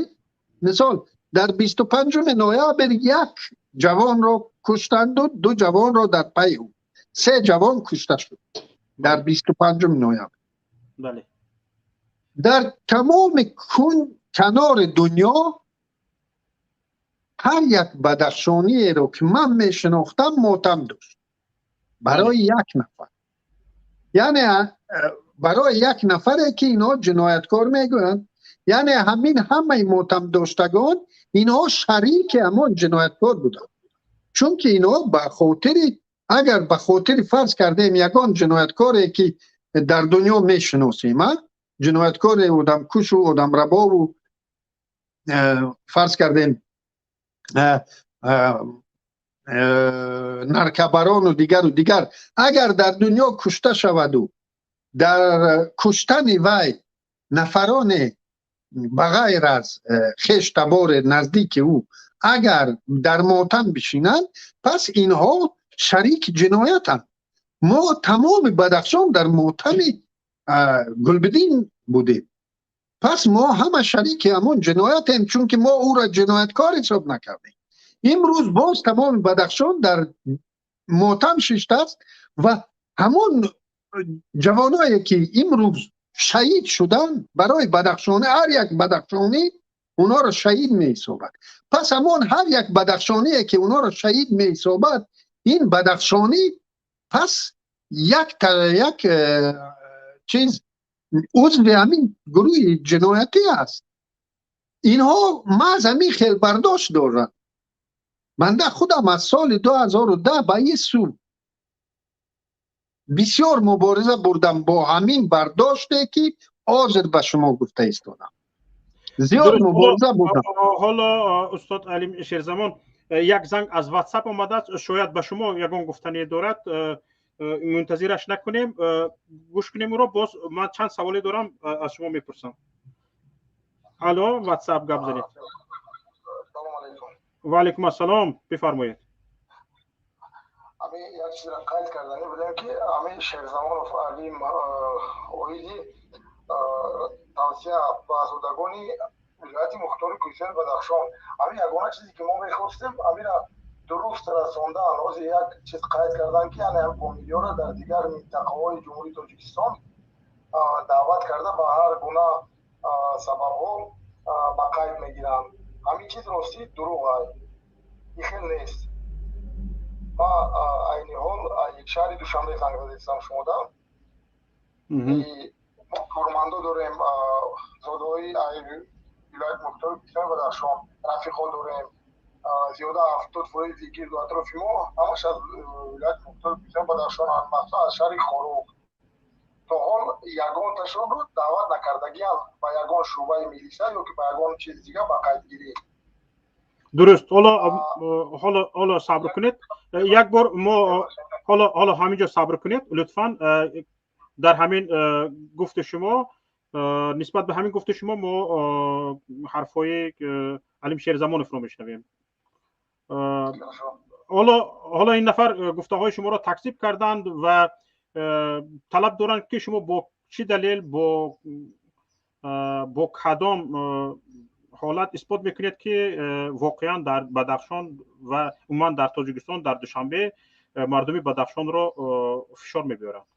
мисол, дар 25-уми ноябр як ҷавонро куштанду ду ҷавонро дар пайи ӯ, се ҷавон кушта шуд дар 25-уми ноябр. Дар тамоми кун канори дунё ҳар як бадахшониеро, ки ман мешинохтам, мотам дошт. Барои як нафар, яъне барои як нафаре ки инҳо ҷинояткор мегӯянд, яъне ҳамин ҳамаи мотамдоштагон инҳо шарики ҳамон ҷинояткор буданд, чунки инҳо ба хотири, агар ба хотири, фарз кардем, ягон ҷинояткоре ки дар дунё мешиносем, ҷинояткоре, одамкушу одамрабову, фарз кардем, наркобарону дигару дигар, агар дар дунё кушта шаваду дар куштани вай нафароне ба ғайр аз хештаборе наздики ӯ агар дар мотам бишинанд, пас инҳо шарики ҷиноятанд. Мо тамоми Бадахшон дар мотами Гулбиддин будем, пас мо ҳама шарики ҳамон ҷиноятем, чунки мо ӯро ҷинояткор ҳисоб накардем. Имрӯз боз тамоми Бадахшон дар мотам шиштааст ва ҳамон ҷавоное ки имрӯз шаҳид шуданд барои бадахшонӣ, ҳар як бадахшонӣ онҳоро шаҳид меҳисобад. Пас ҳамон ҳар як бадахшоние ки онҳоро шаҳид меҳисобад, ин бадахшонӣ пас як чиз узви ҳамин гурӯҳи ҷиноятӣ аст. Инҳо маҳз ҳамин хел бардошт доранд. Банда худам аз соли 2010 ба ин сӯ бисёр мубориза бурдам бо ҳамин бардоште ки ҳозир ба шумо гуфта истодам, зиёд мубориза бурдам. Ҳоло, устод Алим Шерзамон, як занг аз Ватсап омадааст, шояд ба шумо ягон гуфтане дорад. Мунтазираш накунем, гӯш кунем ӯро, боз ман чанд саволе дорам, аз шумо мепурсам. Алло, Ватсап, гап занед. Ва алайкум ассалом, бифармоед. Ами як чизро қайд кардани будем, ки ами Шерзамонов Алим оиди тавсия ба озодагони вилояти мухтори Кӯҳистони Бадахшон, ами ягона чизе ки мо мехостем, амира дуруст расондан. Ҳозир як чиз қайд кардан, ки яъне помириёро дар дигар минтақаҳои Ҷумҳурии Тоҷикистон даъват карда, ба ҳар гуна сабабҳо ба қайд мегиранд. Ҳамин чиз ростӣ дурӯғ ай, ин хел нест. Ма айни ҳол шаҳри Душанбе занг задистам шумода. Мо кормандо дорем, зодаҳои вилояти мухтори Кӯҳистони Бадахшон, рафиқо дорем. Зиёда 70 фоизи гирду атрофи мо ҳамаш аз вилояти мухтори Кӯҳистони Бадахшон, махсусан аз шаҳри Хоруғ. То ҳол ягонташонро даъват накардагиам ба ягон шӯъбаи милиса ё ки ба ягон чизи дига ба қайдгирӣ. Дуруст. Ҳоло сабр кунед як бор, мо ҳоло ҳамин ҷо сабр кунед лутфан. Дар ҳамин гуфти шумо, нисбат ба ҳамин гуфти шумо, мо ҳарфҳои Алим Шерзамоновро мешунавем. Ҳоло ин нафар гуфтаҳои шуморо такзиб карданд ва талаб доранд, ки шумо бо чӣ далел, бо кадом ҳолат исбот мекунед, ки воқеан дар Бадахшон ва умуман дар Тоҷикистон, дар Душанбе мардуми Бадахшонро фишор мебиёранд.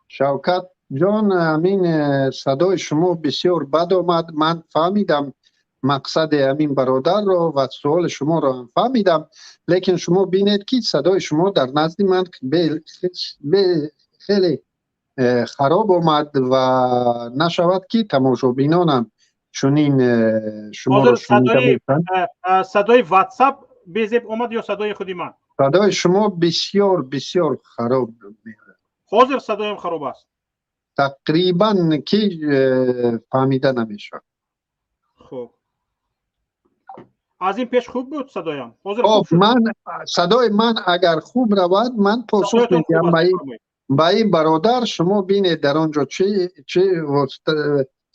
Шавкат ҷон, ҳамин садои шумо бисёр бад омад. Ман фаҳмидам мақсади ҳамин бародарро ва суоли шуморо ҳам фаҳмидам, лекин шумо бинед, ки садои шумо дар назди ман хеле хароб омад ва нашавад, ки тамошобинонам чунин шуморо. Садои Ватсап безеб омад ё садои худи ман? Садои шумо бисёр бисёр хароб. Ҳозир садоям хароб аст? Тақрибан ки фаҳмида намешавад. Хуб, аз ин пеш хуб буд садоям? Ҳозир ман, садои ман агар хуб равад, ман посух медиҳам ба ин бародар. Шумо бинед, дар он ҷо чӣ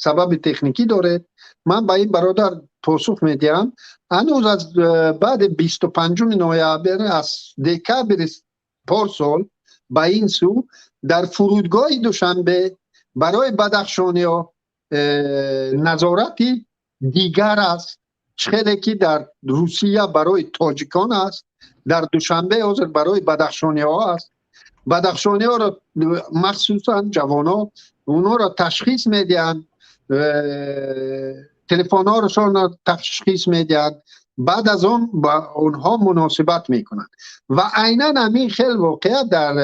сабаби техникӣ доред. Ман ба ин бародар посух медиҳам. Ҳанӯз аз баъди 25-уми ноябр, аз декабри порсол ба ин сӯ, дар фурудгоҳи Душанбе барои бадахшониҳо назорати дигар аст. Хеле ки дар Русия барои тоҷикон аст, дар Душанбе ҳозир барои бадахшониҳо аст. Бадахшониҳоро, махсусан ҷавонҳо, онҳоро ташхис медиҳанд, телефонҳорошонро ташхис медиҳанд. Баъд аз он ба онҳо муносибат мекунанд ва айнан ҳамин хел воқеа дар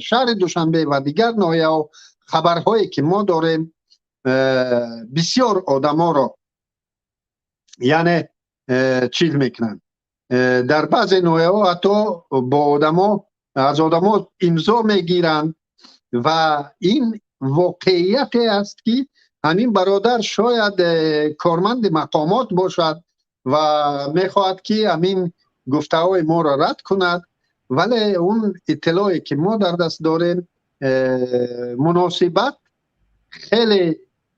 шаҳри Душанбе ва дигар ноҳияҳо, хабарҳое ки мо дорем, бисёр одаморо, яъне, чиз мекунанд. Дар баъзе ноҳияҳо ҳатто бо одамо, аз одамо имзо мегиранд ва ин воқеияте аст, ки ҳамин бародар шояд корманди мақомот бошад ва мехоҳад, ки ҳамин гуфтаҳои моро рад кунад, вале он иттилоъе ки мо дар даст дорем, муносибат хеле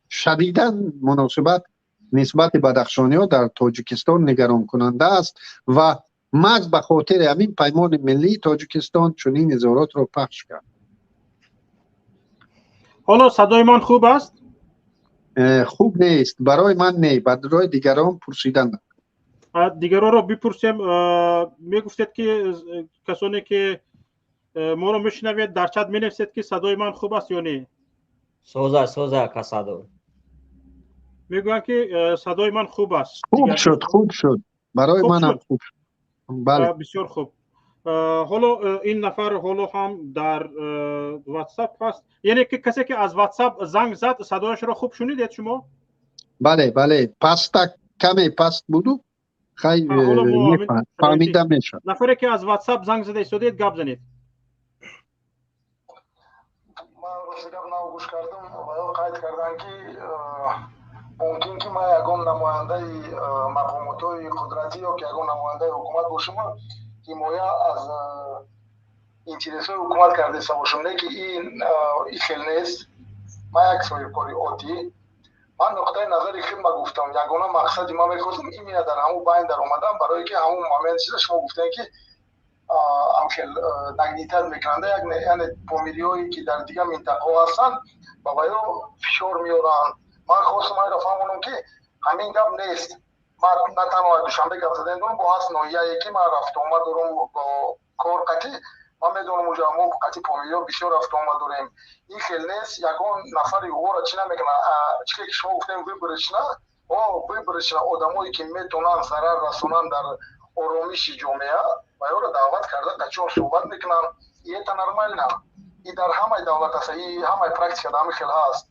шадидан, муносибат нисбати бадахшониҳо дар Тоҷикистон нигаронкунанда аст ва маҳз ба хотири ҳамин Паймони миллии Тоҷикистон чунин изҳоротро пахш кард. Ҳоло садои ман хуб аст? Хуб нест барои ман, не, барои дигарон пурсидан. Дигаронро бипурсем. Мегуфтед, ки касоне ки моро мешунавед, дар чат менависед, ки садои ман хуб аст ё не. Соза, соза касадо. Мегӯянд, ки садои ман хуб аст. Хуб шуд, хуб шуд, барои манам хуб шуд, бале. Бисёр хуб. Ҳоло ин нафар ҳоло ҳам дар Ватсап ҳаст, яъне ки касе ки аз Ватсап занг зад, садояшро хуб шунидед шумо? Бале, пастак, каме паст буду, хай, фаҳмида мешавад. Нафаре ки аз Ватсап занг зада истодед, гап занед. Ман рости гап нав гӯш кардам ва ё қайд кардам, ки мумкин ки ман ягон намояндаи мақомотҳои қудратӣ ё ки ягон намояндаи ҳукумат бошам, ҳимоя аз интересҳои ҳукумат кардаиста бошам. Не ки ин хел нест. Ман як соҳибкори оддӣ, ман нуқтаи назари худма гуфтам. Ягона мақсади ман мехостам именно дар ҳамун байн даромадан, барое ки ҳамун момент чиза шумо гуфтем, ки амхел нагнетать мекунанда, яъне помириҳое ки дар дигар минтақаҳо ҳастанд, ба ваё фишор меоранд. Ман хостам айро фаҳмонам, ки ҳамин гап нест. Ман на танҳо аз Душанбе гап задаем дорам, бо ҳаст ноҳияе ки ман рафтуомад дорам бо кор қатӣ. Ман медонам, уҷа мо қатӣ помириҳо бисёр рафтуомад дорем. Ин хел нест, ягон нафари ӯро чӣ намекунад. Чизе ки шумо гуфтем, выборочно, о выборочно одамое ки метавонанд зарар расонанд дар оромиши ҷомеа, ва ёро даъват карда, қачон суҳбат мекунанд. И это нормально, и дар ҳамаи давлат аст, и ҳамаи практика дар ҳамин хел ҳаст.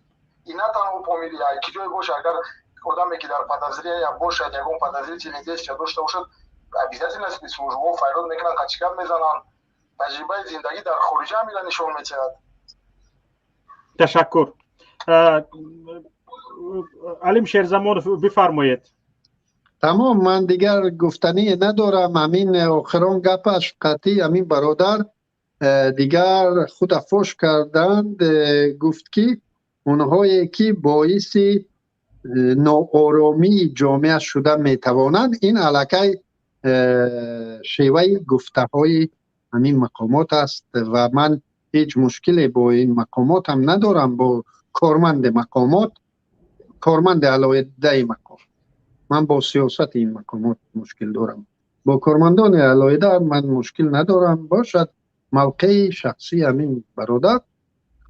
И на танҳо Помири, ки ҷое боша, агар одаме ки дар подозрения бошад, ягон подозрительный действия дошта бошад, обязательно спецслужбҳо фарёд мекунанд, қачи гап мезананд. Таҷрибаи зиндагӣ дар хориҷа ҳамина нишон медиҳад. Ташаккур. Алим Шерзамонов, бифармоед. Тамом, ман дигар гуфтанӣ надорам. Ҳамин охирон гапаш қатъӣ ҳамин бародар дигар худа фош карданд. Гуфт, ки онҳое ки боиси нооромии ҷомеа шуда метавонанд, ин аллакай шеваи гуфтаҳои ҳамин мақомот аст ва ман ҳеҷ мушкиле бо ин мақомот ҳам надорам, бо корманди мақомот, корманди алоҳидаи мақом. Ман бо сиёсати ин мақомот мушкил дорам, бо кормандони алоҳида ман мушкил надорам. Бошад мавқеи шахсии ҳамин бародар.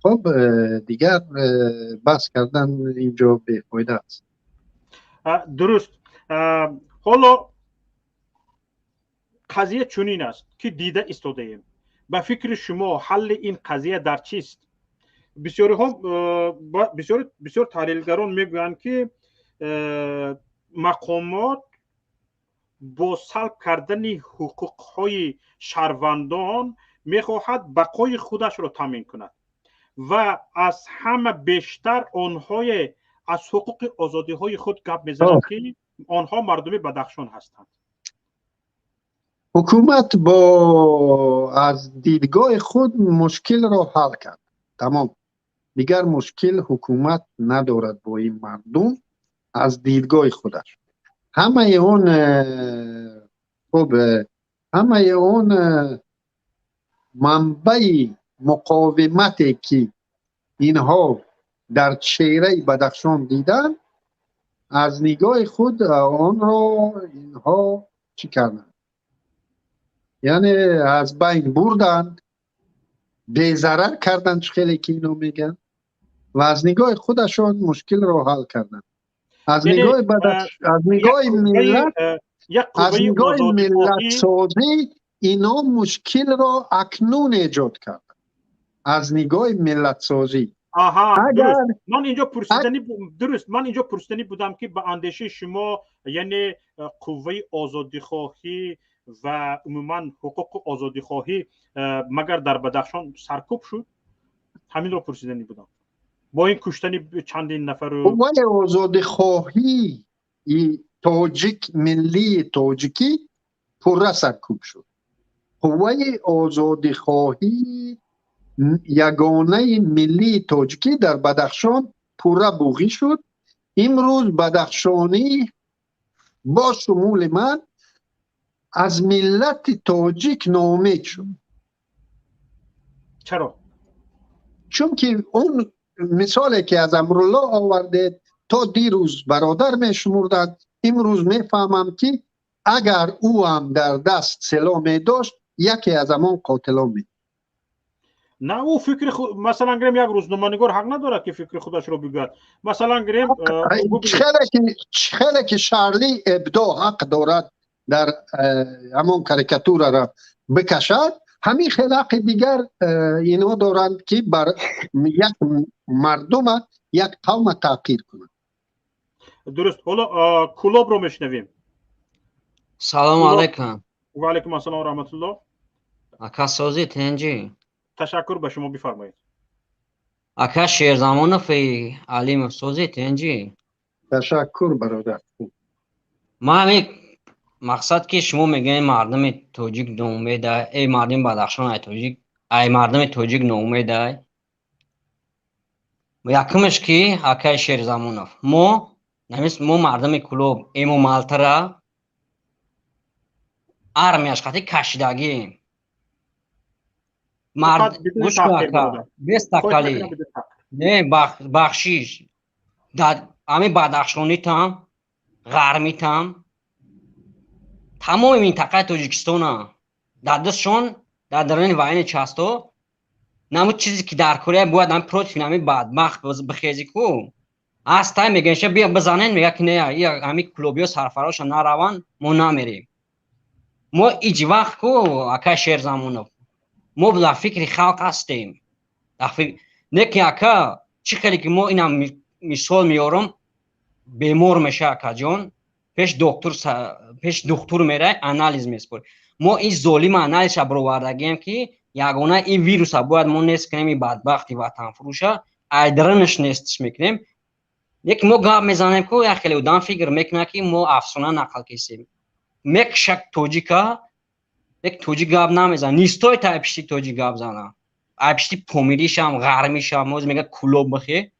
Хоб, дигар баҳс кардан инҷо бефоида аст. Дуруст. Ҳоло қазия чунин аст, ки дида истодаем. Ба фикри шумо, ҳалли ин қазия дар чист? Бисёриҳо, бисёр таҳлилгарон мегӯянд, ки мақомот бо салб кардани ҳуқуқҳои шаҳрвандон мехоҳад бақои худашро таъмин кунад ва аз ҳама бештар онҳое аз ҳуқуқи озодиҳои худ гап мезананд, ки онҳо мардуми Бадахшон ҳастанд. Ҳукумат бо аз дидгоҳи худ мушкилро ҳал кард, тамом. Дигар мушкил ҳукумат надорад бо ин мардум. Аз дидгоҳи худаш ҳамаи он, хуб, ҳамаи он манбаи муқовимате ки инҳо дар чеҳраи Бадахшон диданд, аз нигоҳи худ онро инҳо чӣ карданд, яъне аз байн бурданд, безарар карданд, чӣ хеле ки ино мегӯянд, ва аз нигоҳи худашон мушкилро ҳал карданд. Аз нигоҳи миллат Аз нигоҳи миллатсозӣ ино мушкилро акнун эҷод кард, аз нигоҳи миллатсозӣ. Аҳа, ман инҷо пурсидани, дуруст, ман инҷо пурсидани будам, ки ба андешаи шумо, яъне қувваи озодихоҳӣ ва умуман ҳуқуқи озодихоҳӣ магар дар Бадахшон саркӯб шуд? Ҳаминро пурсидани будам, бо ин куштани чандин нафару. Қувваи озодихоҳии тоҷик, миллии тоҷикӣ пурра саркӯб шуд. Қувваи озодихоҳии ягонаи миллии тоҷикӣ дар Бадахшон пурра буғӣ шуд. Имрӯз бадахшонӣ бо шумули ман аз миллати тоҷик ноумед шуд. Чаро? Чунки он мисоле, ки аз Амрулло овардед, то дирӯз бародар мешумурданд, имрӯз мефаҳмам, ки агар ӯ ҳам дар даст силоҳ медошт, яке аз ҳамон қотилон мед. На, ӯ фикри, масалан гирем, як рӯзноманигор ҳақ надорад, ки фикри худашро бигӯяд? Масалан гирем. Хеле ки Шарли Эбдо ҳақ дорад дар ҳамон карикатураро бикашад, ҳамин хел ҳақи дигар инҳо доранд, ки бар як мардума, як қавма таъқир кунанд. Дуруст. Ҳоло Кулобро мешунавем. Салому алайкум. Ва алайкум ассалом ва раҳматуллоҳ. Ака, созӣ, тинҷӣ? Ташаккур ба шумо, бифармоед. Ака Шерзамонов Алимов, созӣ, тинҷӣ? Ташаккур, бародар. Ман ҳамин мақсад, ки шумо мегӯед, мардуми тоҷик ноумеда, эй, мардуми Бадахшон ай тоҷик, ай мардуми тоҷик ноумедай. Якумаш, ки акаи Шерзамонов, мо мо мардуми Кулоб Эмомалтара армияш қати кашидагием. Без такали не, бахшиш, ҳамин бадахшонитам, ғармитам, тамоми минтақаи Тоҷикистона дар дастшон, дар дарони военный часто намуд. Чизе ки дар Корея бояд ами против нами бадбахт бихези ку ҳастай, мегӯяша бия бизанен, мега ки не, ҳами клубиё сарфароша нараванд, мо намерем. Мо ҳеҷ вақт ку, акай Шерзамонов, мо дар фикри халқ ҳастем. Не ки, ака, чӣ хеле ки мо инам мисол меорам: бемор меша, акаҷон, пеш доктор, пеш духтур мерай, анализ меспорӣ. Мо ин золима анализша бировардагием, ки ягона ин вируса бояд мо нест кунем, ин бадбахти ватанфурӯша айдаранаш нестш мекунем. Яке мо гап мезанем ку, як хеле одам фикр мекунад, ки мо афсона нақл кесем. Мекушак тоҷика, як тоҷик гап намезана, нистои ай пишти тоҷик гап зана, ай пишти помиришам, ғармишам. Моз мега Кулоб бихе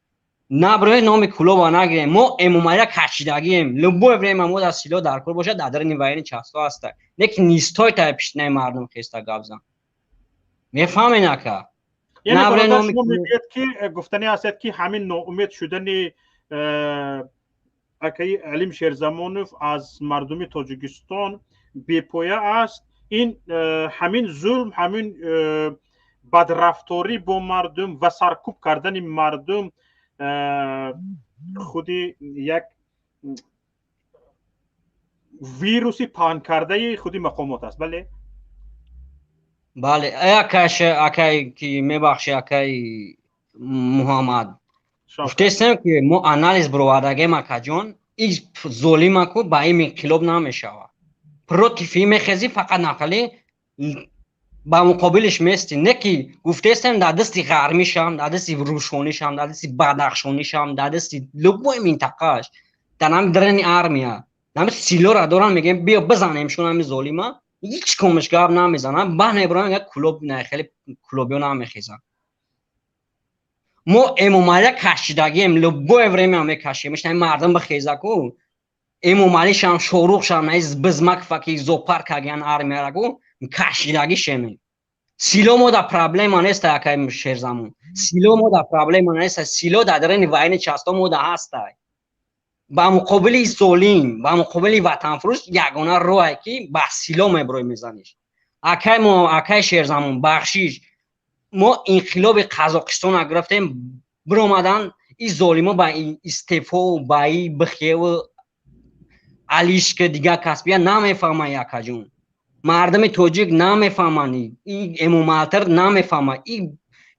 наброи, номи Кулоба нагирем. Мо Эмомалия кашидагием. Любое время мо дар сило дар кор бошад, дар дарини военный часто ҳаста, не ки нистои тай пишти мардум хеста гап зан. Мефаҳмен, ака? Мегӯяд, ки гуфтани ҳастед, ки ҳамин ноумед шудани акаи Алим Шерзамонов аз мардуми Тоҷикистон бепоя аст. Ин ҳамин зулм, ҳамин бадрафторӣ бо мардум ва саркӯб кардани мардум худи як вируси паҳнкардаи худи мақомот аст, бале? Бале, акай, ки мебахши, акаи Муҳаммад, гуфтестем, ки мо анализ бировардагем, акаҷон. Ин золима ку ба ин инқилоб намешавад. Против ин мехезӣ, фақат нақали ба муқобилиш местӣ. Не ки гуфтестем, дар дасти ғармишам, дар дасти рӯшонишам, дар дасти бадахшонишам, дар дасти любой минтақааш, дар ҳами дарани армия нами силора доран, мегӯем, биё бизанем шун ҳами золима. Ҳеҷ комиш гап намезанам, баҳ мебурам, як кулоб хеле кулобиё намехезанд. Мо Эмомалия кашидагием, любое время мекашем. Мардум бихеза ку, Эмомалишам, Шорухшам, бизмак факи зоопарк агиян армияраку кашидагишеме. Сило мо да проблема неста, акай Шерзамон, сило мо да проблема неста. Сило дар дарани военный часто мо да ҳастай. Ба муқобили золим, ба муқобили ватанфурӯш ягона роҳе, ки ба сило мебурой, мезаниш. Акай мо, акай Шерзамон, бахшиш, мо инқилоби Қазоқистона гирифтем, биромадан ин золимо ба истеъфову ба и бихеву. Алишка дигар кас бия, намефаҳманд, якаҷон. Мардуми тоҷик намефаҳманд, и Эмомалтар намефаҳмад. И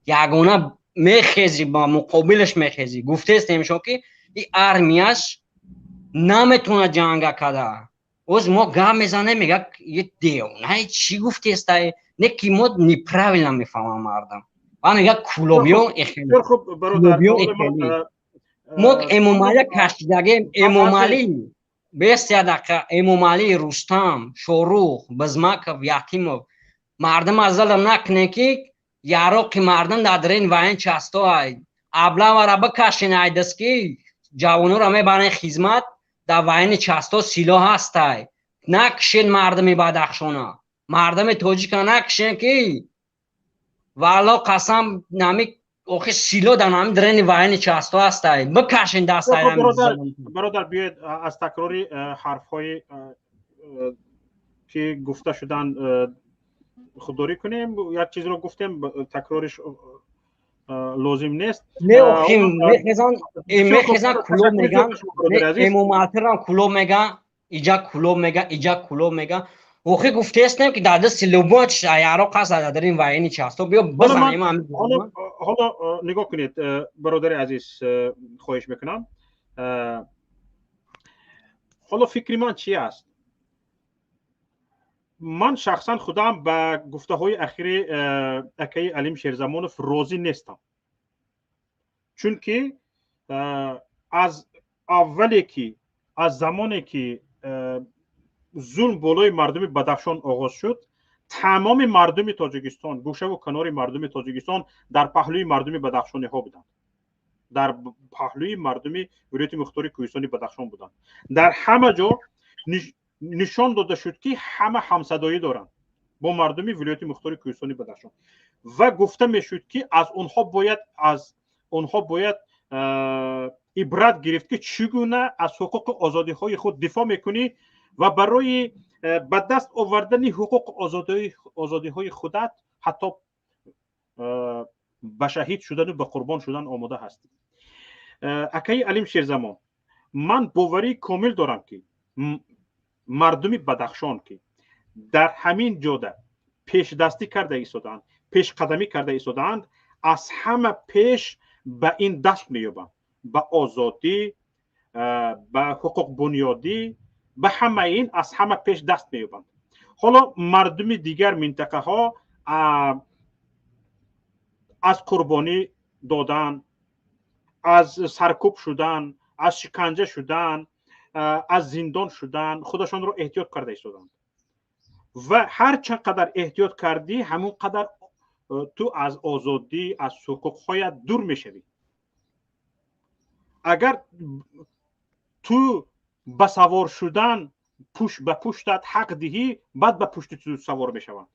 ягона мехези, ба муқобилаш мехези. Гуфтестем шо, ки и армияш наметавонад ҷанга када. Оз мо гап мезанем, мега, девонаи, чӣ гуфтестай? Не ки мо неправильно мефаҳмам мардам. Ва мега, кулобиё. Мо Эмомалия кашидагем, Эмомалӣ бес я дақиқа, Эмомалӣ, Рустам, Шорух, Бизмаков, Ятимов. Мардум аз залм накунем, ки яроқи мардум дар дрен воен часто ай аблавара бикашен, айдас ки ҷавонора мебарен хизмат дар военный часто, силоҳ ҳастай. Накушен мардуми Бадахшона, мардуми тоҷика накушен, ки валло қасам, нами охи сило дар нами дрени военный часто ҳастай, бикашен дастай. Бародар, биёед, аз такрори ҳарфҳои ки гуфта шуданд худдорӣ кунем. Як чизро гуфтем, такрориш лозим нест. Мехезан, Кулоб меган, Эмомалтирам Кулоб меган, иҷа Кулоб меган, иҷа Кулоб меган. Охи, гуфтестем, ки дар дасти любой яроқ ҳаст дар ин военный часто, биё бизанем. Ҳоло нигоҳ кунед, бародари азиз, хоҳиш мекунам. Ҳоло фикри ман чи аст? Ман шахсан худам ба гуфтаҳои ахири акаи Алим Шерзамонов розӣ нестам, чунки аз аввале ки, аз замоне ки зулм болои мардуми Бадахшон оғоз шуд, тамоми мардуми Тоҷикистон, гӯшаву канори мардуми Тоҷикистон дар паҳлӯи мардуми бадахшониҳо буданд, дар паҳлӯи мардуми Вилояти Мухтори Кӯҳистони Бадахшон буданд. Дар ҳама ҷо нишон дода шуд, ки ҳама ҳамсадоӣ доранд бо мардуми Вилояти Мухтори Кӯҳистони Бадахшон, ва гуфта мешуд, ки аз онҳо бояд ибрат гирифт, ки чӣ гуна аз ҳуқуқу озодиҳои худ дифоъ мекунӣ ва барои ба даст овардани ҳуқуқу озодиҳои худат ҳатто ба шаҳид шудану ба қурбон шудан омода ҳастӣ. Акаи Алим Шерзамон, ман боварии комил дорам, ки мардуми Бадахшон, ки дар ҳамин ҷода пешдастӣ карда истодаанд, пешқадамӣ карда истодаанд, аз ҳама пеш ба ин даст меёбанд, ба озодӣ, ба ҳуқуқбунёдӣ, ба ҳамаи ин аз ҳама пеш даст меёбанд. Ҳоло мардуми дигар минтақаҳо аз қурбонӣ додан, аз саркӯб шудан, аз шиканҷа шудан, аз зиндон шудан худашонро эҳтиёт карда истоданд. Ва ҳар чанд қадар эҳтиёт кардӣ, ҳамон қадар ту аз озодӣ, аз ҳуқуқҳоят дур мешавӣ. Агар ту ба савор шудан ба пуштат ҳақ диҳӣ, баъд ба пушти ту савор мешаванд.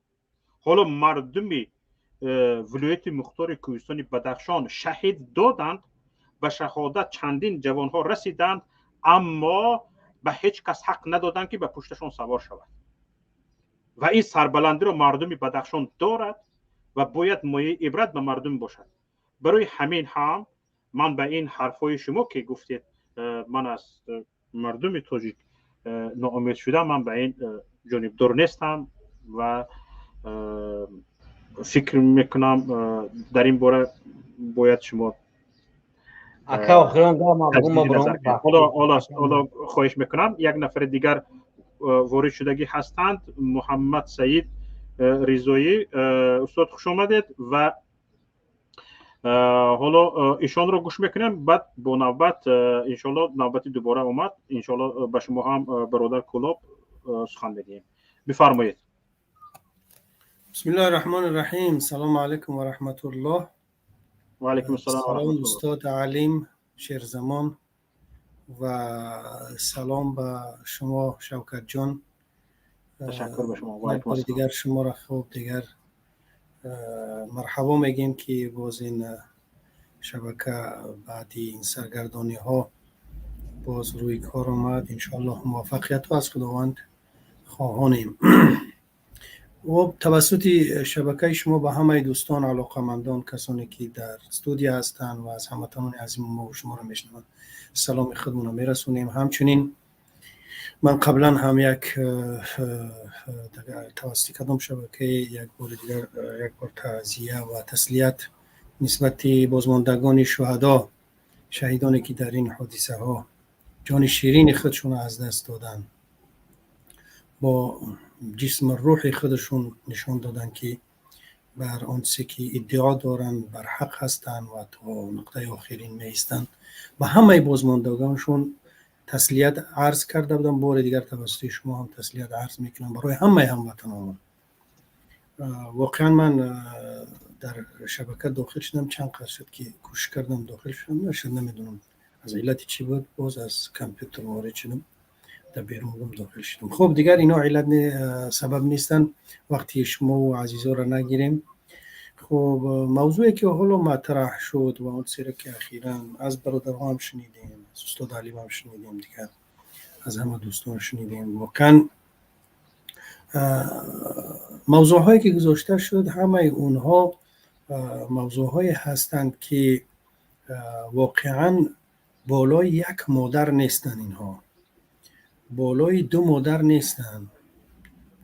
Ҳоло мардуми Вилояти Мухтори Кӯҳистони Бадахшон шаҳид доданд, ба шаҳодат чандин ҷавонҳо расиданд, аммо ба ҳеҷ кас ҳақ надоданд, ки ба пушташон савор шавад. Ва ин сарбаландиро мардуми Бадахшон дорад ва бояд мояи ибрат ба мардум бошад. Барои ҳамин ҳам ман ба ин ҳарфҳои шумо, ки гуфтед, ман аз мардуми тоҷик ноумед шудам, ман ба ин ҷонибдор нестам ва фикр мекунам, дар ин бора бояд шумо ҳоло, хоҳиш мекунам, як нафари дигар ворид шудагӣ ҳастанд, Муҳаммад Саид Ризоӣ. Устод, хуш омадед. Ва ҳоло ишонро гӯш мекунем, баъд бо навбат, иншоалло, навбати дубора омад, иншоалло, ба шумо ҳам, бародар Кулоб, сухан медиҳем. Бифармоед. بسم الله الرحمن الرحیم. سلام علیکم و رحمت الله. و علیکم السلام. سلام استاد علیم شیرزمان و سلام به شما شوکت جان. تشکر به شما. دیگر شما را خوب دیگر مرحبا میگیم که باز این شبکه بعدی این سرگردانی ها باز روی کار آمد. انشاءالله موفقیت ها از خداوند خواهانیم. و توسط شبکه شما به همه دوستان، علاقمندان، کسانی که در استودیو هستند و از هموطنان عزیز ما و شما را میشنوند، سلام خودمون رو میرسونیم. همچنین Ман қаблан ҳам як тавассути кадом шабакае як бори дигар як бор таъзия ва таслият нисбати бозмондагони шуҳадо, шаҳидоне ки дар ин ҳодисаҳо ҷони ширини худшонро аз даст доданд, бо ҷисму рӯҳи худашон нишон доданд, ки бар он чизе ки иддао доранд, бар ҳақ ҳастанд ва то нуқтаи охирин меистанд, ба ҳамаи бозмондагоншон таслият арз карда будам. Бори дигар тавассути шумо ҳам таслият арз мекунам барои ҳамаи ҳамватанонам. Воқеан, ман дар шабака дохил шудам, чанд қадр шуд ки кӯшиш кардам дохил шудам, нашуд, намедонам аз иллати чӣ буд. Боз аз компютер ворид шудам, дар берун будам, дохил шудам. Хуб, дигар ино иллат сабаб нестанд, вақти шумову азизоро нагирем. Хуб, мавзӯе ки ҳоло матраҳ шуд ва он чизеро ки ахиран аз бародарҳо ҳам шунидем, аз устод Алим ҳам шунидем, дигар аз ҳама дӯстон шунидем, воқеан мавзӯъҳое ки гузошта шуд, ҳамаи онҳо мавзӯъҳое ҳастанд, ки воқеан болои як модар нестанд, инҳо болои ду модар нестанд,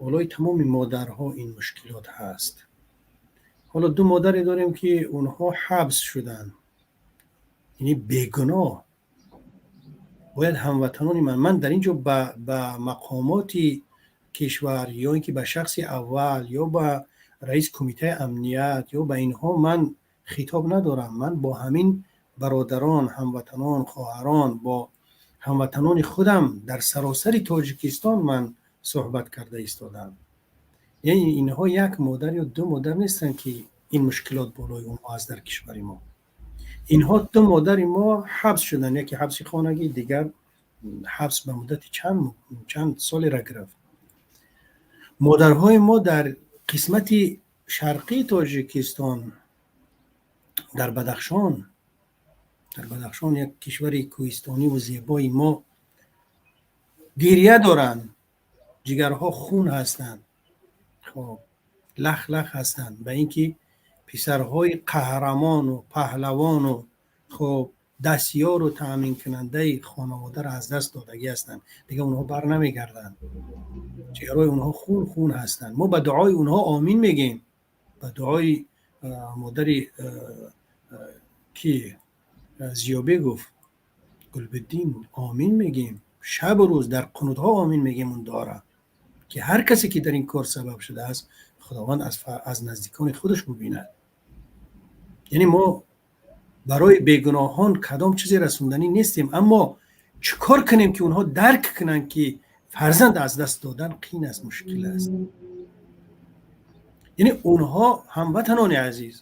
болои тамоми модарҳо ин мушкилот ҳаст. Ҳоло ду модаре дорем, ки онҳо ҳабс шуданд, яъне бегуноҳ. Бояд ҳамватанони ман дар ин ҷо ба мақомоти кишвар ё ин ки ба шахси аввал ё ба раис кумитаи амният ё ба инҳо ман хитоб надорам. Ман бо ҳамин бародарон, ҳамватанон, хоҳарон, бо ҳамватанони худам дар саросари Тоҷикистон ман суҳбат карда истодам. Яъне инҳо як модар ё ду модар нестанд, ки ин мушкилот болои онҳо аст. Дар кишвари мо инҳо ду модари мо ҳабс шуданд, яке ҳабси хонагӣ, дигар ҳабс ба муддати чанд солеро гирифт. Модарҳои мо дар қисмати шарқии Тоҷикистон, дар Бадахшон, дар Бадахшон, як кишвари кӯҳистониву зебои мо, гиря доранд, ҷигарҳо хун ҳастанд, хоб, лах лах ҳастанд ба ин ки писарҳои қаҳрамону паҳлавону, хоб, дастёру таъминкунандаи хонаводаро аз даст додагӣ ҳастанд. Дигар онҳо бар намегарданд, ҷигарҳои онҳо хун хун ҳастанд. Мо ба дуои онҳо омин мегем, ба дуои модари ки Зиёбегов Гулбиддин омин мегем, шабу рӯз дар қунутҳо омин мегем он дуора, ки ҳар касе ки дар ин кор сабаб шудааст, Худованд аз наздикони худаш бубинад. Яъне мо барои бегуноҳон кадом чизе расонданӣ нестем, аммо чӣ кор кунем, ки онҳо дарк кунанд, ки фарзанд аз даст додан қин аст, мушкил аст? Яъне онҳо, ҳамватанони азиз,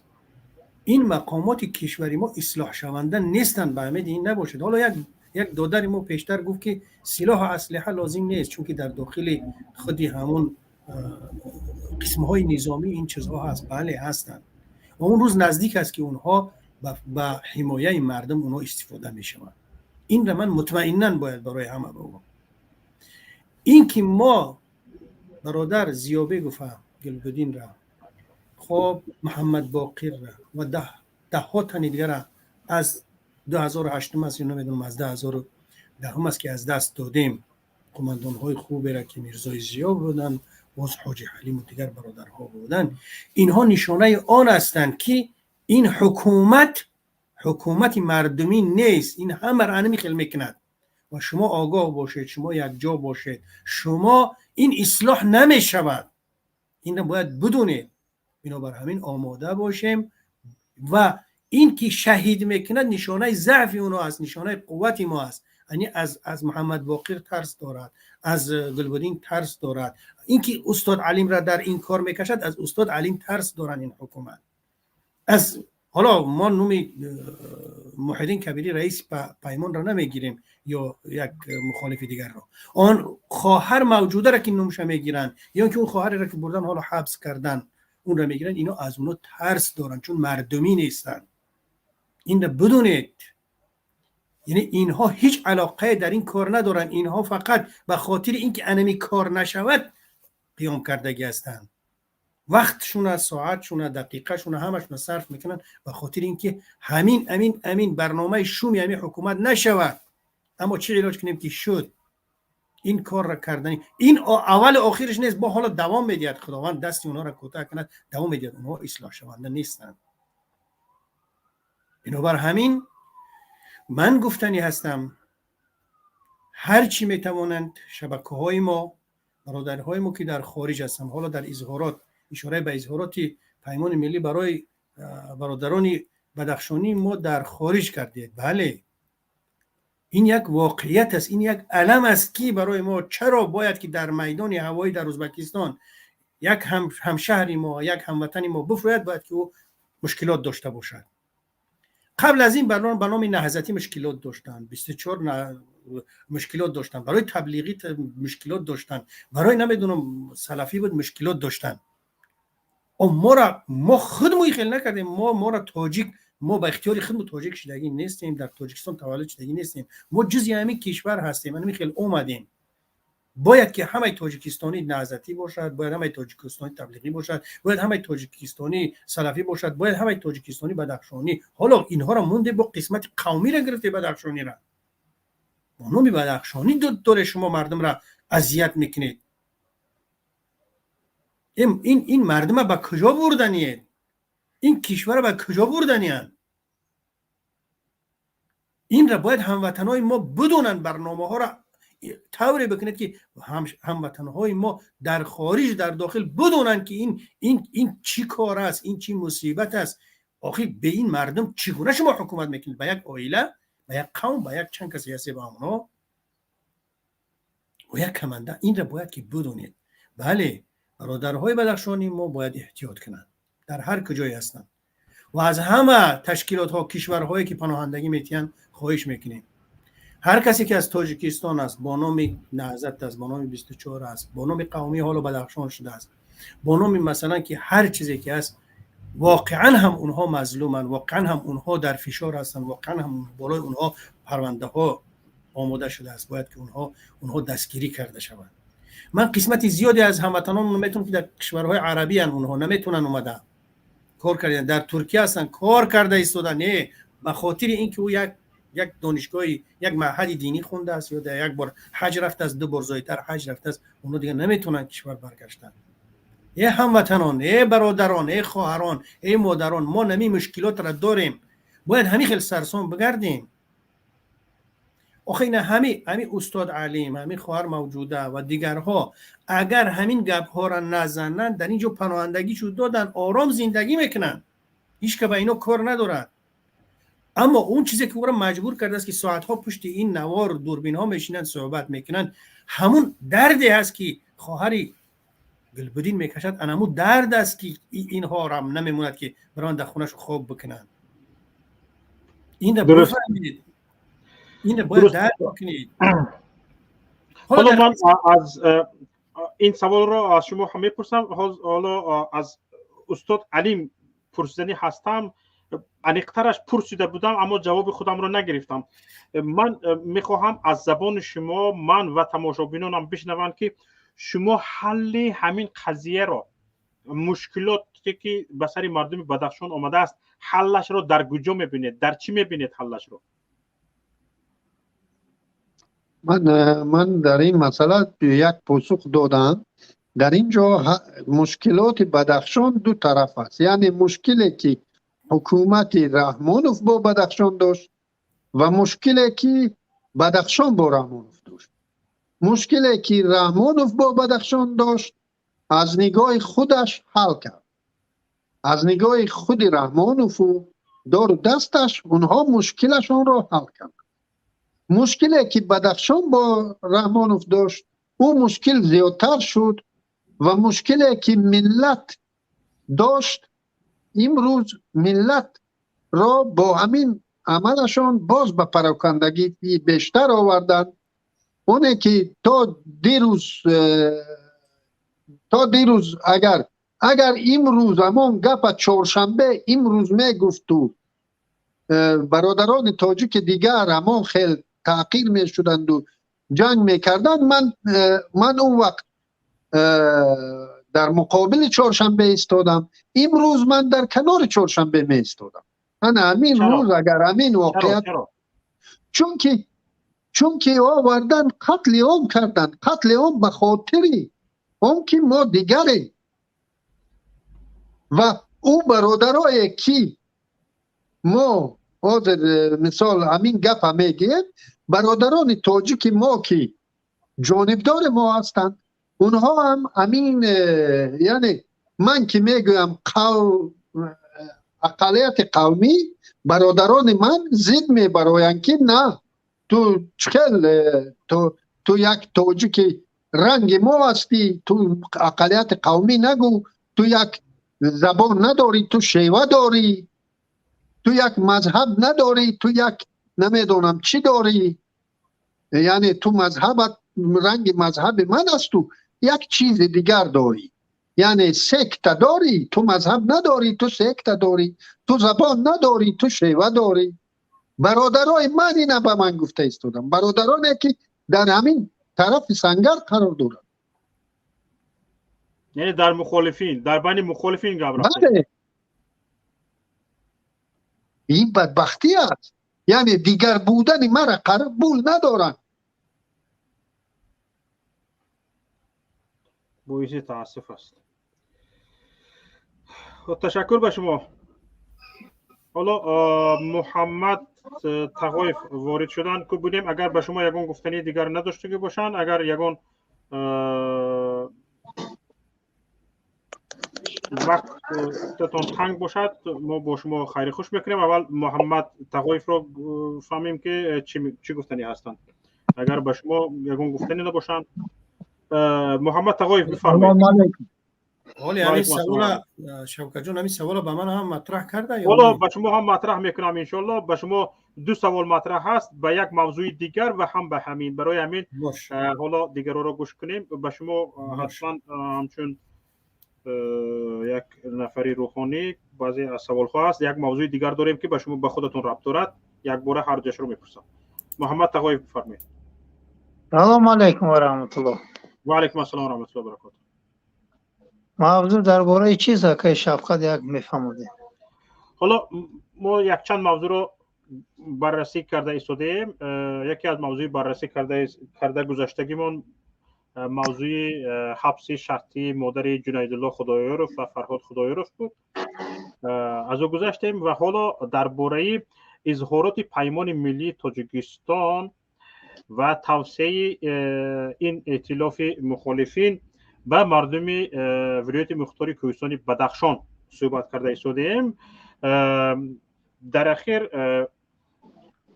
ин мақомоти кишвари мо ислоҳшаванда нестанд, ба умеди ин набошед. Ҳоло як додари мо пештар гуфт, ки силоҳу аслиҳа лозим нест, чунки дар дохили худи ҳамон қисмҳои низомӣ ин чизҳо ҳаст. Бале, ҳастанд ва он рӯз наздик аст, ки онҳо ба ҳимояи мардум онҳо истифода мешаванд. Инра ман мутмаиннан бояд барои ҳама бигӯм. Ин ки мо бародар Зиёбегова Гулбуддинра, хоб, Муҳаммад Боқирра ва даҳҳо тани дигара аз 2008-ум аст ё намедонам, аз 2010-ум аст, ки аз даст додем, қумандонҳои хуберо, ки Мирзои Зиё буданд, боз Ҳоҷи Ҳалиму дигар бародарҳо буданд, инҳо нишонаи он ҳастанд, ки ин ҳукумат ҳукумати мардумӣ нест. Ин ҳамаро анами хел мекунад ва шумо огоҳ бошед, шумо якҷо бошед, шумо ин ислоҳ намешавад, инро бояд бидонед. Бинобар ҳамин омода бошем ва ин ки шаҳид мекунад, нишонаи заъфи онҳо аст, нишонаи қуввати мо аст. Яъне аз Муҳаммад Боқир тарс дорад, аз Гулбуддин тарс дорад. Ин ки устод Алимра дар ин кор мекашад, аз устод Алим тарс доранд ин ҳукумат. Аз ҳоло мо номи Муҳиддин Кабирӣ, раис Паймонро намегирем ё як мухолифи дигарро. Он хоҳар мавҷударо, ки номша мегиранд, ё ки он хоҳареро, ки бурдан, ҳоло ҳабс кардан, онро мегиранд. Ино аз онҳо тарс доранд, чун мардумӣ нестанд. Инро бидонед. Яъне инҳо ҳеҷ алоқае дар ин кор надоранд. Инҳо фақат ба хотири ин ки анами кор нашавад қиём кардагӣ ҳастанд. Вақтшуна, соатшуна, дақиқашуна, ҳамашуна сарф мекунанд ба хотири ин ки ҳамин амин амин барномаи шуми ҳамин ҳукумат нашавад. Аммо чӣ илоҷ кунем, ки шуд? Ин корро кардани ин аввали охираш нест, бо ҳоло давом медиҳад. Худованд дасти онҳоро кӯтоҳ кунад, давом медиҳад. Онҳо ислоҳшаванда нестанд. Бинобар ҳамин ман гуфтанӣ ҳастам, ҳар чӣ метавонанд шабакаҳои мо, бародарҳои мо, ки дар хориҷ ҳастанд, ҳоло дар изҳорот, ишораи ба изҳороти Паймони миллӣ барои бародарони бадахшонии мо дар хориҷ кардед. Бале, ин як воқеият аст, ин як алам аст, ки барои мо чаро бояд ки дар майдони ҳавоӣ дар Ӯзбекистон як ҳамшаҳри мо, як ҳамватани мо бифурӯяд, бояд ки ӯ мушкилот дошта бошад. Қабл аз ин ба номи Наҳзатӣ мушкилот доштанд, 24 мушкилот доштанд, барои таблиғӣ мушкилот доштанд, барои намедонам салафӣ буд мушкилот доштанд. Мора мо худмо хел накардем, мо мора тоҷик, мо ба ихтиёри худмо тоҷик шудагӣ нестем, дар Тоҷикистон таваллуд шудагӣ нестем, мо ҷузъи ҳамин кишвар ҳастем, ҳамин хел омадем. Бояд ки ҳамаи тоҷикистонӣ наҳзатӣ бошад, бояд ҳамаи тоҷикистонӣ таблиғӣ бошад, бояд ҳамаи тоҷикистонӣ салафӣ бошад, бояд ҳамаи тоҷикистонӣ бадахшонӣ. Ҳоло инҳоро монде бо қисмати қавмиро гирифте, бадахшониро бо номи бадахшонӣ доре шумо мардумро азият мекунед. Ин мардума ба куҷо бурданиед? Ин кишварро ба куҷо бурданианд? Инра бояд ҳамватанҳои мо бидонанд. Барномаҳоро тавре бикунед, ки ҳамватанҳои мо дар хориҷ, дар дохил бидонанд, ки ин чӣ кор аст, ин чӣ мусибат аст. Охир бе ин мардум чӣ гуна шумо ҳукумат мекунед? Ба як оила, ба як қавм, ба як чанд касе ҳастед, ба онҳо бо як каманда. Инра бояд ки бидонед. Бале, бародарҳои бадахшонии мо бояд эҳтиёт кунанд дар ҳар куҷое ҳастанд ва аз ҳама ташкилотҳо, кишварҳое ки паноҳандагӣ метиҳанд, хоҳиш мекунем: ҳар касе ки аз Тоҷикистон аст, бо номи Наҳзат аст, бо номи 24 аст, бо номи қавмӣ ҳоло бадахшон шудааст, бо номи масалан ки ҳар чизе ки аст, воқеан ҳам онҳо мазлуманд, воқеан ҳам онҳо дар фишор ҳастанд, воқеан ҳам болои онҳо парвандаҳо омода шудааст, бояд ки онҳо дастгирӣ карда шаванд. Ман қисмати зиёде аз ҳамватанон метавонам, ки дар кишварҳои арабиянд, онҳо наметавонанд омада кор кардан, дар Туркия ҳастанд, кор карда истода, не ба хотири ин ки ӯ як донишгоҳи, як маъҳади динӣ хондааст ё дар як бор ҳаҷ рафтааст, ду бор зоидтар ҳаҷ рафтааст, онҳо дигар наметавонанд кишвар баргаштанд. Э ҳамватанон, э бародарон, э хоҳарон, э модарон, мо нами мушкилотро дорем, бояд ҳамин хел сарсон бигардем. Охи ина ҳами устод Алим, ҳамин хоҳар Мавҷуда ва дигарҳо агар ҳамин гапҳоро назананд, дар ин ҷо паноҳандагӣ шуд доданд, ором зиндагӣ мекунанд, ҳеҷ ка ба ино кор надорад. Аммо он чизе ки ӯро маҷбур кардааст, ки соатҳо пушти ин навор дурбинҳо мешинанд, суҳбат мекунанд, ҳамун дарде ҳаст, ки хоҳари Гулбуддин мекашад. Анаму дард аст, ки инҳоро намемонад, ки бираванд дар хонашу хоб бикунанд. Инро бифаҳмед, инро бояд дарк кунед. Ҳоло ман аз ин саволро аз шумо ҳам мепурсам. Ҳоло аз устод Алим пурсиданӣ ҳастам, аниқтараш пурсида будам, аммо ҷавоби худамро нагирифтам. Ман мехоҳам аз забони шумо ман ва тамошобинонам бишнаванд, ки шумо ҳалли ҳамин қазияро, мушкилоте ки ба сари мардуми Бадахшон омадааст, ҳаллашро дар куҷо мебинед, дар чӣ мебинед ҳаллашро? Ман дар ин масъала як посух додам. Дар ин ҷо мушкилоти Бадахшон ду тараф аст, яъне мушкиле ки ҳукумати Раҳмонов бо Бадахшон дошт ва мушкиле ки Бадахшон бо Раҳмонов дошт. Мушкиле ки Раҳмонов бо Бадахшон дошт, аз нигоҳи худаш ҳал кард. Аз нигоҳи худи Раҳмонову дору дасташ онҳо мушкилашонро ҳал кард. Мушкиле ки Бадахшон бо Раҳмонов дошт, ӯ мушкил зиёдтар шуд ва мушкиле ки миллат дошт, имрӯз миллатро бо ҳамин амалашон боз ба парокандагӣ бештар оварданд. Оне ки то дирӯз агар имрӯз ҳамон гапа чоршанбе имрӯз мегуфту бародарони тоҷики дигар ҳамон хел таъқир мешуданду ҷанг мекарданд, ман он вақт дар муқобили чоршанбе истодам, имрӯз ман дар канори чоршанбе меистодам. Ана ҳамин рӯз агар ҳамин воқеат, чунки Чунки овардан, қатли ом карданд, қатли ом ба хотири он ки мо дигарем. Ва ӯ бародарое ки мо ҳозир, мисол, ҳамин гапа мегӯем, бародарони тоҷики мо ки ҷонибдори мо ҳастанд, онҳо ҳам ҳамин, яъне ман ки мегӯям ақаллияти қавмӣ, бародарони ман зид мебароянд ки на, ту чхел, ту як тоҷики ранги мо ҳастӣ, ту ақаллияти қавмӣ нагӯ, ту як забон надорӣ, ту шева дорӣ, ту як мазҳаб надорӣ, ту як намедонам чӣ дорӣ, яъне ту мазҳабат ранги мазҳаби ман асту як чизи дигар дорӣ, яъне секта дорӣ, ту мазҳаб надорӣ, ту секта дорӣ, ту забон надорӣ, ту шева дорӣ. Бародарои ман ина ба ман гуфта истодам, бародароне ки дар ҳамин тарафи сангар қарор доранд. Яъне дар мухолифин, дар байни мухолифин гап рафт. Бале, ин бадбахтӣ аст, яъне дигар будани мара қабул надоранд. Боиси таассуф аст. Ташаккур ба шумо. Ҳоло Муҳаммад Тағоев ворид шуданд, ку будем, агар ба шумо ягон гуфтании дигар надоштагӣ бошанд, агар ягон вақтатон танг бошад, мо бо шумо хайри хуш мекунем. Аввал Муҳаммад Тағоевро фаҳмем ки чӣ гуфтанӣ ҳастанд. Агар ба шумо ягон гуфтанӣ набошанд, Муҳаммад Тағоев, бифармоед. Ҳоли ҳамин савола, Шавкатҷон, ҳамин савола ба ман ҳам матраҳ карда ё ҳоло не? Ба шумо ҳам матраҳ мекунам, иншоалло. Ба шумо ду савол матраҳ ҳаст, ба як мавзӯи дигар ва ҳам ба ҳамин. Барои ҳамин Бош. ҳоло дигарҳоро гӯш кунем. Ба шумо Бош. ҳатман ҳамчун як нафари рӯҳонӣ баъзе аз саволҳо ҳаст. Як мавзӯи дигар дорем ки ба шумо ба худатон рабт дорад. Якбора ҳар дуяшро мепурсам. Муҳаммад Тағоев, бифармоед. Салому алайкум ва раҳматуллоҳ. Ва алайкум ассалом ва раҳматуллоҳи ва баракотуҳ. Мавзӯъ дар бораи чиз, акаи Шавқат, як мефаҳмодем? Ҳоло мо якчанд мавзӯъро баррасӣ карда истодаем. Яке аз мавзӯи баррасӣ карда гузаштагимон мавзӯи ҳабси шартии модари Ҷунайдулло Худоёров ва Фарҳод Худоёров буд. Аз ӯ гузаштем ва ҳоло дар бораи изҳороти Паймони миллии Тоҷикистон ва тавсияи ин эътилофи мухолифин ба мардуми вилояти мухтори Кӯҳистони Бадахшон суҳбат карда истодаем. Дар ахир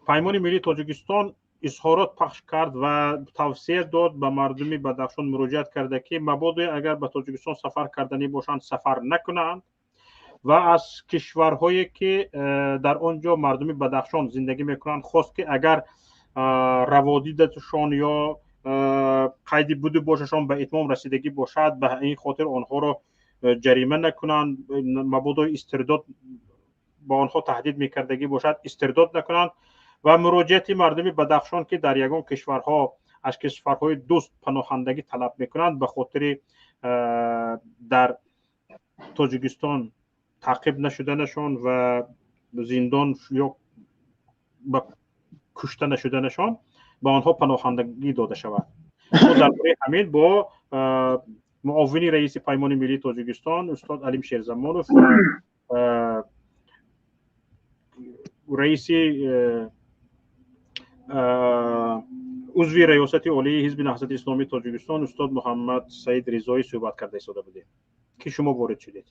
Паймони миллии Тоҷикистон изҳорот пахш кард ва тавсия дод, ба мардуми Бадахшон муроҷиат карда, ки мабодо агар ба Тоҷикистон сафар карданӣ бошанд, сафар накунанд ва аз кишварҳое ки дар он ҷо мардуми Бадахшон зиндагӣ мекунанд, хост ки агар раводидашон ё қайди буду бошашон ба итмом расидагӣ бошад, ба ин хотир онҳоро ҷарима накунанд, мабодо истирдод ба онҳо таҳдид мекардагӣ бошад, истирдод накунанд ва муроҷиати мардуми Бадахшон, ки дар ягон кишварҳо аз кишварҳои дӯст паноҳандагӣ талаб мекунанд, ба хотири дар Тоҷикистон таъқиб нашуданашон ва зиндон ё ба кушта нашуданашон, ба онҳо паноҳандагӣ дода шавад. Мо дар бораи ҳамин бо муовини раиси Паймони миллии Тоҷикистон устод Алим Шерзамонов ва раиси узви Раёсати Олии Ҳизби Наҳзати Исломии Тоҷикистон устод Муҳаммад Саид Ризоӣ суҳбат карда истода будем, ки шумо ворид шудед.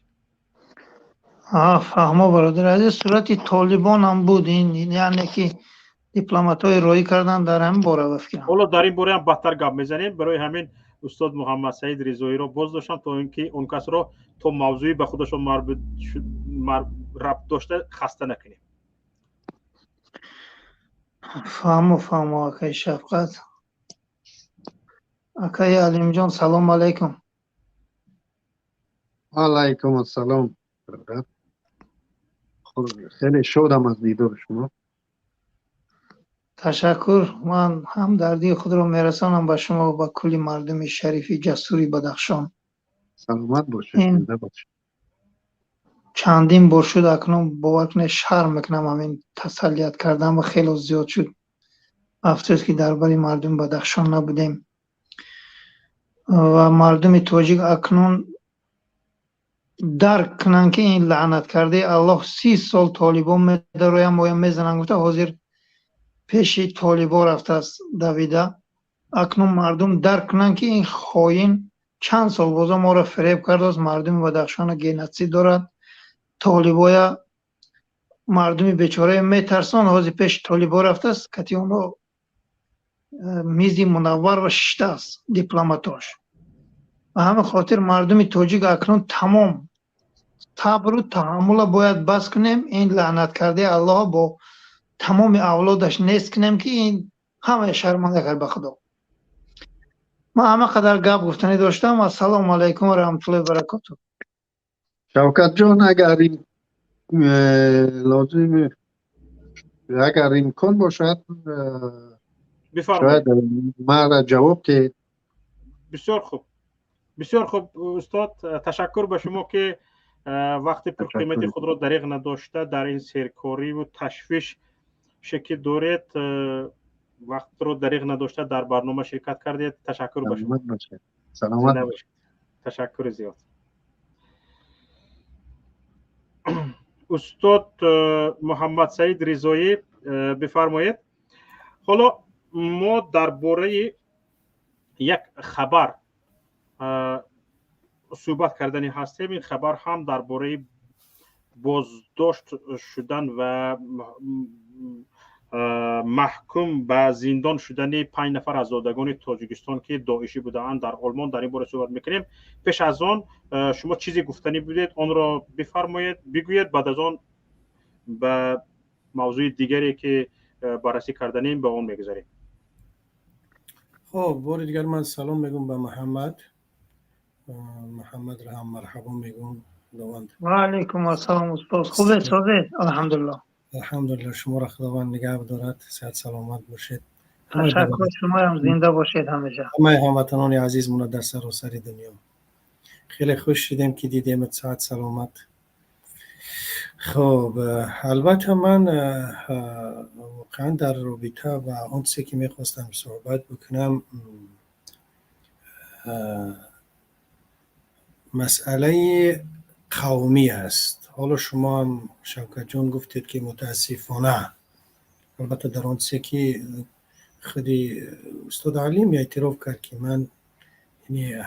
Фаҳмо, бародар азиз, сурати Толибон ҳам буд ин, яъне ки дипломатҳои роӣ кардан дар ҳамин бора, ба фикрам. Ҳоло дар ин бора ҳам баъдтар гап мезанем. Барои ҳамин устод Муҳаммад Саид Ризоиро боз доштам, то ин ки он касро то мавзӯи ба худашон марбут рабт дошта хаста накунем. Фаҳмо, фаҳмо, акаи Шафқат. Акаи Алимҷон, салому алайкум. Алайкум ассалом. Хеле шодам аз дидори шумо. Ташаккур. Ман ҳамдардии худро мерасонам ба шумо ва ба кулли мардуми шарифи ҷасури Бадахшон. Саломат бошед, Ин зинда бошед. чандин бор шуд, акнун бовар кунед, шарм мекунам, ҳамин тасаллият кардан ва хело зиёд шуд. Афсӯс, ки дар бари мардуми Бадахшон набудем ва мардуми тоҷик акнун дарк кунанд, ки ин лаънаткардаи Аллоҳ 30 сол толибон медароям, моя мезананд гуфта, ҳозир пеши толибо рафтааст давида. Акнун мардум дарк кунанд, ки ин хоин чанд сол бозо моро фиреб кардааст, мардуми Бадахшона геноцид дорад, толибоя мардуми бечорае метарсон, ҳозир пеши толибо рафтааст, кати онҳо мизи мунаввар ва шиштааст дипломатош. Ба ҳамин хотир мардуми тоҷик акнун тамом сабру таҳаммула бояд бас кунем, ин лаънаткардаи Аллоҳ бо тамоми авлодаш нест кунем, ки ин ҳамаи шарманда кард ба Худо. Ман ҳама қадар гап гуфтанӣ доштам. Ассалому алайкум ва раҳматуллоҳи ва баракотуҳ. Шавкатҷон, агар лозим, агар имкон бошад, шояд маро ҷавоб диҳед. Бисёр хуб, бисёр хуб, устод, ташаккур ба шумо, ки вақти пурқимати худро дариғ надошта, дар ин серкориву ташвиш ки доред, вақтро дариғ надошта дар барнома ширкат кардед. Ташаккур ба шумо. Саломат. Ташаккури зиёд. Устод Муҳаммад Саид Ризоӣ, бифармоед. Ҳоло мо дар бораи як хабар суҳбат кардани ҳастем. Ин хабар ҳам дар бораи боздошт шудан ва маҳкум ба зиндон шудани 5 нафар аз зодагони Тоҷикистон, ки доишӣ будаанд дар Олмон, дар ин бора суҳбат мекунем. Пеш аз он шумо чизе гуфтанӣ будед, онро бифармоед, бигӯед, баъд аз он ба мавзӯи дигаре, ки баррасӣ карданем, ба он мегузарем. Хоб, бори дигар ман салом мегӯм ба Муҳаммад. Муҳаммадро ҳам марҳабо мегӯм. Худованд. Ва алайкум ассалом, устод. Хубед, созед? Алҳамдулиллоҳ. Алҳамдулиллоҳ, шуморо Худованд нигаҳ дорад, сиҳат саломат бошед. Ташаккур, шумоям зинда бошед ҳамеша. Ҳамаи ҳамватанони азизмона дар саросари дунё. Хеле хуш шудем, ки дидемат, сиҳат саломат. Хоб, албатта ман воқеан дар робита ба он чизе, ки мехостам суҳбат бикунам, масъалаи қавмӣ аст. Ҳоло шумо ҳам, Шавкатҷон, гуфтед, ки мутаассифона, албатта дар он чизе, ки худи устод Алим эътироф кард, ки ман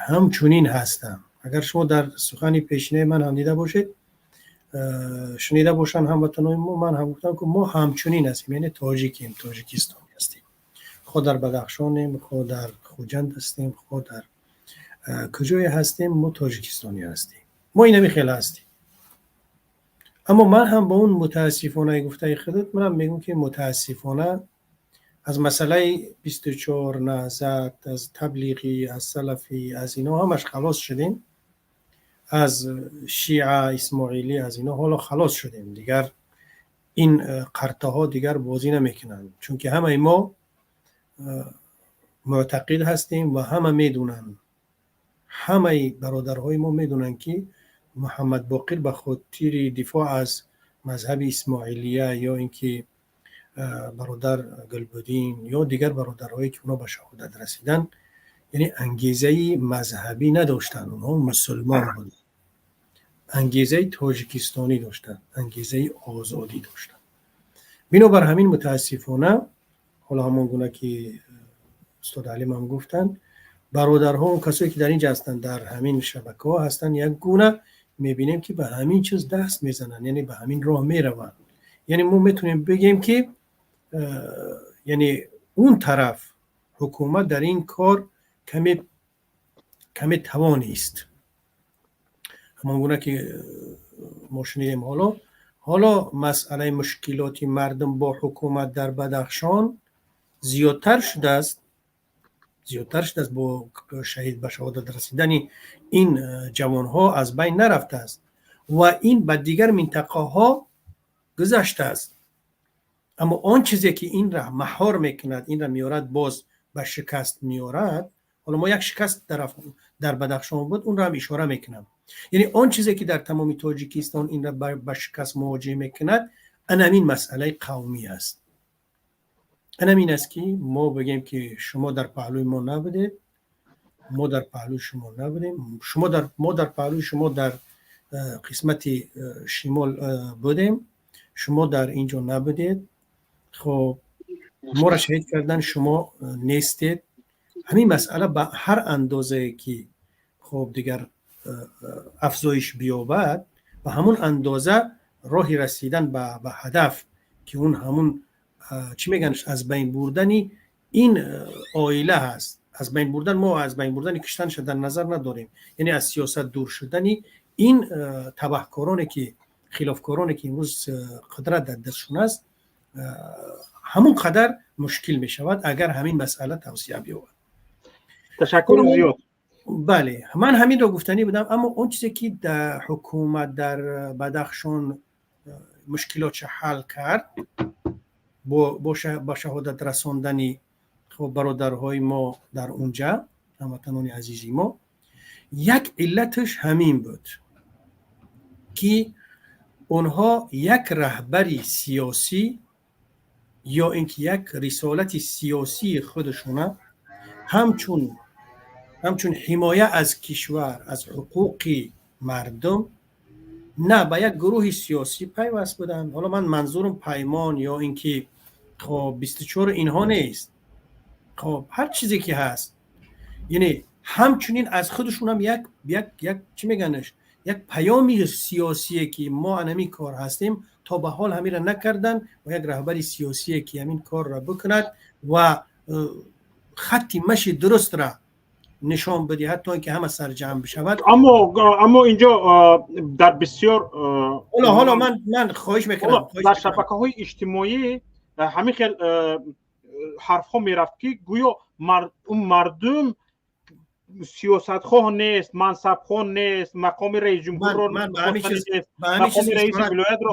ҳамчунин ҳастам. Агар шумо дар сухани пешинаи ман ҳам дида бошед, шунида бошанд ҳамватанони мо, ман ҳам гуфтам, ки мо ҳамчунин ҳастем, яъне тоҷикем, тоҷикистони ҳастем, хо дар Бадахшонем, хо дар Хуҷанд ҳастем, хо дар куҷое ҳастем, мо тоҷикистонӣ ҳастем, мо инами хеле ҳастем. Аммо ман ҳам ба он мутаассифонаи гуфтаи худат манам мегӯм, ки мутаассифона аз масъалаи 24 наҳзат, аз таблиғӣ, аз салафӣ, аз ино ҳамаш халос шудем, аз шиа, исмоилӣ, аз ино ҳоло халос шудем. Дигар ин қартаҳо дигар бозӣ намекунанд, чунки ҳамаи мо мӯътақид ҳастем ва ҳама медонанд, ҳамаи бародарҳои мо медонанд, ки Муҳаммад Боқир ба хотири дифоъ аз мазҳаби исмоилия ё ин ки бародар Гулбуддин ё дигар бародарҳое, ки онҳо ба шаҳодат расиданд, яъне ангезаи мазҳабӣ надоштанд, онҳо мусулмон буданд, ангезаи тоҷикистонӣ доштанд, ангезаи озодӣ доштанд. Бинобар ҳамин мутаассифона ҳоло ҳамон гуна ки устод Алим ҳам гуфтанд, бародарҳо, он касое ки дар инҷа ҳастанд, дар ҳамин шабакаҳо ҳастанд, як гуна мебинем, ки ба ҳамин чиз даст мезананд, яъне ба ҳамин роҳ мераванд. Яъне мо метавонем бигем, ки яъне он тараф ҳукумат дар ин кор каме тавонист. Ҳамон гуна ки мо шунидем, ҳоло масъалаи мушкилоти мардум бо ҳукумат дар Бадахшон зиёдтар шудааст, зиёдтар шудааст. Бо шаҳид ба шаҳодат расидани ин ҷавонҳо аз байн нарафтааст ва ин ба дигар минтақаҳо гузаштааст. Аммо он чизе, ки инра маҳор мекунад, инра меорад, боз ба шикаст меорад. Ҳоло мо як шикаст дар Бадахшон буд, онро ҳам ишора мекунам. Яъне он чизе, ки дар тамоми Тоҷикистон инра ба шикаст мувоҷиҳ мекунад, ана ҳамин масъалаи қавмӣ аст. Анам ин аст, ки мо бигем, ки шумо дар паҳлӯи мо набудед, мо дар паҳлӯи шумо набудем, шумо дар мо дар паҳлӯи шумо дар қисмати шимол будем, шумо дар ин ҷо набудед. Хоб, моро шаҳид кардан, шумо нестед. Ҳамин масъала ба ҳар андозае ки, хоб, дигар афзоиш биёбад, ба ҳамун андоза роҳи расидан ба ҳадаф, ки он ҳамун, чӣ мегӯянд, аз байн бурдани ин оила ҳаст. Аз байн бурдан, мо аз байн бурдани киштанша дар назар надорем, яъне аз сиёсат дур шудани ин табаҳкороне ки, хилофкороне ки имрӯз қудрат дар дастшон аст, ҳамон қадар мушкил мешавад, агар ҳамин масъала тавсеа биёбад. Ташаккур зиёд. Бале, ман ҳаминро гуфтанӣ будам. Аммо он чизе ки дар ҳукумат дар Бадахшон мушкилотша ҳал кард бо шаҳодат расондани, хоб, бародарҳои мо дар унҷа, ҳамватанони азизи мо, як иллаташ ҳамин буд, ки онҳо як раҳбари сиёсӣ ё ин ки як рисолати сиёсии худашона ҳамчун ҳимоя аз кишвар, аз ҳуқуқи мардум, на ба як гурӯҳи сиёсӣ пайваст буданд. Ҳоло ман манзурам Паймон ё ин ки, хоб, 24 инҳо нест. Хоб, ҳар чизе ки ҳаст, яъне ҳамчунин аз худашонам як, чӣ меганаш, як паёми сиёсие, ки мо анами кор ҳастем, то ба ҳол ҳамира накардан ва як раҳбари сиёсие, ки ҳамин корро бикунад ва хатти маши дурустра нишон бидиҳад, то ин ки ҳама сарҷамъ бишавад. Аммо инҷо дар бисёр Ҳоло ман хоҳиш мекунам. Дар шабакаҳои иҷтимоӣ ҳамин хел ҳарфҳо мерафт, ки гӯё мардум сиёсатхоҳ нест, мансабхоҳ нест, мақоми раисҷумҳурро мақоми раиси вилоятро.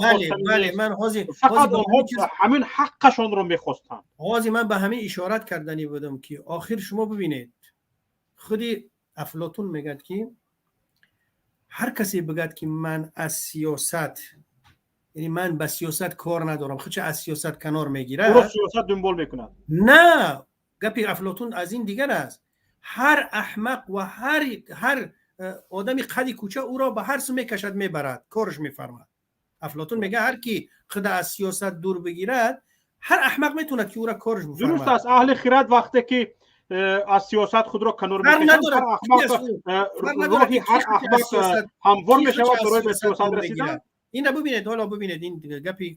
Фақат онҳо ҳамин ҳаққашонро мехостанд. Ҳозир ман ба ҳамин ишорат карданӣ будам, ки охир шумо бибинед, худи Афлотун мегӯяд, ки ҳар касе бигӯяд, ки ман аз сиёсат, яъне ман ба сиёсат кор надорам, худша аз сиёсат канор мегирад. Сиёсат дунбол мекунад. На, гапи Афлотун аз ин дигар аст. Ҳар аҳмақ ва ҳар одами қади кӯча ӯро ба ҳар су мекашад, мебарад, корш мефармад. Афлотун мега, ҳар ки худа аз сиёсат дур бигирад, ҳар аҳмақ метавонад, ки ӯра корш. Дуруст аст. Аҳли хирад вақте ки аз сиёсат худро канор роҳи ҳар аҳмақ ҳамвор мешавад барои ба сиёсат расидан. Инро бибинед, ҳоло бибинед, ин гапи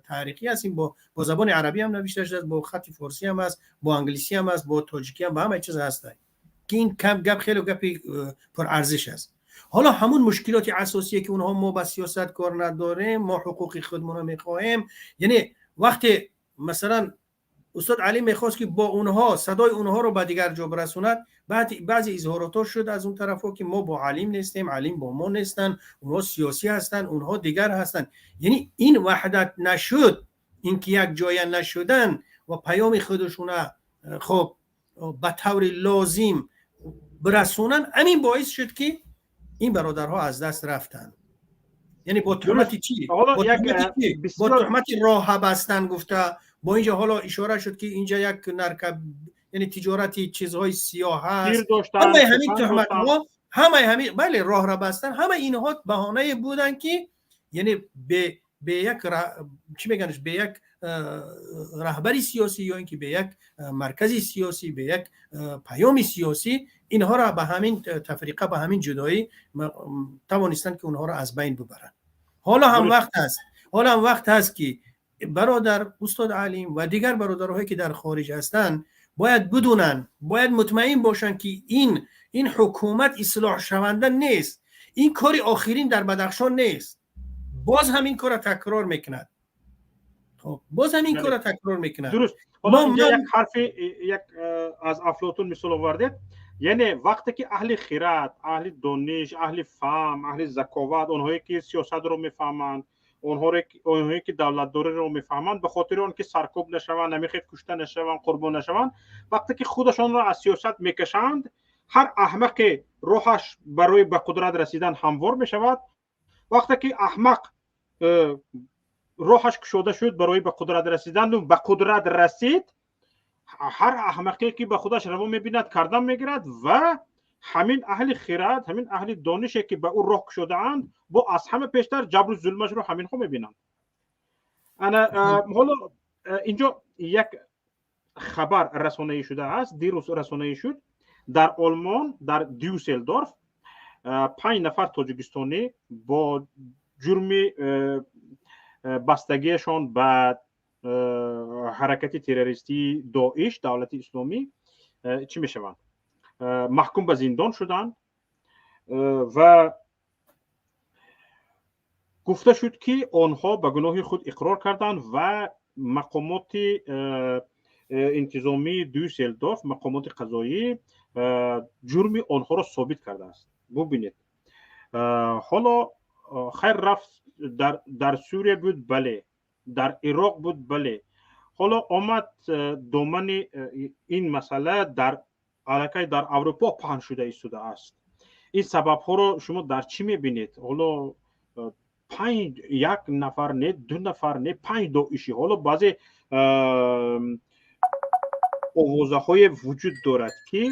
таърихӣ аст. Ин бо забони арабӣ ҳам навишта шудааст, бо хати форсӣ ҳам аст, бо англисӣ ҳам аст, бо тоҷикӣ ҳам, ба ҳамаи чиз ҳаст, ки ин гап хеле гапи пурарзиш аст. Ҳоло ҳамун мушкилоти асосие, ки онҳо мо ба сиёсат кор надорем, мо ҳуқуқи худмонро мехоҳем, яъне вақте масалан устод Алӣ мехост, ки бо онҳо садои онҳоро ба дигар ҷо бирасонад, баъзе изҳоротҳо шуд аз он тарафҳо, ки мо бо Алим нестем, Алим бо мо нестанд, онҳо сиёсӣ ҳастанд, онҳо дигар ҳастанд. Яъне ин ваҳдат нашуд, ин ки як ҷоя нашудан ва паёми худашона, хоб, ба таври лозим бирасонанд, ҳамин боис шуд, ки ин бародарҳо аз даст рафтанд. Яъне бо туҳмати чӣ? Бо туҳмати роҳа бастан гуфта. Бо инҷа ҳоло ишора шуд, ки инҷа як нарка, яъне тиҷорати чизҳои сиёҳ ҳаст. Ҳамаи ҳамин туҳматҳо, ҳамаи ҳамин, бале, роҳра бастан, ҳамаи инҳо баҳонае буданд, ки яъне бе як, чӣ меганаш, бе як раҳбари сиёсӣ ё ин ки бе як маркази сиёсӣ, бе як паёми сиёсӣ инҳоро ба ҳамин тафриқа, ба ҳамин ҷудоӣ тавонистанд, ки онҳоро аз байн бибаранд. Ҳоло ҳам вақт ҳаст, ҳоло ҳам вақт ҳаст, ки бародар устод Алим ва дигар бародарҳое, ки дар хориҷ ҳастанд, бояд бидунанд, бояд мутмаин бошанд, ки ин ҳукумат ислоҳшаванда нест. Ин кори охирин дар Бадахшон нест, боз ҳам ин корро такрор мекунад. Хоб, боз ҳам ин корро такрор мекунад. Дуруст. Ҳоло инҷа як ҳарфи як аз Афлотун мисол овардед. Яъне вақте ки аҳли хират, аҳли дониш, аҳли фаҳм, аҳли заковат, онҳое ки сиёсатро мефаҳманд, онҳое ки давлатдориро мефаҳманд, ба хотири он ки саркӯб нашаванд, намехед кушта нашаванд, қурбон нашаванд, вақте ки худашонро аз сиёсат мекашанд, ҳар аҳмақе роҳаш барои ба қудрат расидан ҳамвор мешавад. Вақте ки аҳмақ роҳаш кушода шуд барои ба қудрат расидан, ба қудрат расид. Ҳар аҳмақе ки ба худаш раво мебинад, кардан мегирад ва ҳамин аҳли хирад, ҳамин аҳли донише ки ба ӯ роҳ кушодаанд, бо аз ҳама пештар ҷабру зулмашро ҳаминҳо мебинанд. Ана ҳоло инҷо як хабар расонаӣ шудааст, дирӯз расонаӣ шуд. Дар Олмон, дар Дюсселдорф, 5 нафар тоҷикистонӣ бо ҷурми бастагиашон ба ҳаракати террористии Доиш, Давлати Исломӣ, чӣ мешаванд, маҳкум ба зиндон шуданд ва гуфта шуд, ки онҳо ба гуноҳи худ иқрор карданд ва мақомоти интизомии Дюсселдорф, мақомоти қазоӣ ҷурми онҳоро собит кардааст. Бубинед, ҳоло хайр, рафт, дар Сурия буд, бале, дар Ироқ буд, бале, ҳоло омад домани ин масъала дар аллакай дар Аврупо паҳн шуда истодааст. Ин сабабҳоро шумо дар чӣ мебинед? Ҳоло панҷ, як нафар не, ду нафар не, панҷ доишӣ. Ҳоло баъзе овозаҳое вуҷуд дорад, ки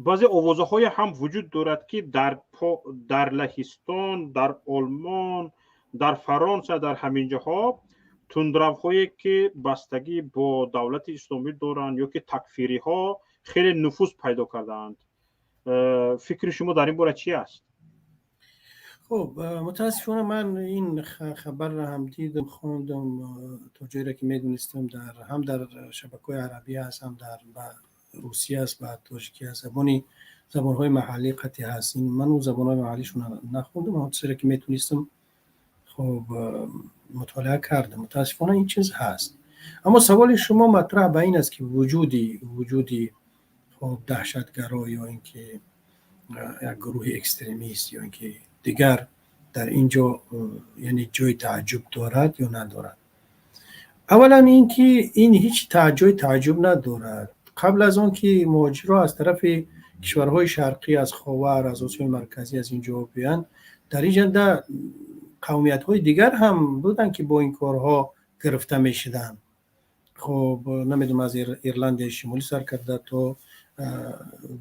баъзе овозаҳое ҳам вуҷуд дорад, ки дар Лаҳистон, дар Олмон, дар Фаронса, дар ҳамин ҷоҳо тундравҳое ки бастагӣ бо Давлати Исломӣ доранд ё ки такфириҳо хеле нуфуз пайдо кардаанд. Фикри шумо дар ин бора чи аст? Хуб, мутаассифона, ман ин хабарро ҳам дидам, хондам. То ҷойе ки медонистам, дар ҳам дар шабакаҳои арабӣ ҳаст, ҳам дар русия аст, ба тоҷикӣ аст, забони забонҳои маҳаллӣ қатъи ҳаст. Ман он забонҳои маҳаллишон нахондам, аммо чизе ки метонистам, хуб, мутолиа кардам. Мутаассифона, ин чиз ҳаст. Аммо саволи шумо матраҳ ба ин аст, ки вуҷуди, хуб, даҳшатгаро ё ин ки як гурӯҳи экстремист ё ин ки дигар дар ин ҷо, яъне, ҷои тааҷҷуб дорад ё надорад. Аввалан, ин ки ин ҳеҷ ҷои тааҷҷуб надорад. Қабл аз он ки муҳоҷирҳо аз тарафи кишварҳои шарқӣ, аз Ховар, аз Осиёи Марказӣ, аз ин ҷо биёянд, дар ин ҷанда қавмиятҳои дигар ҳам буданд, ки бо ин корҳо гирифта мешуданд. Хуб, намедонам, аз Ирландияи Шимолӣ сар карда то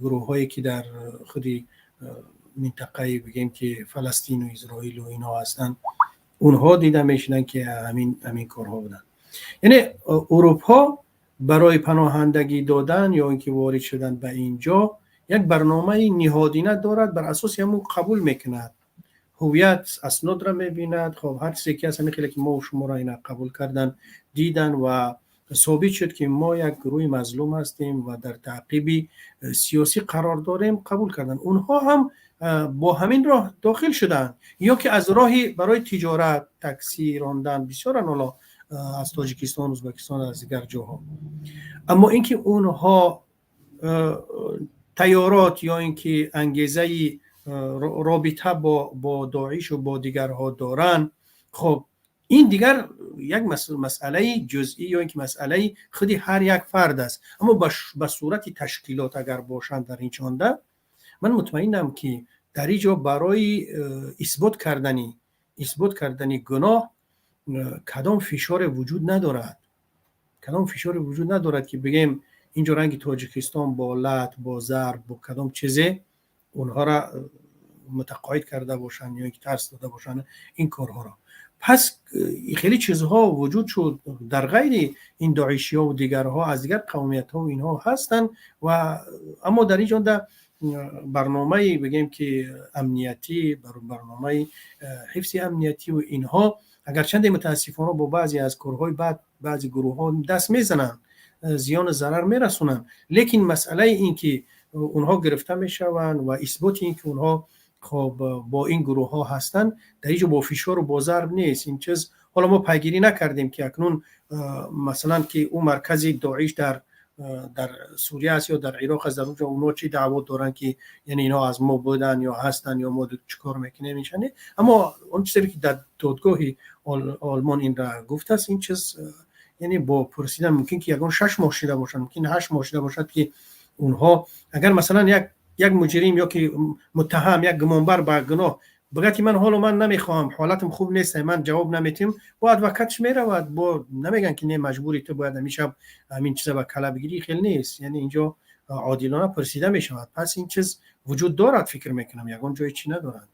гурӯҳҳое ки дар худи минтақаи, бигем, ки Фаластину Изроилу инҳо ҳастанд, онҳо дида мешуданд, ки ҳамин корҳо буданд. Яъне Урупо барои паноҳандагӣ додан ё ин ки ворид шудан ба ин ҷо як барномаи ниҳодина дорад, бар асоси ҳамун қабул мекунад, ҳувият, аснодро мебинад. Хоб, ҳар чизе ки ҳаст, ҳамин хеле ки мо шуморо ина қабул кардан, дидан ва собит шуд, ки мо як гурӯҳи мазлум ҳастем ва дар таъқиби сиёсӣ қарор дорем, қабул карданд. Онҳо ҳам бо ҳамин роҳ дохил шуданд ё ки аз роҳи барои тиҷорат, таксӣ рондан бисёран ҳоло аз Тоҷикистон, Ӯзбекистон, аз дигар ҷоҳо. Аммо ин ки онҳо тайёрот ё ин ки ангезаи робита бо Доишу бо дигарҳо доранд, хоб, ин дигар як масъалаи ҷузъӣ ё ин ки масъалаи худи ҳар як фард аст. Аммо ба сурати ташкилот агар бошанд дар ин ҷонда, ман мутмаинам, ки дар ин ҷо барои исбот кардани гуноҳ кадом фишоре вуҷуд надорад, кадом фишоре вуҷуд надорад, ки бигем инҷо ранги Тоҷикистон бо лат, бо зарб, бо кадом чизе онҳоро мутақоид карда бошанд ё ин ки тарс дода бошанд ин корҳоро. Пас хеле чизҳо вуҷуд шуд дар ғайри ин доишиҳо, дигарҳо аз дигар қавмиятҳо инҳо ҳастанд. Ва аммо дар ин ҷода барномаи, бигем, ки амниятӣ, барномаи ҳифзи амниятӣ инҳо, агарчанде мутаассифона бо баъзе аз корҳои бад баъзе гурӯҳҳо даст мезананд, зиёну зарар мерасонанд, лекин масъалаи ин ки онҳо гирифта мешаванд ва исботи ин ки онҳо, хоб, бо ин гурӯҳҳо ҳастанд, дар ин ҷо бо фишору бо зарб нест ин чиз. Ҳоло мо пайгирӣ накардем, ки акнун, масалан, ки ӯ маркази Доиш дар Сурия аст ё дар Ироқ аст, дар онҷо онҳо чӣ даъво доранд, ки яъне инҳо аз мо буданд ё ҳастанд ё мо чӣ кор мекунем ишане. Аммо он чизе ки дар додгоҳи Олмон инра гуфтааст, ин чиз, яъне, бо пурсидан мумкин ки ягон 6 моҳ шида бошад, мумкин 8 моҳ шида бошад, ки онҳо агар, масалан, як муҷрим ё ки муттаҳам, як гумонбар ба гуноҳ Бигӯяд ки ман ҳоло ман намехоҳам, ҳолатам хуб нест, ман ҷавоб наметиҳам, бо адвокатш меравад, бо намегӯянд ки не, маҷбури ту бояд ҳамин шаб ҳамин чиза ба кала бигирӣ, хел нест. Яъне инҷо одилона пурсида мешавад. Пас ин чиз вуҷуд дорад, фикр мекунам, ягон ҷои чӣ надорад.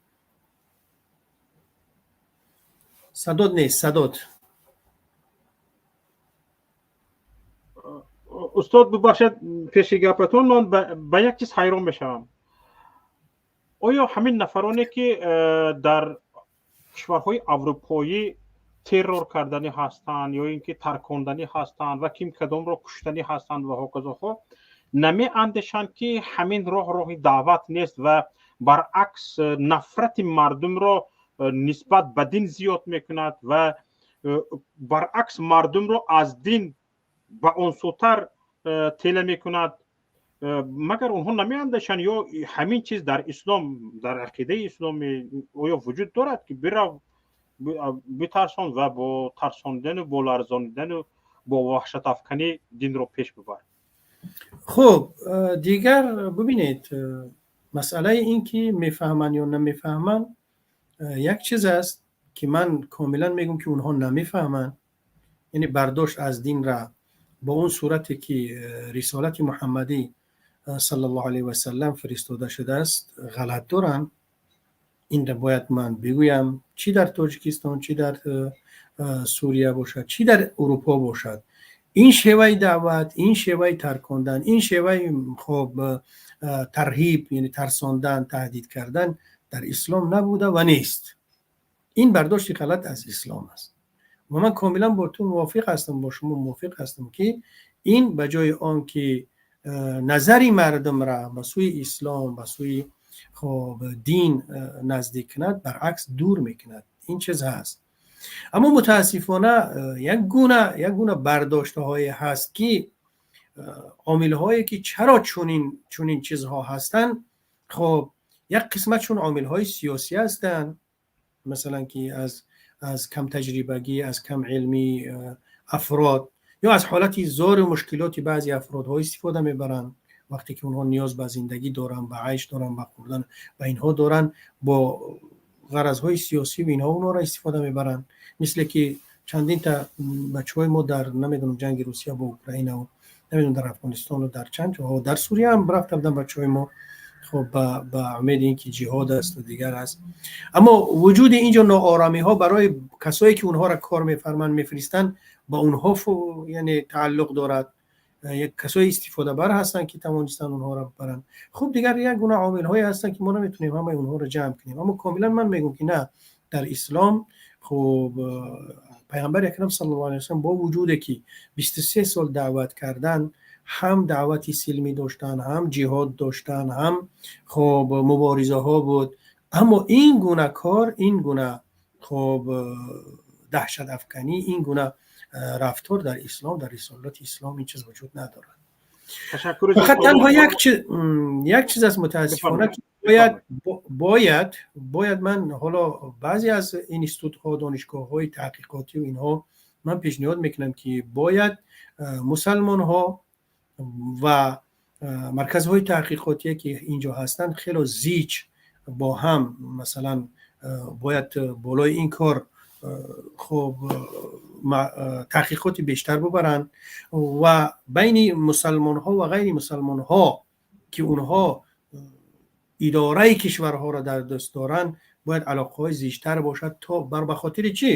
Садод нест, садод. Устод, бубахшед пеши гапатон, ман ба як чиз ҳайрон мешавам. Оё ҳамин нафароне ки дар кишварҳои аврупоӣ террор карданӣ ҳастанд ё ин ки тарконданӣ ҳастанд ва ким кадомро куштанӣ ҳастанд ва ҳоказоҳо, намеандешанд ки ҳамин роҳ роҳи даъват нест ва баръакс нафрати мардумро нисбат ба дин зиёд мекунад ва баръакс мардумро аз дин ба он сӯтар тела мекунад? Магар онҳо намеандешанд ё ҳамин чиз дар ислом, дар ақидаи исломӣ оё вуҷуд дорад ки бирав битарсон ва бо тарсонидану бо ларзонидану бо ваҳшатафканӣ динро пеш бибар? Хуб, дигар бубинед, масъалаи ин ки мефаҳманд ё намефаҳманд як чиз аст ки ман комилан мегӯям ки онҳо намефаҳманд. Яъне бардошт аз динра бо он сурате ки рисолати муҳаммадӣ саллаллоҳу алайҳи васаллам фиристода шудааст ғалат доранд. Инра бояд ман бигӯям, чӣ дар Тоҷикистон, чӣ дар Сурия бошад, чӣ дар Урупо бошад, ин шеваи даъват, ин шеваи таркондан, ин шеваи хоб тарҳиб, яъне тарсондан, таҳдид кардан дар ислом набуда ва нест. Ин бардошти ғалат аз ислом аст ва ман комилан бо ту мувофиқ ҳастам, бо шумо мувофиқ ҳастам ки ин ба ҷои он ки назари мардумра ба сӯи ислом, ба сӯи хоб дин наздик кунад, баръакс дур мекунад. Ин чиз ҳаст. Аммо мутаассифона як гуна бардоштаҳое ҳаст ки омилҳое ки чаро чунин чизҳо ҳастанд, хоб як қисматшон омилҳои сиёсӣ ҳастанд, масалан ки аз камтаҷрибагӣ, аз камилмӣ афрод ё аз ҳолати зору мушкилоти баъзе афродҳо истифода мебаранд. Вақте ки онҳо ниёз ба зиндагӣ доранд, ба айш доранд, ба хӯрдан, ба инҳо доранд, бо ғаразҳои сиёсӣ инҳо онҳоро истифода мебаранд. Мисле ки чандин та бачаҳои мо дар намедонам ҷанги Русия бо Украина, намедонам дар Афғонистону дар чанд ҷоҳо, дар Сурия ҳам рафта буданд бачаҳои мо, хоб ба умеди ин ки ҷиҳод аст ва дигар аст. Аммо вуҷуди инҷо нооромиҳо барои касое ки онҳоро кор мефарманд, мефиристанд, ба онҳо яъне тааллуқ дорад. Як касои истифодабар ҳастанд ки тавонистанд онҳоро бибаранд. Хуб, дигар як гуна омилҳое ҳастанд ки мо наметавонем ҳамаи онҳоро ҷамъ кунем. Аммо комилан ман мегӯям ки на, дар ислом хуб пайғамбари акрам саллаллоҳу алайҳи васаллам бо вуҷуде ки 23 сол даъват кардан, ҳам даъвати силмӣ доштан, ҳам ҷиҳод доштан, ҳам хоб муборизаҳо буд, аммо ин гуна кор, ин гуна хоб даҳшатафканӣ, ин гуна рафтор дар ислом, дар рисолати ислом ин чиз вуҷуд надорад. Фақат танҳо як чиз аст мутаассифона ки бояд ман ҳоло баъзе аз институтҳо, донишгоҳҳои таҳқиқотӣ ва инҳо ман пешниҳод мекунам ки бояд мусалмонҳо ва марказҳои таҳқиқотие ки инҷо ҳастанд хело зич бо ҳам масалан бояд болои ин кор хоб таҳқиқоти бештар бубаранд ва байни мусалмонҳо ва ғайри мусалмонҳо ки онҳо идораи кишварҳоро дар даст доранд бояд алоқаҳои зичтар бошад. То ба хотири чӣ?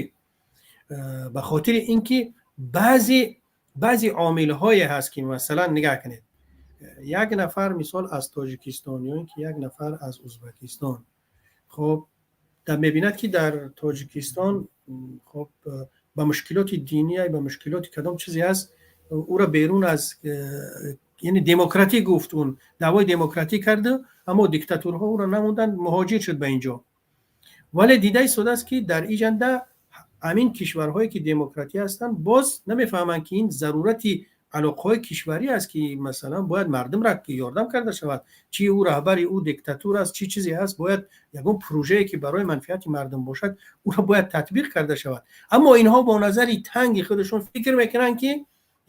Ба хотири ин ки баъзе омилҳое ҳаст ки масалан нигаҳ кунед, як нафар мисол аз Тоҷикистон ё ин ки як нафар аз Ӯзбекистон хоб мебинад ки дар Тоҷикистон хоб ба мушкилоти динӣ, ба мушкилоти кадом чизе аст, ӯро берун аз яъне демократӣ гуфт, он даъвои демократӣ кард, аммо диктатурҳо ӯро намонданд, муҳоҷир шуд ба инҷо. Вале дида истодааст ки дар иҷанда ҳамин кишварҳое ки демократӣ ҳастанд боз намефаҳманд ки ин зарурати алоқаҳои кишварӣ аст ки масалан бояд мардумра ёрдам карда шавад, чӣ ӯ раҳбари ӯ диктатур аст, чӣ чизе ҳаст, бояд ягон прожее ки барои манфиати мардум бошад ӯро бояд татбиқ карда шавад. Аммо инҳо бо назари танги худашон фикр мекунанд ки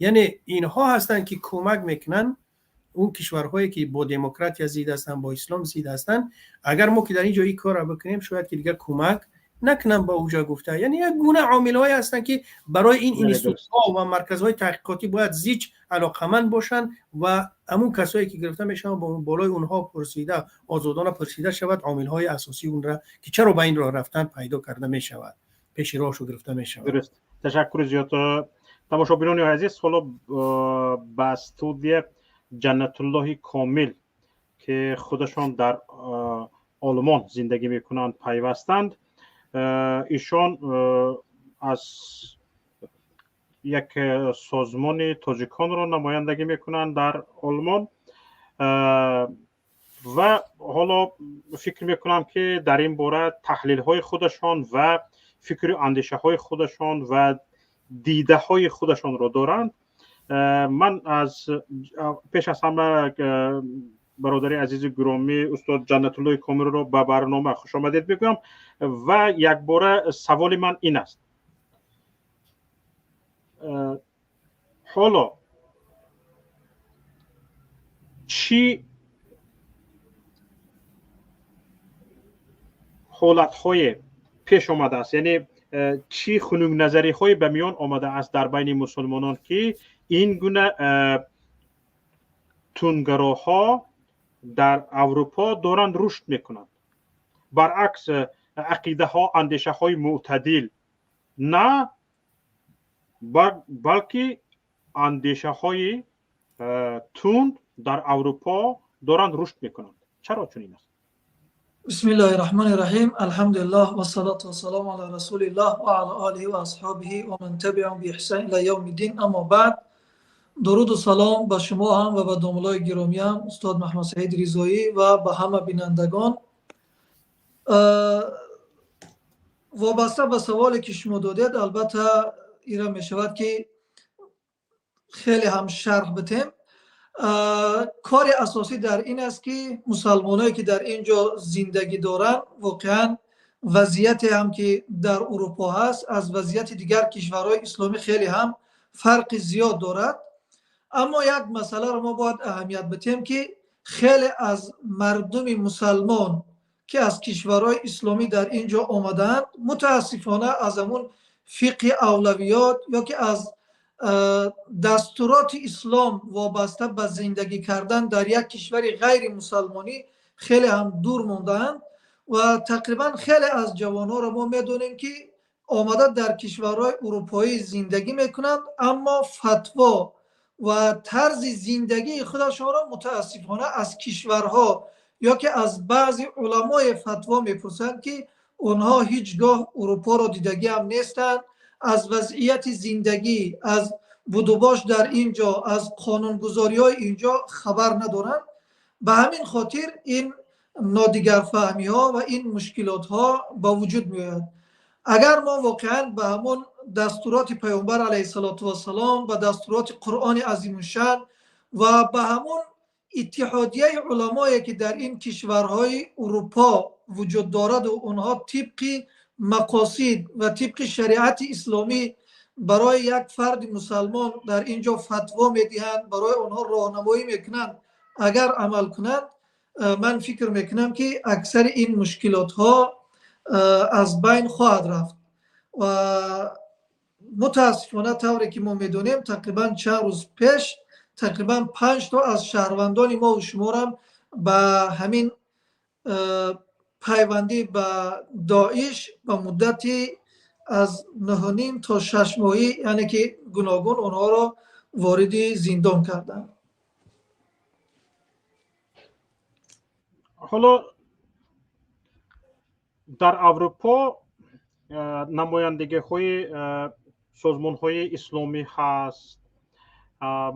яъне инҳо ҳастанд ки кӯмак мекунанд اون کشورهایی که با دموکراتی زید هستند، با اسلام زید هستند، اگر ما که در اینجا این کار را بکنیم شاید که دیگه کمک نکنن با اوجا گفته. یعنی یک گونه عامل های هستند که برای این اینستیتوت ها و مرکزهای تحقیقاتی باید زیچ علاقمند باشن و همون کسایی که گرفته میشن با بالای اونها پرسیده، آزادانه پرسیده شود عامل های اساسی اون را که چرا به این راه رفتن پیدا کرده میشود، پیش راهشو گرفته میشود. درست، تشکر زیاد. тамошобинони азиз, ҳоло ба студия Ҷаннатуллоҳи Комил, ки худашон дар Олмон зиндагӣ мекунанд, пайвастанд. Ишон аз як созмони тоҷиконро намояндагӣ мекунанд дар Олмон ва ҳоло фикр мекунам, ки дар ин бора таҳлилҳои худашон ва фикру андешаҳои худашон ва дидаҳои худашонро доранд. Ман аз пеш аз ҳама бародари азизи гиромӣ, устод Ҷаннатуллоҳи Комилро ба барнома хушомадед мегӯям ва якбора саволи ман ин аст: ҳоло чӣ ҳолатҳое пеш омадааст, яъне чӣ хунукназариҳое ба миён омадааст дар байни мусулмонон, ки ин гуна тунгароҳо дар Аврупо доранд рушд мекунанд, баръакс ақидаҳо, андешаҳои мӯътадил на, балки андешаҳои тунд дар Аврупо доранд рушд мекунанд? Чаро чунин аст? بسم الله الرحمن الرحیم. الحمد لله والصلاة والسلام على رسول الله وعلى آله وأصحابه ومن تبعهم بإحسان إلى يوم الدين. اما بعد، درود و سلام به شما هم و به داملای گرامی هم، استاد محمد سعید رضایی، و به همه بینندگان. وابسته به سوالی که شما دادید، البته ایره می شود که خیلی هم شرح بتیم. کار اساسی در این است که مسلمانایی که در اینجا زندگی دارند، واقعا وضعیت هم که در اروپا هست از وضعیت دیگر کشورهای اسلامی خیلی هم فرق زیاد دارد. اما یک مسئله رو ما باید اهمیت بدیم که خیلی از مردم مسلمان که از کشورهای اسلامی در اینجا آمدند، متاسفانه از همون فقه اولویات یا که از دستورات اسلام وابسته به زندگی کردن در یک کشور غیر مسلمانی خیلی هم دور مانده‌اند و تقریبا خیلی از جوانها را ما میدونیم که آمده در کشورهای اروپایی زندگی میکنند، اما فتوا و طرز زندگی خودشان را متاسفانه از کشورها یا که از بعضی علمای فتوا میپرسند که اونها هیچگاه اروپا را دیدگی هم نیستند، از وضعیت زندگی، از بودوباش در اینجا، از قانونگذاری های اینجا خبر ندارند. به همین خاطر این نادیگر فهمی ها و این مشکلات ها به وجود می آید. اگر ما واقعا به همون دستورات پیامبر علیه السلام، به دستورات قرآن عظیم الشان و به همون اتحادیه علمایی که در این کشورهای اروپا وجود دارد و اونها طبق مقاصد و طبق شریعت اسلامی برای یک فرد مسلمان در اینجا فتوا میدهند، برای آنها راهنمایی میکنند، اگر عمل کنند، من فکر میکنم که اکثر این مشکلات ها از بین خواهد رفت. و متاسفانه طوری که ما میدونیم، تقریبا چند روز پیش تقریبا 5 تا از شهروندان ما و شما هم به همین پیوندی به داعش به مدتی از 9.5 تا 6 ماهی، یعنی که گوناگون، آنها را وارد زندان کردند. ҳоло дар Аврупо намояндагиҳои созмонҳои исломӣ ҳаст,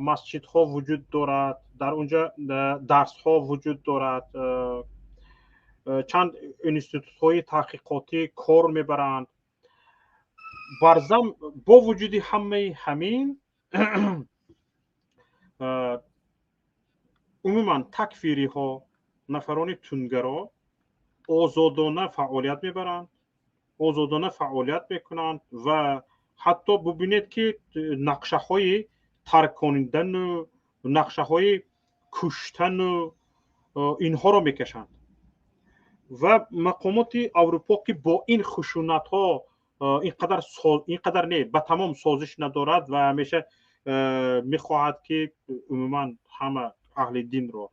масҷидҳо вуҷуд дорад, дар унҷа дарсҳо вуҷуд дорад, чанд институтҳои таҳқиқотӣ кор мебаранд. Барзам бо вуҷуди ҳамаи ҳамин, умуман такфириҳо, нафарони тунгаро озодона фаъолият мебаранд, озодона фаъолият мекунанд ва ҳатто бубинед, ки нақшаҳои тарконидану нақшаҳои Куштану инҳоро мекашанд ва мақомоти Аврупо, ки бо ин хушунатҳо инқадар не, ба тамом созиш надорад ва ҳамеша мехоҳад, ки умуман ҳама аҳли динро,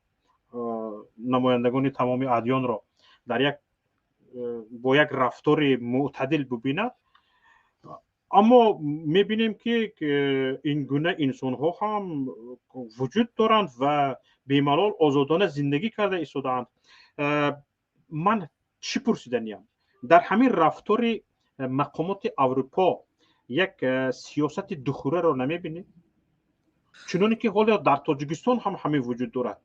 намояндагони тамоми адёнро дар як бо як рафтори мӯътадил бубинад, аммо мебинем, ки ин гуна инсонҳо ҳам вуҷуд доранд ва бемалол озодона зиндагӣ карда истодаанд. Ман чӣ пурсиданиям: дар ҳамин рафтори мақомоти Аврупо як сиёсати духураро намебинед, чуноне ки ҳоло дар Тоҷикистон ҳам ҳамин вуҷуд дорад?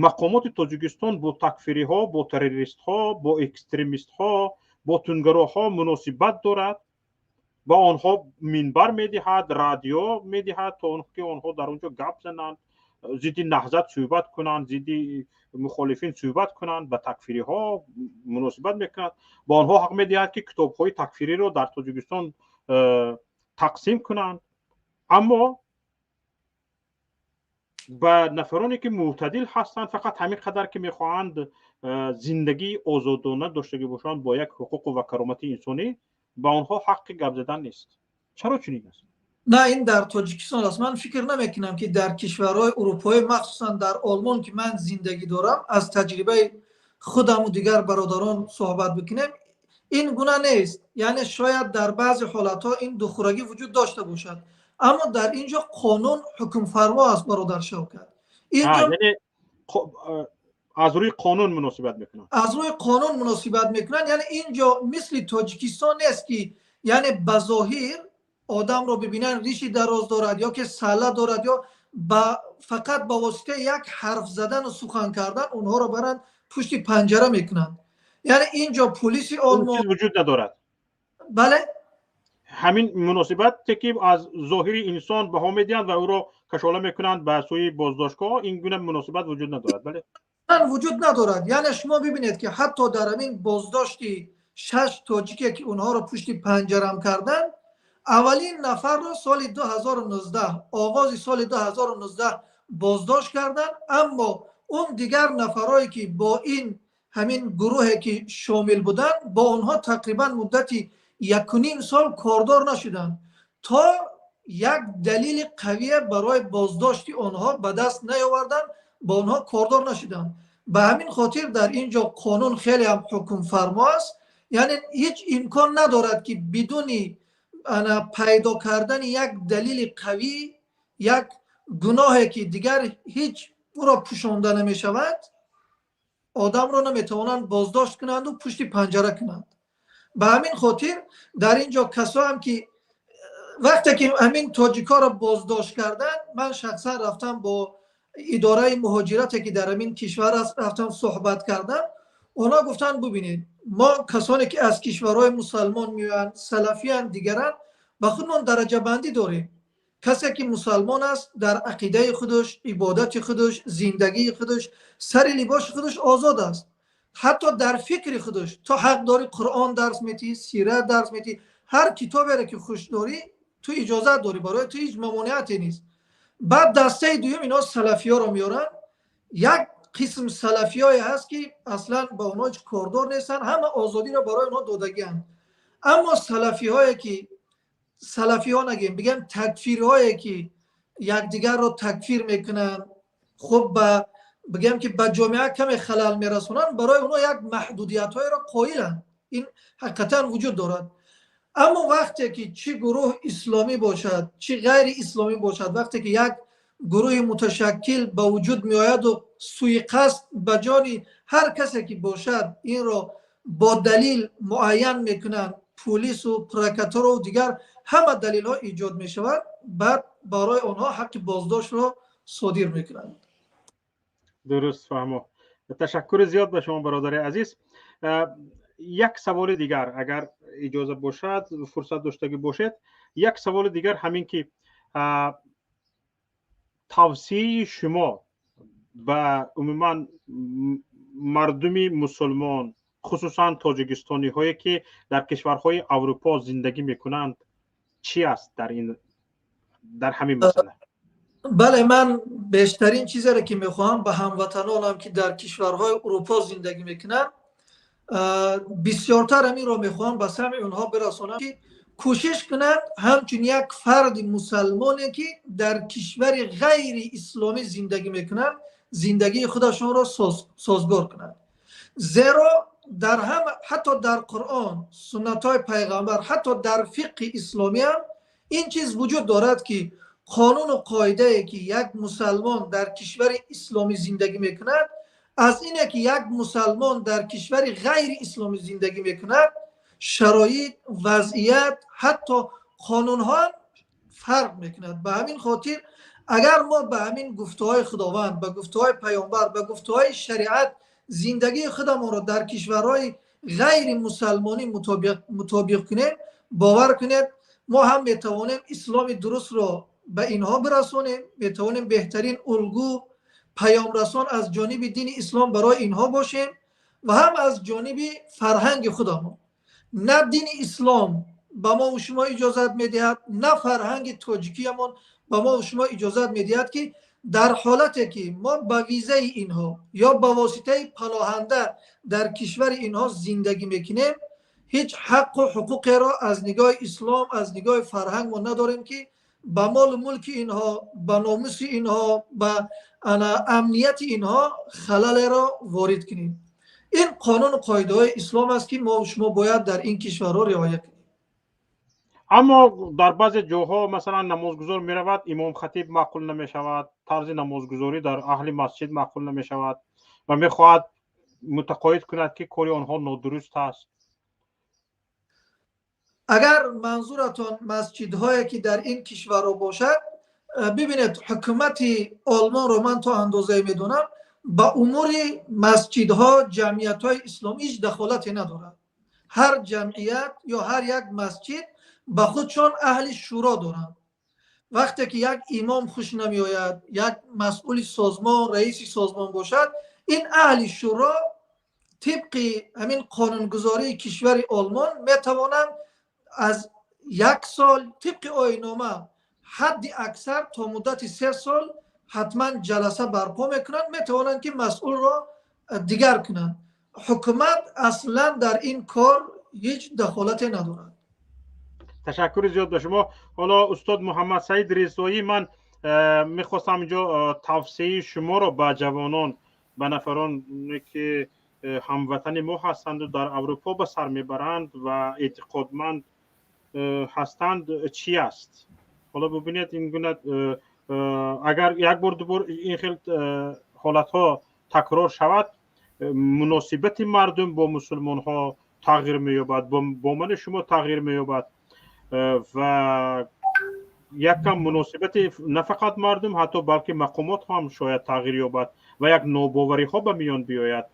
Мақомоти Тоҷикистон бо такфириҳо, бо террористҳо, бо экстремистҳо, бо тунгароҳо муносибат дорад, ба онҳо минбар медиҳад, радио медиҳад, то ки онҳо дар он ҷо гап зананд, зидди Наҳзат суҳбат кунанд, зидди мухолифин суҳбат кунанд, ба такфириҳо муносибат мекунад, ба онҳо ҳақ медиҳад, ки китобҳои такфириро дар Тоҷикистон тақсим кунанд, аммо ба нафароне, ки мӯътадил ҳастанд, фақат ҳамин қадар ки мехоҳанд зиндагии озодона доштагӣ бошанд бо як ҳуқуқу ва каромати инсонӣ, ба онҳо ҳаққи гап задан нест. Чаро чунин аст? На, ин дар Тоҷикистон аст. Ман фикр намекунам, ки дар кишварҳои урупоӣ, махсусан дар Олмон, ки ман зиндагӣ дорам, аз таҷрибаи худаму дигар бародарон суҳбат бикунем, ин гуна нест. Яъне шояд дар баъзе ҳолатҳо ин духурагӣ вуҷуд дошта бошад, аммо дар ин ҷо қонун ҳукмфармо аст, бародар Шавкат. Аз рӯи қонун муносибат мекунанд. Аз рӯи қонун муносибат мекунанд. Яъне ин ҷо мисли Тоҷикистон нест, ки яъне ба зоҳир одамро бибинанд, риши дароз дорад ё ки салла дорад, ё фақат ба воситаи як ҳарф задану сухан кардан онҳоро баранд, пушти панҷара мекунанд. Яъне ин ҷо пулиси Олмон вуҷуд надорад. Бале. Ҳамин муносибате, ки аз зоҳири инсон баҳо медиҳанд ва ӯро кашола мекунанд ба сӯи боздоштгоҳ, ин гуна муносибат вуҷуд надорад, бале? Вуҷуд надорад. Яъне шумо бибинед, ки ҳатто дар ҳамин боздошти шаш тоҷике, ки онҳоро пушти панҷарам карданд, аввалин нафарро соли 2019, оғози соли 2019 боздошт карданд, аммо он дигар нафарое, ки бо ин ҳамин гурӯҳе ки шомил буданд, бо онҳо тақрибан муддати 1.5 сол кордор нашуданд, то як далели қавие барои боздошти онҳо ба даст наёварданд, бо онҳо кордор нашуданд. Ба ҳамин хотир дар ин ҷо қонун хеле ҳам ҳукмфармо аст. Яъне ҳеҷ имкон надорад, ки бидуни ана пайдо кардани як далели қавӣ, як гуноҳе, ки дигар ҳеҷ ӯро пӯшонда намешавад, одамро наметавонанд боздошт кунанду пушти панҷара кунанд. Ба ҳамин хотир дар ин ҷо касоам, ки вақте ки ҳамин тоҷикҳоро боздошт карданд, ман шахсан рафтам бо идораи муҳоҷирате, ки дар ҳамин кишвар аст, рафтам, суҳбат кардам. Онҳо гуфтанд: «Бубинед, мо касоне, ки аз кишварҳои мусалмон меоянд, салафиянд, дигаранд, ба худмон дараҷабандӣ дорем. Касе ки мусалмон аст, дар ақидаи худаш, ибодати худаш, зиндагии худаш, сари либоси худаш озод аст, ҳатто дар фикри худаш. Ту ҳақ дорӣ, Қуръон дарс метиҳӣ, сират дарс метиҳӣ, ҳар китобере ки хуш дорӣ, ту иҷозат дорӣ, барои ту ҳеҷ мамониате нест». Баъд дастаи дуюм инҳо салафиёро меоранд. Як қисм салафиёе ҳаст, ки аслан ба онҳо ҳеҷ кордор нестанд, ҳама озодиро барои онҳо додагианд. Аммо салафиҳое ки, салафиҳо нагем, бигем такфирҳое, ки якдигарро такфир мекунанд, хуб, ба бигем, ки ба ҷомеа каме халал мерасонанд, барои онҳо як маҳдудиятҳоеро қоиланд. Ин ҳақиқатан вуҷуд дорад. Аммо вақте ки чӣ гурӯҳ исломӣ бошад, чӣ ғайри исломӣ бошад, вақте ки як гурӯҳи муташаккил ба вуҷуд меояду суиқасд ба ҷони ҳар касе ки бошад, инро бо далил муайян мекунанд, пулису прокуратуру дигар ҳама далелҳо эҷод мешавад, баъд барои онҳо ҳаққи боздоштро содир мекунанд. Дуруст, фаҳмо. Ташаккури зиёд ба шумо, бародари азиз. Як саволи дигар, агар иҷоза бошад, фурсат доштагӣ бошед, як саволи дигар ҳамин ки тавсияи шумо ба умуман мардуми мусулмон, хусусан тоҷикистониҳое, ки дар кишварҳои Аврупо зиндагӣ мекунанд, чӣ аст дар ҳамин масъала? Бале, ман бештарин чизеро ки мехоҳам ба ҳамватанонам, ки дар кишварҳои Урупо зиндагӣ мекунанд, бисёртар ҳаминро мехоҳам ба самъи онҳо бирасонам, ки кӯшиш кунанд ҳамчун як фарди мусалмоне, ки дар кишвари ғайри исломӣ зиндагӣ мекунанд, зиндагии худашонро созгор кунанд. Зеро дар ҳама, ҳатто дар Қуръон, суннатҳои пайғамбар, ҳатто дар фиқҳи исломӣ ҳам ин чиз вуҷуд дорад, ки қонуну қоидае, ки як мусалмон дар кишвари исломӣ зиндагӣ мекунад, аз ине ки як мусалмон дар кишвари ғайри исломӣ зиндагӣ мекунад, шароит, вазъият, ҳатто қонунҳо фарқ мекунад. Ба ҳамин хотир, агар мо ба ҳамин гуфтаҳои Худованд, ба гуфтаҳои пайғамбар, ба гуфтаҳои шариат зиндагии худамонро дар кишварҳои ғайри мусалмонӣ мутобиқ кунем, бовар кунед, мо ҳам метавонем исломи дурустро ба инҳо бирасонем, метавонем беҳтарин улгӯ, паёмрасон аз ҷониби дини ислом барои инҳо бошем ва ҳам аз ҷониби фарҳанги худамон. На дини ислом ба мо шумо иҷозат медиҳад, на фарҳанги тоҷикиямон ба мо шумо иҷозат медиҳад, ки дар ҳолате ки мо ба визаи инҳо ё ба воситаи паноҳанда дар кишвари инҳо зиндагӣ мекунем, ҳеҷ ҳаққу ҳуқуқеро аз нигоҳи ислом, аз нигоҳи фарҳанг мо надорем, ки ба молу мулки инҳо, ба номуси инҳо, ба амнияти инҳо халалеро ворид кунем. Ин қонуну қоидаҳои ислом аст, ки мо шумо бояд дар ин кишварҳо риоя кунем. Аммо дар баъзе ҷоҳо, масалан, намозгузор меравад, имом-хатиб маъқул намешавад, тарзи намозгузорӣ дар аҳли масҷид маъқул намешавад ва мехоҳад мутақоид кунад, ки кори онҳо нодуруст аст. Агар манзуратон масҷидҳое, ки дар ин кишварҳо бошад, бибинед, ҳукумати Олмонро ман то андозае медонам, ба умури масҷидҳо, ҷамъиятҳои исломӣ ҳеҷ дахолате надорад. Ҳар ҷамъият ё ҳар як масҷид ба худшон аҳли шӯро доранд. Вақте ки як имом хуш намеояд, як масъули созмон, раиси созмон бошад, ин аҳли шӯро тибқи ҳамин қонунгузории кишвари Олмон метавонанд аз як сол, тибқи оинома, ҳадди аксар то муддати 3 сол ҳатман ҷаласа барпо мекунанд, метавонанд, ки масъулро дигар кунанд. Ҳукумат аслан дар ин кор ҳеҷ дахолате надорад. Ташаккури зиёд ба шумо. Ҳоло устод Муҳаммад Саид Ризоӣ, ман мехостам инҷо тавсияи шуморо ба ҷавонон, ба нафароне, ки ҳамватани мо ҳастанду дар Аврупо ба сар мебаранд ва эътиқодманд ҳастанд, чӣ аст? Ҳоло бубинед, ин гуна агар як бор, дубор ин хел ҳолатҳо такрор шавад, муносибати мардум бо мусулмонҳо тағйир меёбад, бо мани шумо тағйир меёбад ва якам муносибати на фақат мардум, ҳатто балки мақомот ҳам шояд тағйир ёбад ва як нобовариҳо ба миён биёяд.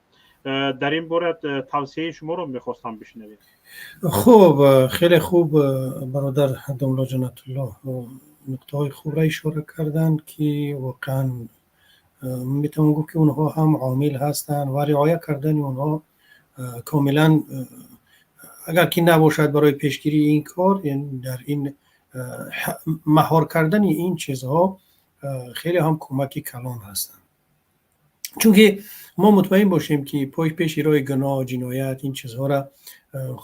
Дар ин бора тавсияи шуморо мехостам бишнавем. Хуб, хеле хуб, бародар домло Ҷанатуллоҳ нуктаҳои хубро ишора карданд, ки воқеан метавон гуфт, ки онҳо ҳам омил ҳастанд ва риоя кардани онҳо комилан, агар ки набошад, барои пешгирии ин кор, дар ин маҳор кардани ин чизҳо хеле ҳам кӯмаки калон ҳастанд, чунки мо мутмаин бошем, ки пой пеши роҳи гуноҳ, ҷиноят, ин чизҳоро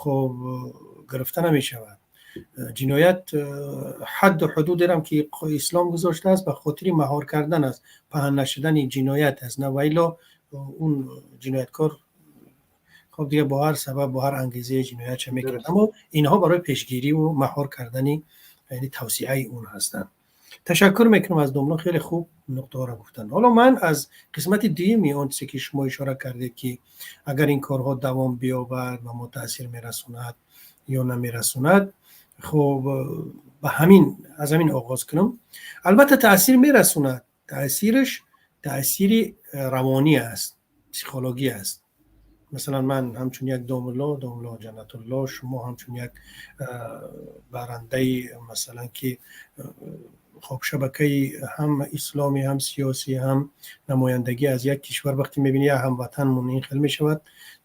хуб гирифта намешавад. Ҷиноят ҳадду ҳудудерам, ки ислом гузоштааст, ба хотири маҳор кардан аст, паҳн нашудани ҷиноят аст, на ваилло он ҷинояткор хоб дигар бо ҳар сабаб, бо ҳар ангезаи ҷиноятша мекунад. Аммо инҳо барои пешгириву маҳор кардани, яъне тавсеаи он ҳастанд. Ташаккур мекунам аз домло, хеле хуб нуқтаҳоро гуфтанд. Ҳоло ман аз қисмати дуюми он чизе, ки шумо ишора кардед, ки агар ин корҳо давом биёбад, ба мо таъсир мерасонад ё намерасонад, хуб, ба ҳамин, аз ҳамин оғоз кунам. Албатта, таъсир мерасонад. Таъсираш таъсири равонӣ аст, психологӣ аст. Масалан, ман ҳамчун як домулло, домулло Ҷаннатулло, шумо ҳамчун як барандаи, масалан, ки хоб шабакаи ҳам исломӣ, ҳам сиёсӣ, ҳам намояндагӣ аз як кишвар, вақте мебинӣ як ҳамватанмон ин хел мешавад,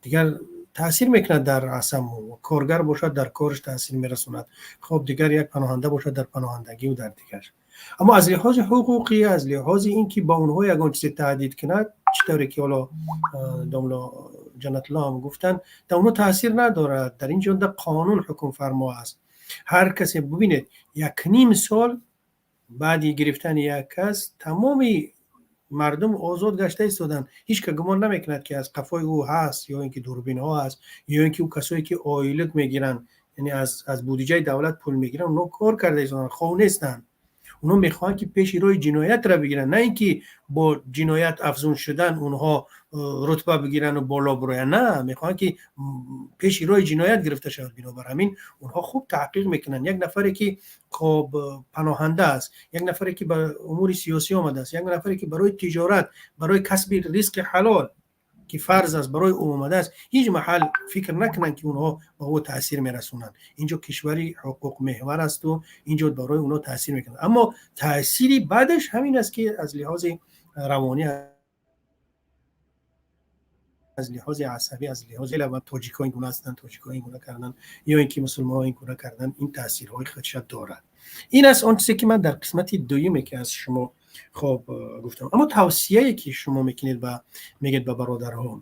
дигар таъсир мекунад дар асабмон. Коргар бошад, дар кораш таъсир мерасонад, хоб дигар як паноҳанда бошад, дар паноҳандагиву дар дигар. Аммо аз лиҳози ҳуқуқӣ, аз лиҳози ин ки ба онҳо ягон чизе таҳдид кунад, чӣ тавре ки ҳоло домло Ҷаннатулло ҳам гуфтанд, дар онҳо таъсир надорад. Дар ин ҷода қонун ҳукмфармо аст. Ҳар касе бубинед, 1.5 сол баъди гирифтани як кас тамоми мардум озод гашта истоданд. Ҳеҷ ка гумон намекунад, ки аз қафои ӯ ҳаст, ё ин ки дурбинҳо ҳаст, ё ин ки ӯ касое ки ойлик мегиранд, яъне аз будиҷаи давлат пул мегиранд, онҳо кор карда истоданд, хов нестанд. Онҳо мехоҳанд, ки пеши роҳи ҷиноятро бигиранд, на ин ки бо ҷиноят афзун шудан онҳо рутба бигирану боло бироянд. На, мехоҳанд, ки пеши роҳи ҷиноят гирифта шавад. Бинобар ҳамин онҳо хуб таҳқиқ мекунанд. Як нафаре ки, хоб, паноҳанда аст, як нафаре ки ба умури сиёсӣ омадааст, як нафаре ки барои тиҷорат, барои касби ризқи ҳалол, ки фарз аст, барои ӯ омадааст, ҳеҷ маҳал фикр накунанд, ки онҳо ба ӯ таъсир мерасонанд. Инҷо кишвари ҳуқуқмеҳвар асту инҷо барои онҳо таъсир мекунад. Аммо таъсири баъдаш ҳамин аст, ки аз лиҳози равонӣ, аз лиҳози асабӣ, аз лиҳози тоҷикҳо ин гуна ҳастанд, тоҷикҳо ин гуна карданд, ё ин ки мусулмонҳо ин гуна карданд, ин таъсирҳои худша дорад. Ин аст он чизе, ки ман дар қисмати дуюме, ки аз шумо, хоб, гуфтам. Аммо тавсияе, ки шумо мекунед, ба мегӯед ба бародарҳо,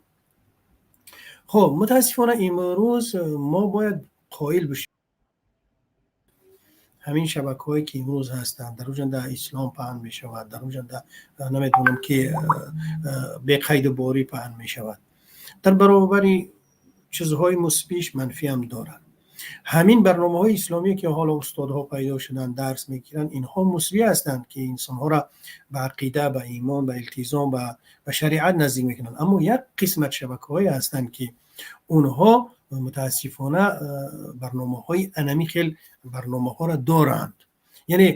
хоб, мутаассифона имрӯз мо бояд қоил бишем, ҳамин шабакаҳое, ки имрӯз ҳастанд, дар оҷанда ислом паҳн мешавад, дар оҷанда намедонам ки беқайду борӣ паҳн мешавад. Дар баробари чизҳои мусбиш манфӣ ҳам дорад. Ҳамин барномаҳои исломие, ки ҳоло устодҳо пайдо шуданд, дарс мегиранд, инҳо мусбӣ ҳастанд, ки инсонҳоро ба ақида, ба имон, ба илтизом, ба шариат наздик мекунанд. Аммо як қисмат шабакаҳое ҳастанд, ки онҳо мутаассифона барномаҳои анами хел барномаҳоро доранд. Яъне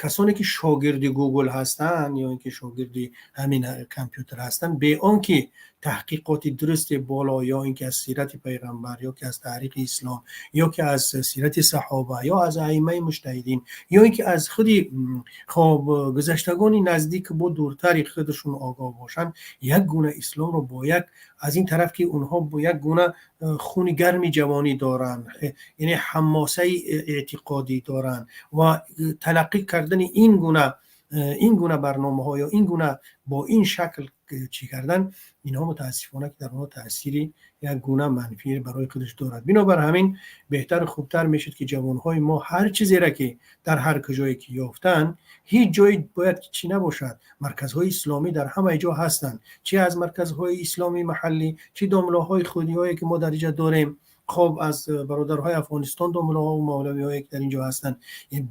касоне, ки шогирди Гугл ҳастанд ё ин ки шогирди ҳамин компютер ҳастанд, бе он ки таҳқиқоти дурусти боло, ё ин ки аз сирати пайғамбар, ё ки аз таърихи ислом, ё ки аз сирати саҳоба, ё аз аимаи муҷтаҳидин, ё ин ки аз худи, хоб, гузаштагони наздик бо дуртари худашон огоҳ бошанд, як гуна исломро бо як аз ин тараф, ки онҳо бо як гуна хуни гарми ҷавонӣ доранд, яъне ҳамосаи эътиқодӣ доранд, ва талаққӣ кардани ин гуна барномаҳо ё ин гуна бо ин шакл чӣ кардан, инҳо мутаассифона, ки дар онҳо таъсири як гуна манфӣ барои худаш дорад. Бинобар ҳамин беҳтару хубтар мешуд, ки ҷавонҳои мо ҳар чизеро, ки дар ҳар куҷое ки ёфтанд, ҳеҷ ҷое бояд ки чӣ набошад. Марказҳои исломӣ дар ҳамаи ҷо ҳастанд, чӣ аз марказҳои исломии маҳаллӣ, чӣ домлоҳои худиҳое, ки мо дар инҷа дорем, хоб, аз бародарҳои Афғонистон, домлоҳо ва мавлавиҳое, ки дар инҷо ҳастанд,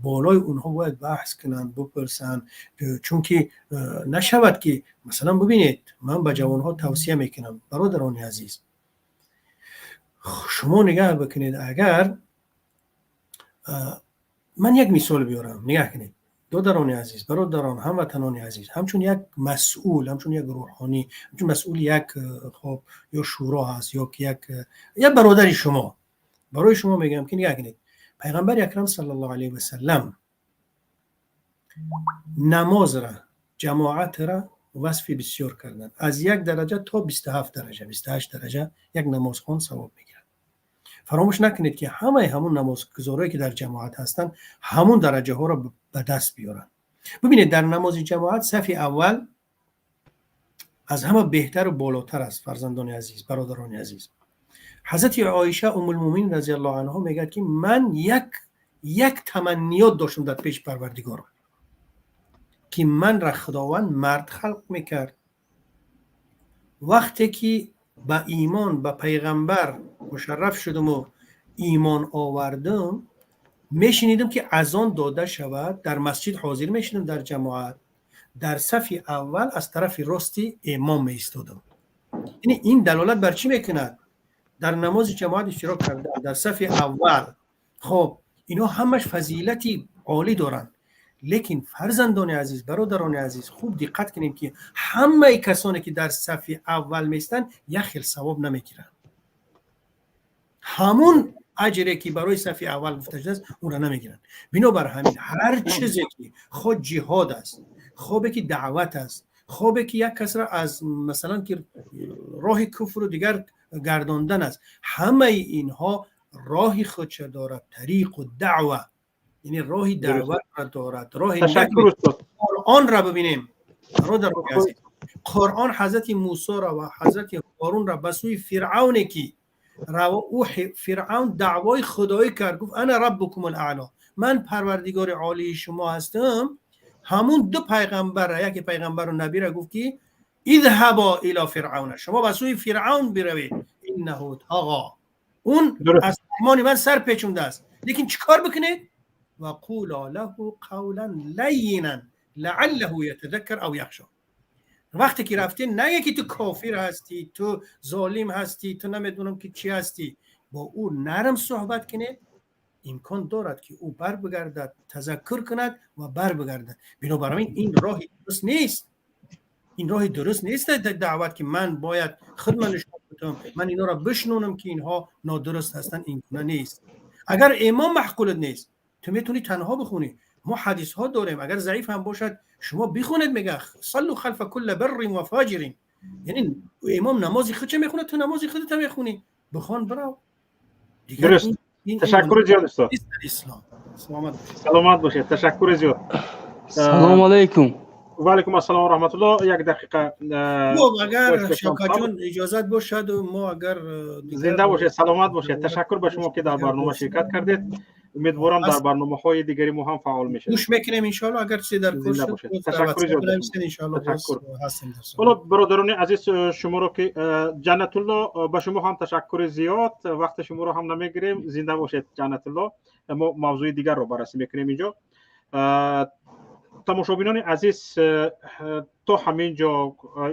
болои онҳо бояд баҳс кунанд, бипурсанд. Чунки нашавад, ки масалан, бубинед, ман ба ҷавонҳо тавсия мекунам: бародарони азиз, шумо нигаҳ бикунед. Агар ман як мисол биёрам, нигаҳ кунед, додарони азиз, бародарон, ҳамватанони азиз, ҳамчун як масъул, ҳамчун як рӯҳонӣ, ҳамчун масъули як, хоб, ё шӯро ҳаст, ё ки як бародари шумо, барои шумо мегӯям, ки нигаҳ кунед, пайғамбари акрам саллаллоҳу алайҳи васаллам намозра, ҷамоатра васфи бисёр карданд. Аз як дараҷа то 27 дараҷа, 28 дараҷа як намозхон савоб мегирад. Фаромӯш накунед, ки ҳамаи ҳамун намозгузорое, ки дар ҷамоат ҳастанд, ҳамун дараҷаҳоро ба даст биёранд. Бубинед, дар намози ҷамоат сафи аввал аз ҳама беҳтару болотар аст. Фарзандони азиз, бародарони азиз, ҳазрати Оиша Умулмӯминин разиаллоҳу анҳо мегӯяд, ки ман як таманниёт доштам дар пеши Парвардигорам, ки манра Худованд мард халқ мекард. Вақте ки ба имон, ба пайғамбар мушарраф шудаму имон овардам, мешунидам, ки азон дода шавад, дар масҷид ҳозир мешудам, дар ҷамоат дар сафи аввал аз тарафи рости имом меистодам. Яъне ин далолат бар чӣ мекунад? Дар намози ҷамоат иштирок кардан дар сафи аввал, хоб, инҳо ҳамаш фазилати олӣ доранд. Лекин, фарзандони азиз, бародарони азиз, хуб диққат кунем, ки ҳамаи касоне, ки дар сафи аввал меистанд, як хел савоб намегиранд. Ҳамун аҷре, ки барои сафи аввал гуфта шудааст, онро намегиранд. Бинобар ҳамин ҳар чизе, ки хоҳ ҷиҳод аст, хобе ки даъват аст, хобе ки як касро аз, масалан, ки роҳи куфру дигар гардондан аст, ҳамаи инҳо роҳи худша дорад, тариқу даъва. Яъне роҳи даъват ра дорад, роҳи Ташаккур, устод. Қуръон ра бибинем, бародарони азиз. Қуръон ҳазрати Мусоро ва ҳазрати Ҳорунро ба сӯи Фиръавне, ки ӯ Фиръавн даъвои худоӣ кард, гуфт: «أنا ربكم الأعلى», ман парвардигори олии шумо ҳастам. Ҳамун ду пайғамбарра, яке пайғамбару набира, гуфт ки اذهبا إلى فرعون, шумо ба сӯи Фиръавн биравед, إنه طغى, он аз фармони ман сар печондааст, лекин чӣ кор бикунед? وقولا له قولا لينا لعله يتذكر أو يخشى. Вақте ки рафтӣ, нагӯ ки ту кофир ҳастӣ, ту золим ҳастӣ, ту намедонам ки чӣ ҳастӣ. Бо ӯ нарм суҳбат кунед, имкон дорад, ки ӯ бар бигардад, тазаккур кунад ва бар бигардад. Бинобар ин, ин роҳи дуруст нест, ин роҳи дуруст нест даъват, ки ман бояд худма нишон бидам, ман инҳоро бишнонам, ки инҳо нодуруст ҳастанд. Ин гуна нест. Агар имом маъқулат нест, ту метавонӣ танҳо бихонӣ. Мо ҳадисҳо дорем, агар заиф ҳам бошад, шумо бихонед. Мега: صلوا خلف كل بر وفاجر. Яъне имом намози худша мехонад, ту намози худата мехонӣ, бихон, бирав. Дуруст, ташаккури зиёд, устод. Ислом. Саломат. Саломат бошед, ташаккури зиёд. Салому алайкум. Ва алайкум ассалом ва раҳматуллоҳ. Як дақиқа. Агар, Шавкатҷон, иҷозат бошаду мо агар Зинда бошед, саломат бошед. Ташаккур ба шумо, ки дар барнома ширкат кардед. Умедворам, дар барномаҳои дигари мо ҳам фаъол мешавед. Гӯш мекунем, иншоалло. Агар чизе дар кор шуд, ташаккури зиёд. Ҳоло, бародарони азиз, шуморо ки Ҷаннатулло, ба шумо ҳам ташаккури зиёд. Вақти шуморо ҳам намегирем. Зинда бошед, Ҷаннатулло. Мо мавзӯи дигарро баррасӣ мекунем инҷо. Тамошобинони азиз, то ҳамин ҷо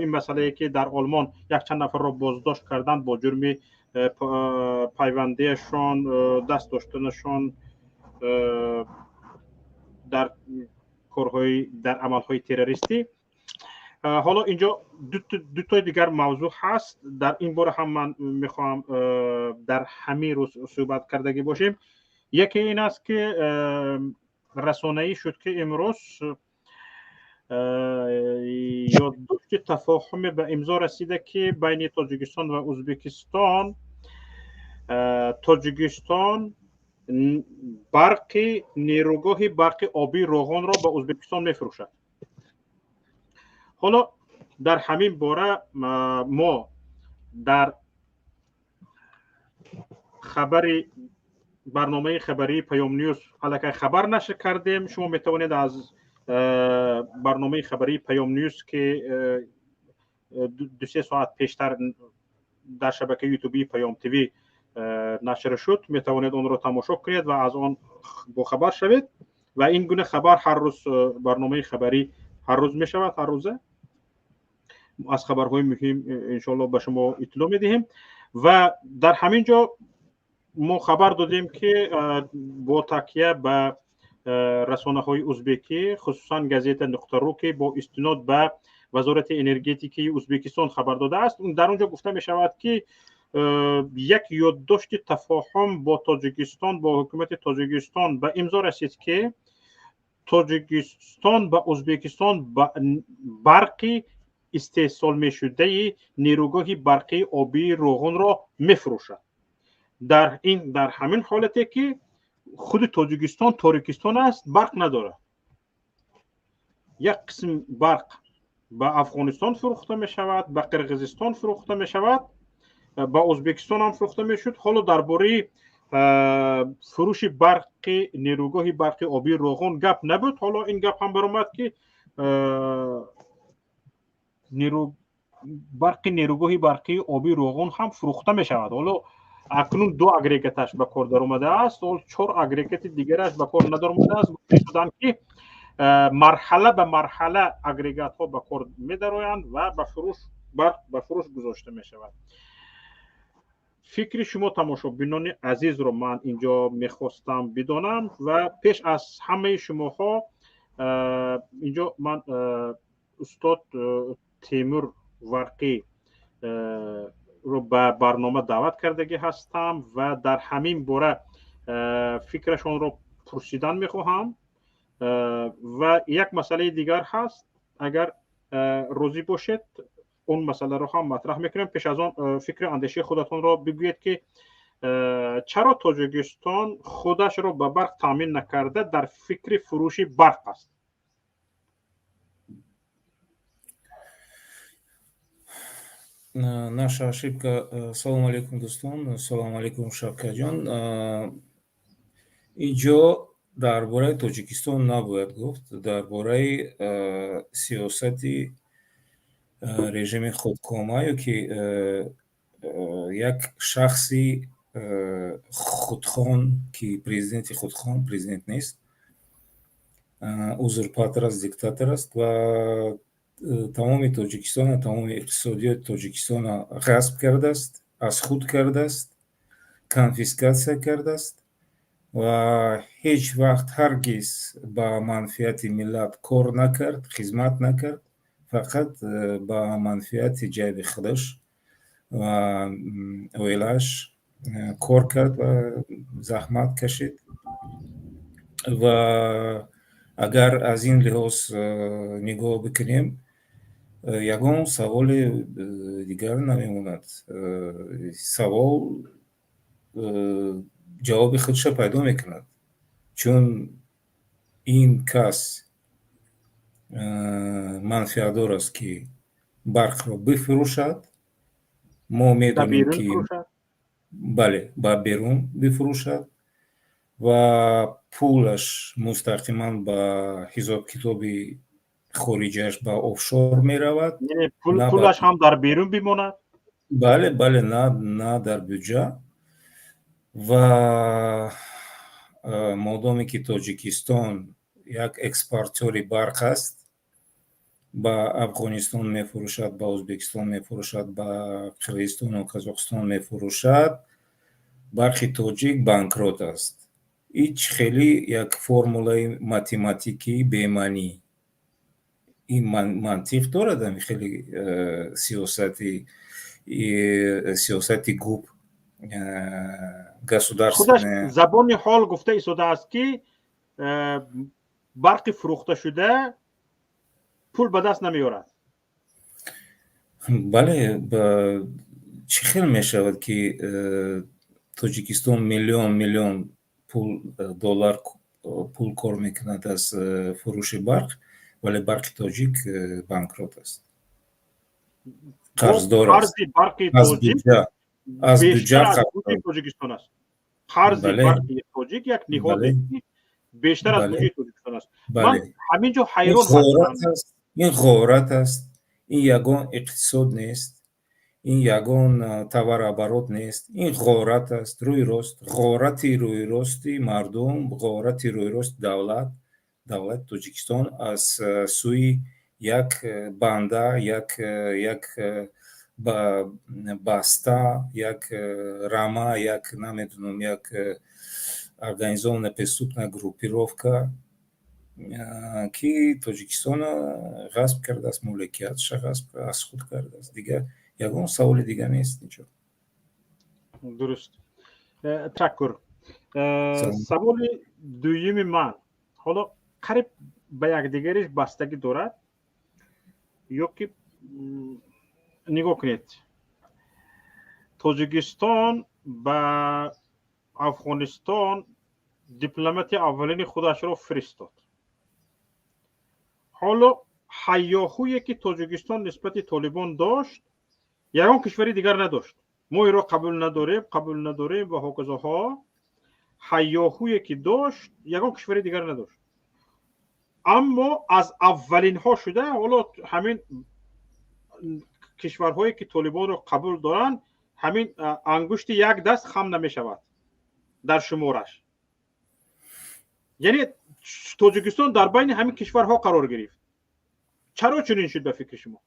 ин масъалае, ки дар Олмон якчанд нафарро боздошт карданд бо ҷурми пайвандиашон, даст доштанашон дар корҳои, дар амалҳои террористӣ. Ҳоло инҷо дутои дигар мавзӯъ ҳаст. Дар ин бора ҳам ман мехоҳам дар ҳамин рӯз суҳбат кардагӣ бошем. Яке ин аст, ки расонаӣ шуд, ки имрӯз ёддошти тафоҳуме ба имзо расида, ки байни Тоҷикистон ва Ӯзбекистон, Тоҷикистон барқи нерӯгоҳи барқи обии Роғонро ба Ӯзбекистон мефурӯшад. Ҳоло дар ҳамин бора мо дар хабари барномаи хабарии Паём Ньюс аллакай хабар нашр кардем. Шумо метавонед аз барномаи хабарии Паём Ньюс, ки 2-се соат пештар дар шабакаи ютубии Паём ТВ нашр шуд, метавонед онро тамошо кунед ва аз он бохабар шавед. Ва ин гуна хабар ҳар рӯз, барномаи хабарӣ ҳар рӯз мешавад. Ҳар рӯза аз хабарҳои муҳим, иншоалло, ба шумо иттилоъ медиҳем. Ва дар ҳамин ҷо мо хабар додем, ки бо такя ба расонаҳои узбекӣ, хусусан газета нуқта ру, ки бо истинод ба Вазорати энергетикии Узбекистон хабар додааст. Дар он ҷо гуфта мешавад, ки як ёддошти тафоҳум бо Тоҷикистон, бо ҳукумати Тоҷикистон ба имзо расид, ки Тоҷикистон ба Узбекистон барқи истеҳсол мешудаи нерӯгоҳи барқии обии Роғунро мефурӯшад. Дар ин, дар ҳамин ҳолате ки худи Тоҷикистон торикистон аст, барқ надорад. Як қисм барқ ба Афғонистон фурӯхта мешавад, ба Қирғизистон фурӯхта мешавад, ба Ӯзбекистон ҳам фурӯхта мешуд. Ҳоло дар бораи фурӯши барқи нерӯгоҳи барқи обии Роғун гап набуд. Ҳоло ин гап ҳам баромад, ки барқи нерӯгоҳи барқии обии Роғун ҳам фурӯхта мешавад. Ҳоло акнун ду агрегаташ ба кор даромадааст, ҳол чор агрегати дигараш ба кор надаромадааст. Гуфта шуданд, ки марҳала ба марҳала агрегатҳо ба кор медароянд ва ба фурӯш, барқ ба фурӯш гузошта мешавад. Фикри шумо, тамошобинони азизро, ман инҷо мехостам бидонам. Ва пеш аз ҳамаи шумоҳо инҷо ман устод Темур Варқӣ ро ба барнома даъват кардагӣ ҳастам ва дар ҳамин бора фикрашонро пурсидан мехоҳам. Ва як масъалаи дигар ҳаст, агар розӣ бошед, он масъаларо ҳам матраҳ мекунем. Пеш аз он фикри андешаи худатонро бигӯед, ки Чаро Тоҷикистон худашро ба барқ таъмин накарда, дар фикри фурӯши барқ аст? Наша ошибка. Салому алейкум, дӯстон, салому алейкум, Шавкатҷон. Инҷо дар бораи Тоҷикистон набояд гуфт, дар бораи сиёсати режими худкома ё ки як шахси худхон, ки президенти худхон, президент нест, узурпатор аст, диктатор аст ва тамоми Тоҷикистона, тамоми иқтисодиёти Тоҷикистона ғасб кардааст, аз худ кардааст, конфискатсия кардааст ва ҳеҷ вақт ҳаргиз ба манфиати миллат кор накард, хизмат накард, фақат ба манфиати ҷайби худаш ва оилааш кор кард ва заҳмат кашид. Ва агар аз ин лиҳоз нигоҳ бикунем, ягон саволи дигар намемонад. Савол ҷавоби худша пайдо мекунад, чун ин кас манфиатдор аст, ки барқро бифурӯшад. Мо медонем, ки бале, ба берун бифурӯшад ва пулаш мустақиман ба ҳисобкитоби хориҷиаш, ба офшор меравад. Пулаш ҳам дар берун бимонад. Бале, бале, на дар бюҷа. Ва модоме ки Тоҷикистон як экспортёри барқ аст, ба Афғонистон мефурӯшад, ба Ӯзбекистон мефурӯшад, ба Қирғизистону Қазоқистон мефурӯшад, барқи тоҷик банкрот аст. Ҳеҷ хеле як формулаи математикии бемаънӣ. Ин мантиқ дорад, ами хеле сиёсати губ государственная. Забони ҳол гуфта истодааст, ки барқи фурӯхташуда пул ба даст намеорад. Бале, чӣ хел мешавад, ки Тоҷикистон миллион миллион пул доллар пул кор мекунад аз фурӯши барқ, вале барқи тоҷик банкрот аст, қарздор аст? Барқи тоҷик аз бюджа Тоҷикистон аст. Қарзи барқи тоҷик як ниҳоде бештар аз буҷаи Тоҷикистон аст. Ман ҳамин ҷо ҳайрон. Ин ғорат аст, ин ягон иқтисод нест, ин ягон товарооборот нест, ин ғорат аст, рӯи рост, ғорати рӯи рости мардум, ғорати рӯи рост давлат, давлати Тоҷикистон аз сӯи як банда, як баста, як рама, як намедонам, як организованная преступная группировка, ки Тоҷикистона ғасб кардааст, моликиятша ғасб аз худ кардааст. Дигар ягон саволи дигар нест инҷо. Дуруст, ташаккур. Саволи дуюми ман ҳоло қариб ба якдигариш бастагӣ дорад ё ки нигоҳ кунед, Тоҷикистон ба Афғонистон дипломати аввалини худашро фиристод. Ҳоло ҳайёҳӯе, ки Тоҷикистон нисбати Толибон дошт, ягон кишвари дигар надошт. Мо иро қабул надорем, қабул надорем ва ҳоказоҳо. Ҳайёҳӯе, ки дошт, ягон кишвари дигар надошт, аммо аз аввалинҳо шуда, ҳоло ҳамин кишварҳое, ки Толибонро қабул доранд, ҳамин ангушти як даст хам намешавад дар шумораш. Яъне Тоҷикистон дар байни ҳамин кишварҳо қарор гирифт. Чаро чунин шуд, ба фикри шумо?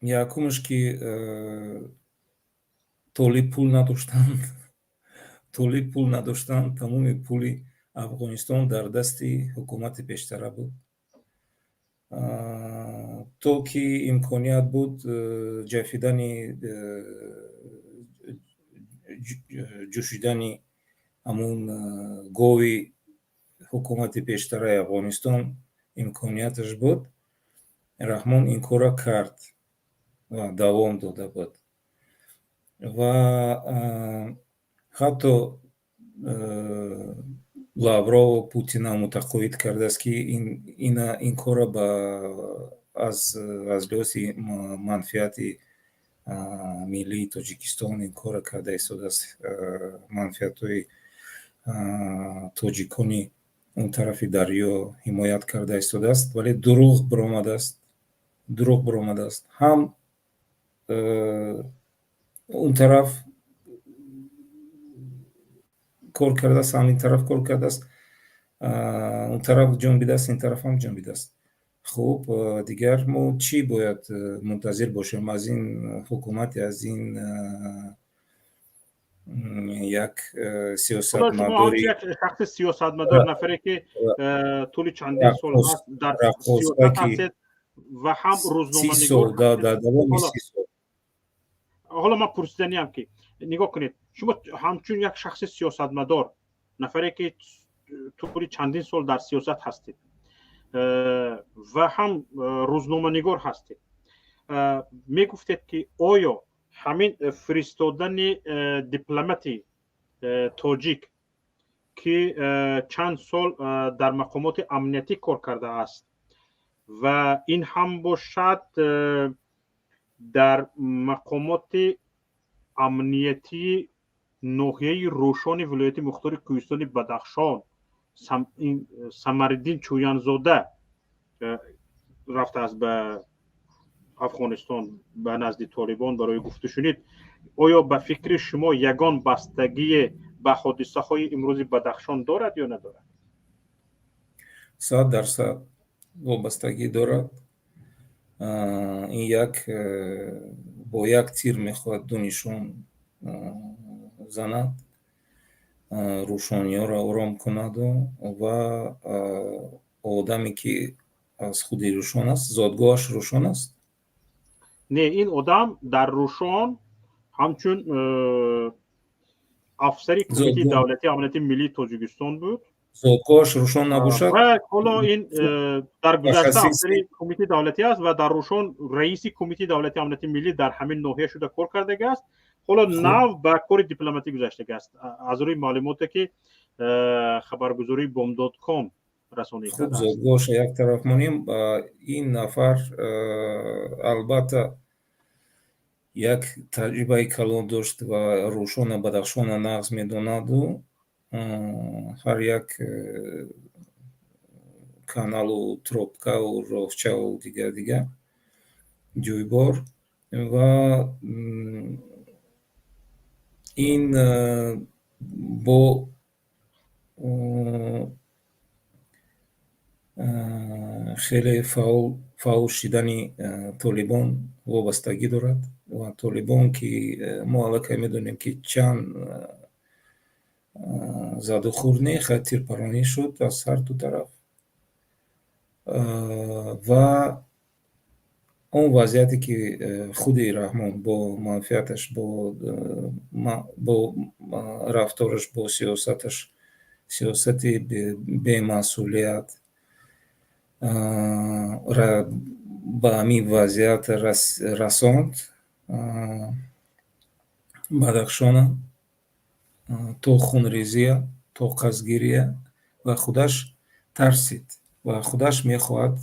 Якумаш, ки толиб пул надоштанд, толиб пул надоштанд, тамоми пули Афғонистон дар дасти ҳукумати пештара буд. То ки имконият буд, ҷафидани, ҷӯшидани ҳамун гови ҳукумати пештараи Афғонистон Имконияташ буд, Раҳмон ин корро кард ва давом дода буд. Ва ҳатто Лаврову Путина мутақоид кардааст, ки ин корро аз лиҳози манфиати миллии Тоҷикистон ин корро карда истодааст, манфиатҳои тоҷикони он тарафи дарё ҳимоят карда истодааст, вале дурӯғ биромадааст, дурӯғ биромадааст. Ҳам он тараф кор кардааст, ҳам ин тараф кор кардааст. Он тараф ҷунбидааст, ин тараф ҳам ҷунбидааст. Хуб, дигар мо чӣ бояд мунтазир бошем аз ин ҳукумати, аз ин як сиёсатмадори? Як шахси сиёсатмадор, нафаре ки тӯли чандин сол дар сиёсат ҳастед ва ҳам рӯзноманигор. Давоми 30 сол. Ҳоло ман пурсиданиам, ки нигоҳ кунед, шумо ҳамчун як шахси сиёсатмадор, нафаре ки тӯли чандин сол дар сиёсат ҳастед ва ҳам рӯзноманигор ҳастед, мегуфтед, ки оё ҳамин фиристодани дипломати тоҷик, ки чанд сол дар мақомоти амниятӣ кор кардааст ва ин ҳам бошад дар мақомоти амниятии ноҳияи Рӯшони вилояти мухтори кӯҳистони Бадахшон Самариддин Чӯянзода рафтааст ба Афғонистон, ба назди Толибон барои гуфтушунид, оё ба фикри шумо ягон бастагие ба ҳодисаҳои имрӯзи Бадахшон дорад ё надорад? 100% вобастагӣ дорад. Ин як бо як тир мехоҳад ду нишон занад: рӯшониёро ором кунаду ва одаме ки аз худи Рӯшон аст, зодгоҳаш Рӯшон аст. Не, ин одам дар Рӯшон ҳамчун афсари Кумитаи давлатии амнияти миллии Тоҷикистон буд. Зодгоҳаш Рӯшон набошад. Ҳоло ин дар гузашта афсари кумитаи давлатӣ аст ва дар Рӯшон раиси Кумитаи давлатии амнияти миллӣ дар ҳамин ноҳия шуда кор кардагааст. Ҳоло нав ба кори дипломатӣ гузаштагааст, аз рӯи маълумоте ки хабаргузории Бомдодком расонӣ. Хуб, зодгоҳаша як тараф монем. Ин нафар албатта як таҷрибаи калон дошт ва Рӯшона, Бадахшона нағз медонаду ҳар як каналу тропкаву роҳчаву дигар дигар ҷӯйбор. Ва ин бо хеле фаъол шидани Толибон вобастагӣ дорад. Ва Толибон, ки мо аллакай медонем, ки чанд задухӯрд, не, тирпаронӣ шуд аз ҳар ду тараф. Ва он вазъияте ки худи Раҳмон бо манфиаташ, бо рафтораш, бо сиёсаташ, сиёсати бемасъулият ба ҳамин вазъият расонд Бадахшона, то хунрезия, то қасдгирия, ва худаш тарсид ва худаш мехоҳад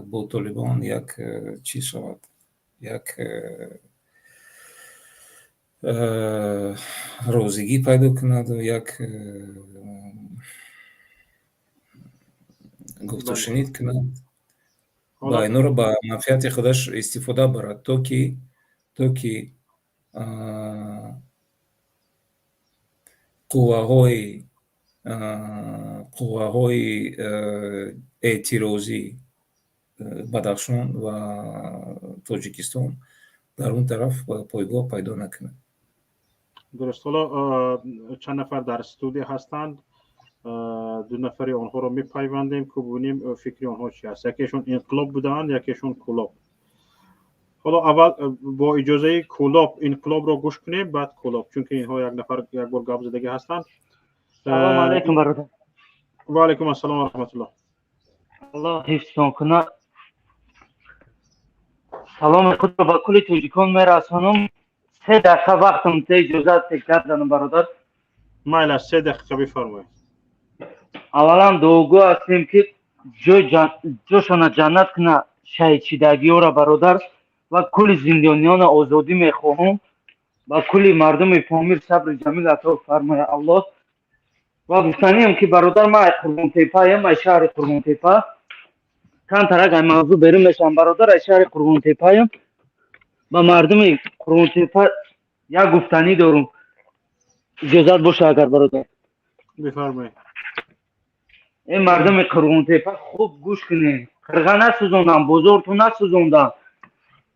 бо Толибон як чиз шавад, як розигӣ пайдо кунаду як гуфтушунид кунад ва инҳоро ба манфиати худаш истифода барад, то ки қувваҳои эътирозӣ Бадахшон ва Тоҷикистон дар он тараф пойгоҳ пайдо накунад. Дуруст. Ҳоло чанд нафар дар студия ҳастанд, ду нафари онҳоро мепайвандем, ки бубинем фикри онҳо чи аст. Якешон Инқилоб будаанд, якешон Кӯлоб. Ҳоло аввал бо иҷозаи Кӯлоб Инқилобро гӯш кунем, баъд Кӯлоб, чунки инҳо як нафар як бор гап задагӣ ҳастанд. Салому алайкум, бародар. Ва алайкум ассалом ва раҳматуллоҳ. Аллоҳ ҳифзтон кунад. Саломи худро ба кулли тоҷикон мерасонам. 3 дақиқа вақтам те, иҷозат гап занам, бародар. Майлаш, 3 дақиқа, бифармоед. Аввалан, дуогӯ ҳастем, ки ҷошона ҷаннат куна шаҳидшидагиёра, бародар, ва кулли зиндониёна озодӣ мехоҳам. Ба кулли мардуми Помир сабри ҷамил ато фармоя Аллоҳ. Ва гуфтаниам, ки, бародар, ман ай Қурғонтепаям, ай шаҳри Қурғонтепа. Камтарак ай мавзӯъ берун мешавам, бародар. Ай шаҳри Қурғонтепаям. Ба мардуми Қурғонтепа як гуфтанӣ дорум, иҷозат боша агар, бародар. Бифармоед. Ин мардуми Қурғонтепа, хуб гӯш кунед. Қирға насӯзондам, бозорту насӯзондам,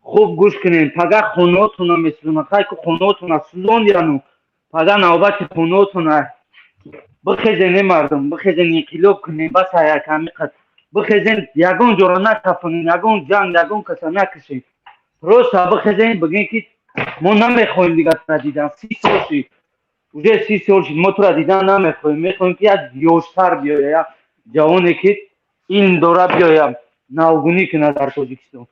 хуб гӯш кунед. Пага хонаотона месӯзонам. Хайку хонаотона сӯзондияну пага навбати хонаотона. Бихезен, э мардум, бихезен, инқилоб кунем. Бас, ҳаякамиқат бихезен, ягон ҷоро накафонен, ягон ҷанг, ягон каса накушен. Просто бихезен, бигӯен, ки мо намехоҳем дигар тура дидан. 30 сол шид уже, 30 сол шид, мо тура дидан намехоҳем. Мехоҳем, ки як ёштар биёя, як ҷавоне, ки илм дора, биёя, навгунӣ кунад дар Тоҷикистон.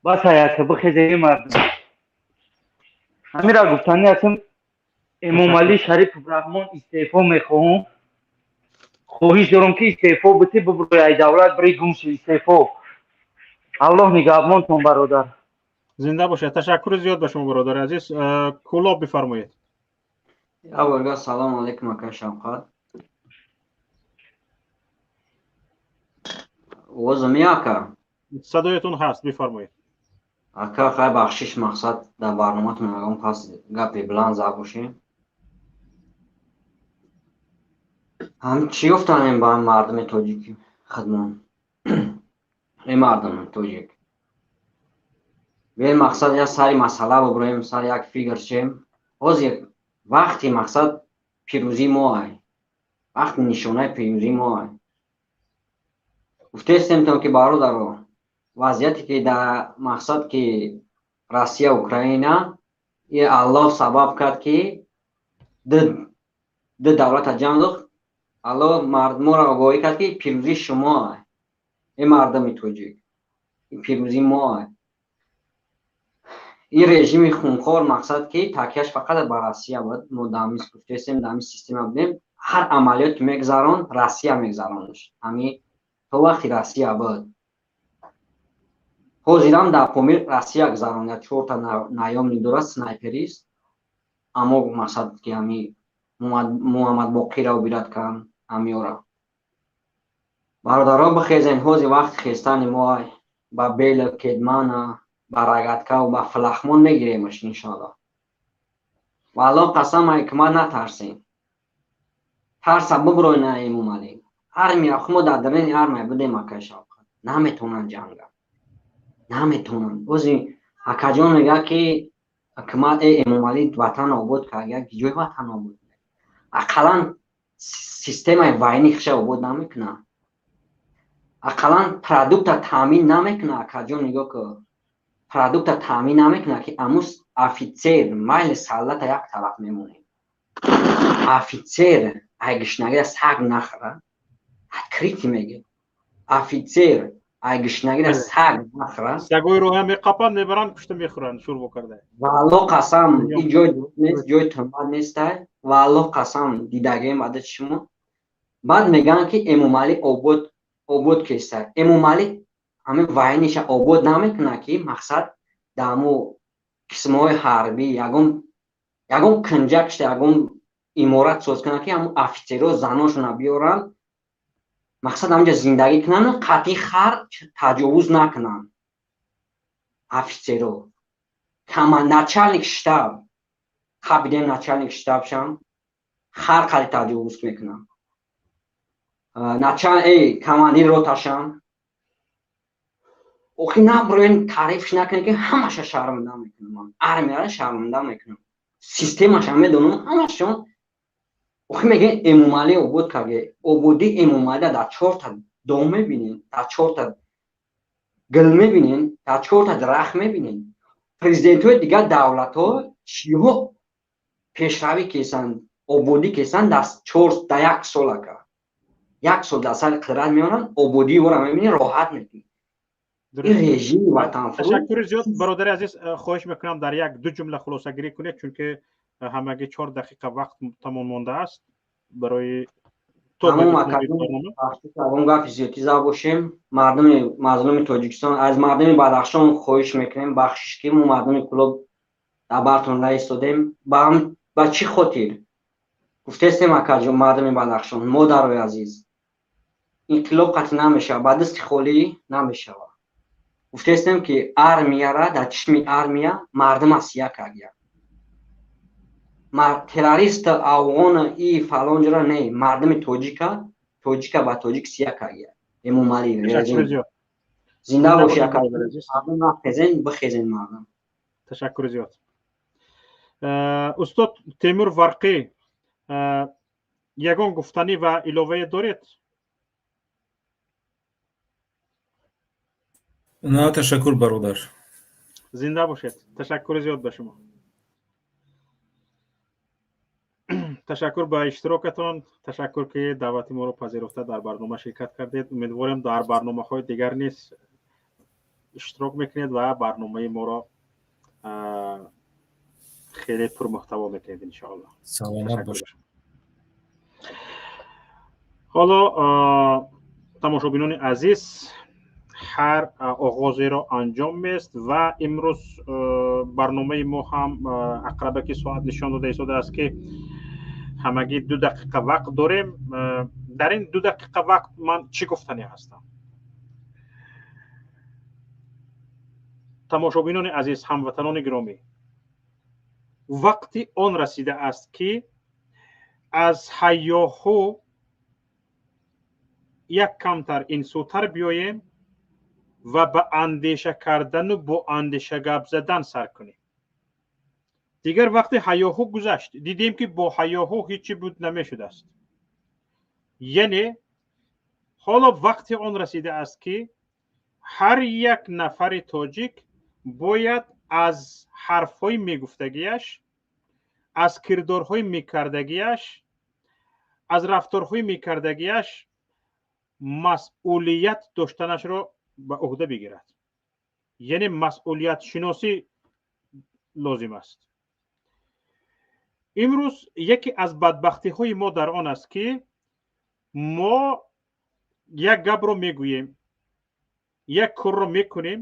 Бас, ҳаяка бихезен, мардум. Ҳамира гуфтанӣ ҳастем. Эмомалӣ Шарипов Раҳмон, истеъфо мехоҳам. Хоҳиш дорам, ки истеъфо битӣ, бубурӯй ай давлат, бири гум ши, истеъфо. Аллоҳ нигаҳбонтон, бародар. Зинда бошед. Ташаккури зиёд ба шумо, бародари азиз. Кӯлоб, бифармоед. Аввалга, салому алайкум, ака Шавқат. Овозам ака? Садоятон ҳаст, бифармоед. Ака, хай, бахшиш, мақсад дар барноматон ягон пас гапи баланд зад бошем. Ҳам чӣ гуфтанем ба мардуми тоҷики хидмон? Эй мардуми тоҷик, бе мақсад я сари масъала бубурем, сари як фикр шем. Ҳозир вақти мақсад пирӯзии мо ай, вақти нишонаи пирӯзии мо ай. Гуфтестемтон, ки, бародаро, вазъияте ки дар мақсад ки Россия, Украина, и Аллоҳ сабаб кард, ки ду давлата ҷанг дохт. Аллоҳ моро огоҳӣ кард, ки пирӯзии шумо ай, эй мардуми тоҷик, пирӯзии мо ай. Ин режими хунхор, мақсад ки такяш фақат ба Россия буд. Мо дамис гуфтестем, дамис система будем. Ҳар амалиёт ки мегузаронд, Россия мегузарондаш. Ҳами то вақти Россия буд. Ҳозирам дар Помир Россия гузаронда, чорта наёмник дорад, снайперист. Аммо мақсад ки ҳами Муҳаммадбоқирро убират кан, ҳамиёра. Бародаро, бихезен, ҳозир вақти хестани мо ай. Ба бела кедмана, ба рогаткаву ба флахмон мегиремаш, иншоаллоҳ. Ва Аллоҳ қасам, ай ҳукумат натарсем. Тарса бубурой на Эмомалӣ. Армия мо дар даруни армия будем, акай Шавқат. Наметавонанд ҷанга. Наметавонанд. Ози акаҷон мегӯяд, ки ҳукумат, э Эмомалӣ ватан обод кард. Як ҷои ватан обод. Ақаллан системаи войни хиша обод намекунад. Ақаллан продукта таъмин намекунад, акаҷон, нигоҳ кун. Продукта таъмин намекунад, ки амус офитсер майли солдата як тараф мемонем. Офитсер ай гушнагида саг нахӯра. Открытый меге. Офитсер ай гушнагида саг нахӯра. Сагои роҳа меқапанд, мебаранд, кушта мехӯранд, шӯрбо карда. Валлоҳ қасам, ин ҷои дуруст нест, ҷои туҳмат нестай. Валлоҳ қасам, дидагием баъди шумо. Баъд мегӯянд, ки Эмомалӣ обод обод кеста. Эмомалӣ ҳамин войниша обод намекунад, ки мақсад дар ҳамо қисмҳои ҳарбӣ ягон кунҷак шуда, ягон иморат соз кунад, ки ҳамон офитсерҳо заношона биёранд, мақсад ҳамонҷа зиндагӣ кунанд, қатъи хар таҷовуз накунанд. Офитсерҳо кама начальник штаб қабидем, начальник штабшам хар қади таҷовуз мекунанд. Начал эй командир роташам охи наброен, таърифш накунед, ки ҳамаша шарманда мекунам, ман армияра шарманда мекунам, системаша медонам ҳамашон. Охи мегӯян Эмомалӣ обод кард. Ободӣ Эмомалида дар чорта дом мебинем, дар чорта гил мебинем, дар чорта дарахт мебинем. Президентҳои дигар давлатҳо чиҳо пешравӣ кесанд, ободӣ кесанд дар чор, дар як сол, ака. Як сол дар сари қудрат меоранд, ободии ӯро мебинӣ, роҳат мекунӣ. Ин режими ватанфурӯш. Ташаккури зиёд, бародари азиз. Хоҳиш мекунам, дар як ду ҷумла хулосагирӣ кунед, чунки ҳамагӣ 4 дақиқа вақт тамом мондааст барои Тамом, гапи зиёдтӣ зад бошем. Мардуми мазлуми Тоҷикистон, аз мардуми Бадахшон хоҳиш мекунем, бахшиш, ки мо мардуми Кӯлоб дар бартон наистодем. Ба чӣ хотир гуфтестем, акаҷон? Мардуми Бадахшон, модарои азиз, инқилоб қатъи намешавад, ба дасти холӣ намешавад. Гуфтестем, ки армияра дар чишми армия мардум аст, як агя террориста, афғона и фалонҷора не, мардуми тоҷика, тоҷика ба тоҷик сия кагя. Эмомалӣ, зинда боши, мардум, нахезен, бихезен, мардум. Ташаккури зиёд. Устод Темур Варқӣ, ягон гуфтанӣ ва иловае доред? На, ташаккур, бародар. Зинда бошед, ташаккури зиёд ба шумо. Ташаккур ба иштирокатон, ташаккур, ки даъвати моро пазируфта, дар барнома ширкат кардед. Умедворем, дар барномаҳои дигар низ иштирок мекунед ва барномаи моро хеле пурмуҳтаво мекунед, иншоалло. Саломат бошед. Ҳоло, тамошобинони азиз, ҳар оғозеро анҷом мест ва имрӯз барномаи мо ҳам ақрабаки соат нишон дода истодааст, ки ҳамагӣ 2 дақиқа вақт дорем. Дар ин 2 дақиқа вақт ман чӣ гуфтанӣ ҳастам? Тамошобинони азиз, ҳамватанони гиромӣ, вақти он расидааст, ки аз ҳайёҳу як камтар инсӯтар биёем ва ба андеша кардану бо андеша гап задан сар кунем. Дигар вақти ҳайёҳу гузашт. Дидем, ки бо ҳайёҳу ҳечи буд намешудааст. Яъне ҳоло вақти он расидааст, ки ҳар як нафари тоҷик бояд аз ҳарфҳои мегуфтагиаш, аз кирдорҳои мекардагиаш, аз рафторҳои мекардагиаш масъулият доштанашро ба уҳда бигирад. Яъне масъулиятшиносӣ лозим аст. Имрӯз яке аз бадбахтиҳои мо дар он аст, ки мо як гапро мегӯем, як корро мекунем,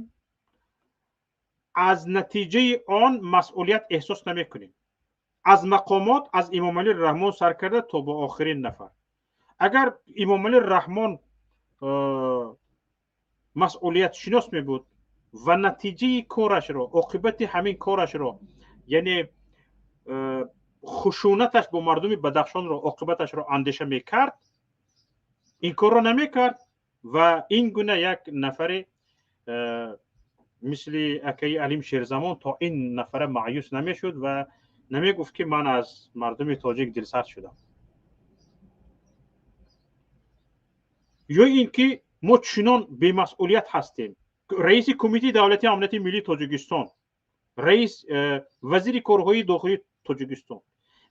аз натиҷаи он масъулият эҳсос намекунем. Аз мақомот, аз Имомалӣ Раҳмон сар карда то ба охирин нафар. Агар Имомалӣ Раҳмон масъулиятшинос мебуд ва натиҷаи корашро, оқибати ҳамин корашро, яъне хушунаташ бо мардуми Бадахшонро, оқибаташро андеша мекард, ин корро намекард ва ин гуна як нафаре мисли акаи Алим Шерзамон то ин нафара маъюс намешуд ва намегуфт, ки ман аз мардуми тоҷик дилсард шудам. Ё ин ки мо чунон бемасъулият ҳастем: раиси Кумитаи давлатии амнияти миллии Тоҷикистон, раис, вазири корҳои дохилии Тоҷикистон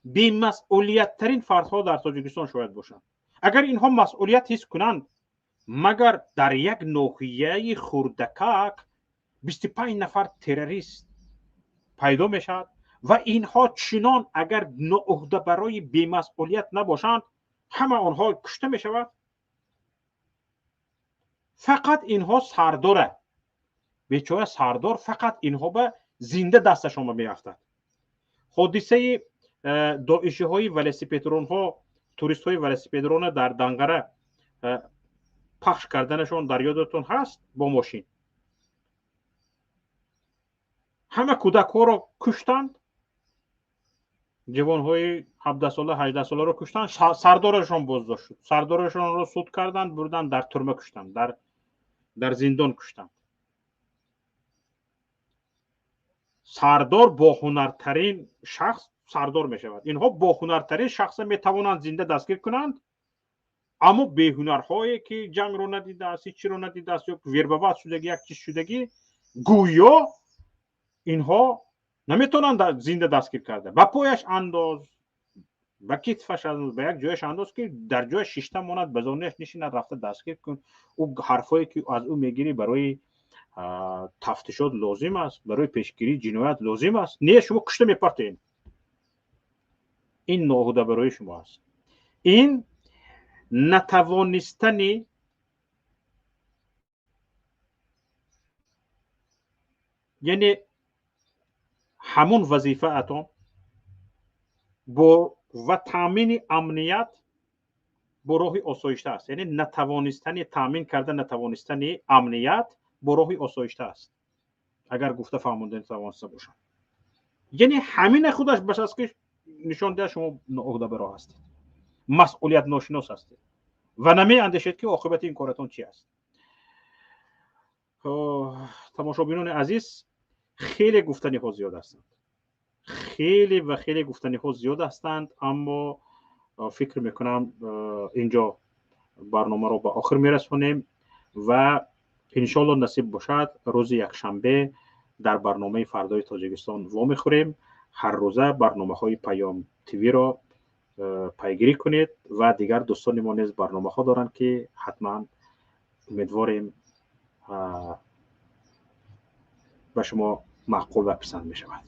бемасъулияттарин фардҳо дар Тоҷикистон шояд бошанд. Агар инҳо масъулият ҳис кунанд, магар дар як ноҳияи хурдакак 25 нафар террорист пайдо мешавад ва инҳо чунон агар ноуҳдабарои бемасъулият набошанд, ҳама онҳо кушта мешавад? Фақат инҳо сардора, бечора сардор, фақат инҳо ба зинда дасташон меафтад. Ҳодисаи доишиҳои велосипедронҳо, туристҳои велосипедрона дар Данғара пахш карданашон дар ёдатон ҳаст? Бо мошин ҳама кӯдакҳоро куштанд, ҷавонҳои 17-сола, 18-соларо куштанд. Сардорашон боздошт шуд, сардорашонро суд карданд, бурданд, дар турма куштанд, дар зиндон куштанд. Сардор боҳунартарин шахс сардор мешавад. Инҳо боҳунартарин шахса метавонанд зинда дастгир кунанд, аммо беҳунарҳое, ки ҷангро надидааст, ҳечиро надидааст ё вербовать шудагӣ, як чиз шудагӣ, гӯё инҳо наметавонанд зинда дастгир карда. Ба пояш андоз. Ба китфаш андоз, ба як ҷояш андоз, ки дар ҷояш шишта монад, ба зонуяш нишинад, рафта дастгир кун. Ӯ ҳарфҳое ки аз ӯ мегирӣ, барои тафтишот лозим аст, барои пешгирии ҷиноят лозим аст. Не, шумо кушта мепартоед. Ин ноҳуда барои шумо аст. Ин натавонистани, яъне ҳамон вазифаатон бо ва таъмини амният бо роҳи осоишта аст, яъне натавонистани таъмин карда натавонистани амният бо роҳи осоишта аст, агар гуфта фаҳмонда тавониста бошам. Яъне ҳамина худаш бас аст, ки нишон диҳад шумо ноуҳдабароҳ ҳастед, масъулият ношинос ҳастед ва намеандешед, ки оқибати ин коратон чи аст. Тамошобинони азиз, хеле гуфтаниҳо зиёд ҳастанд, хеле ва хеле гуфтаниҳо зиёд ҳастанд, аммо фикр мекунам, инҷо барномаро ба охир мерасонем ва иншоалло насиб бошад, рӯзи якшанбе дар барномаи «Фардои Тоҷикистон» вомехӯрем. Ҳар рӯза барномаҳои Паём ТВ-ро пайгирӣ кунед ва дигар дӯстони мо низ барномаҳо доранд, ки ҳатман умедворем, ба шумо маъқул ва писанд мешавад.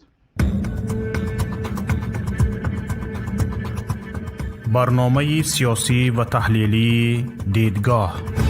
Барномаи сиёсӣ ва таҳлилии «Дидгоҳ».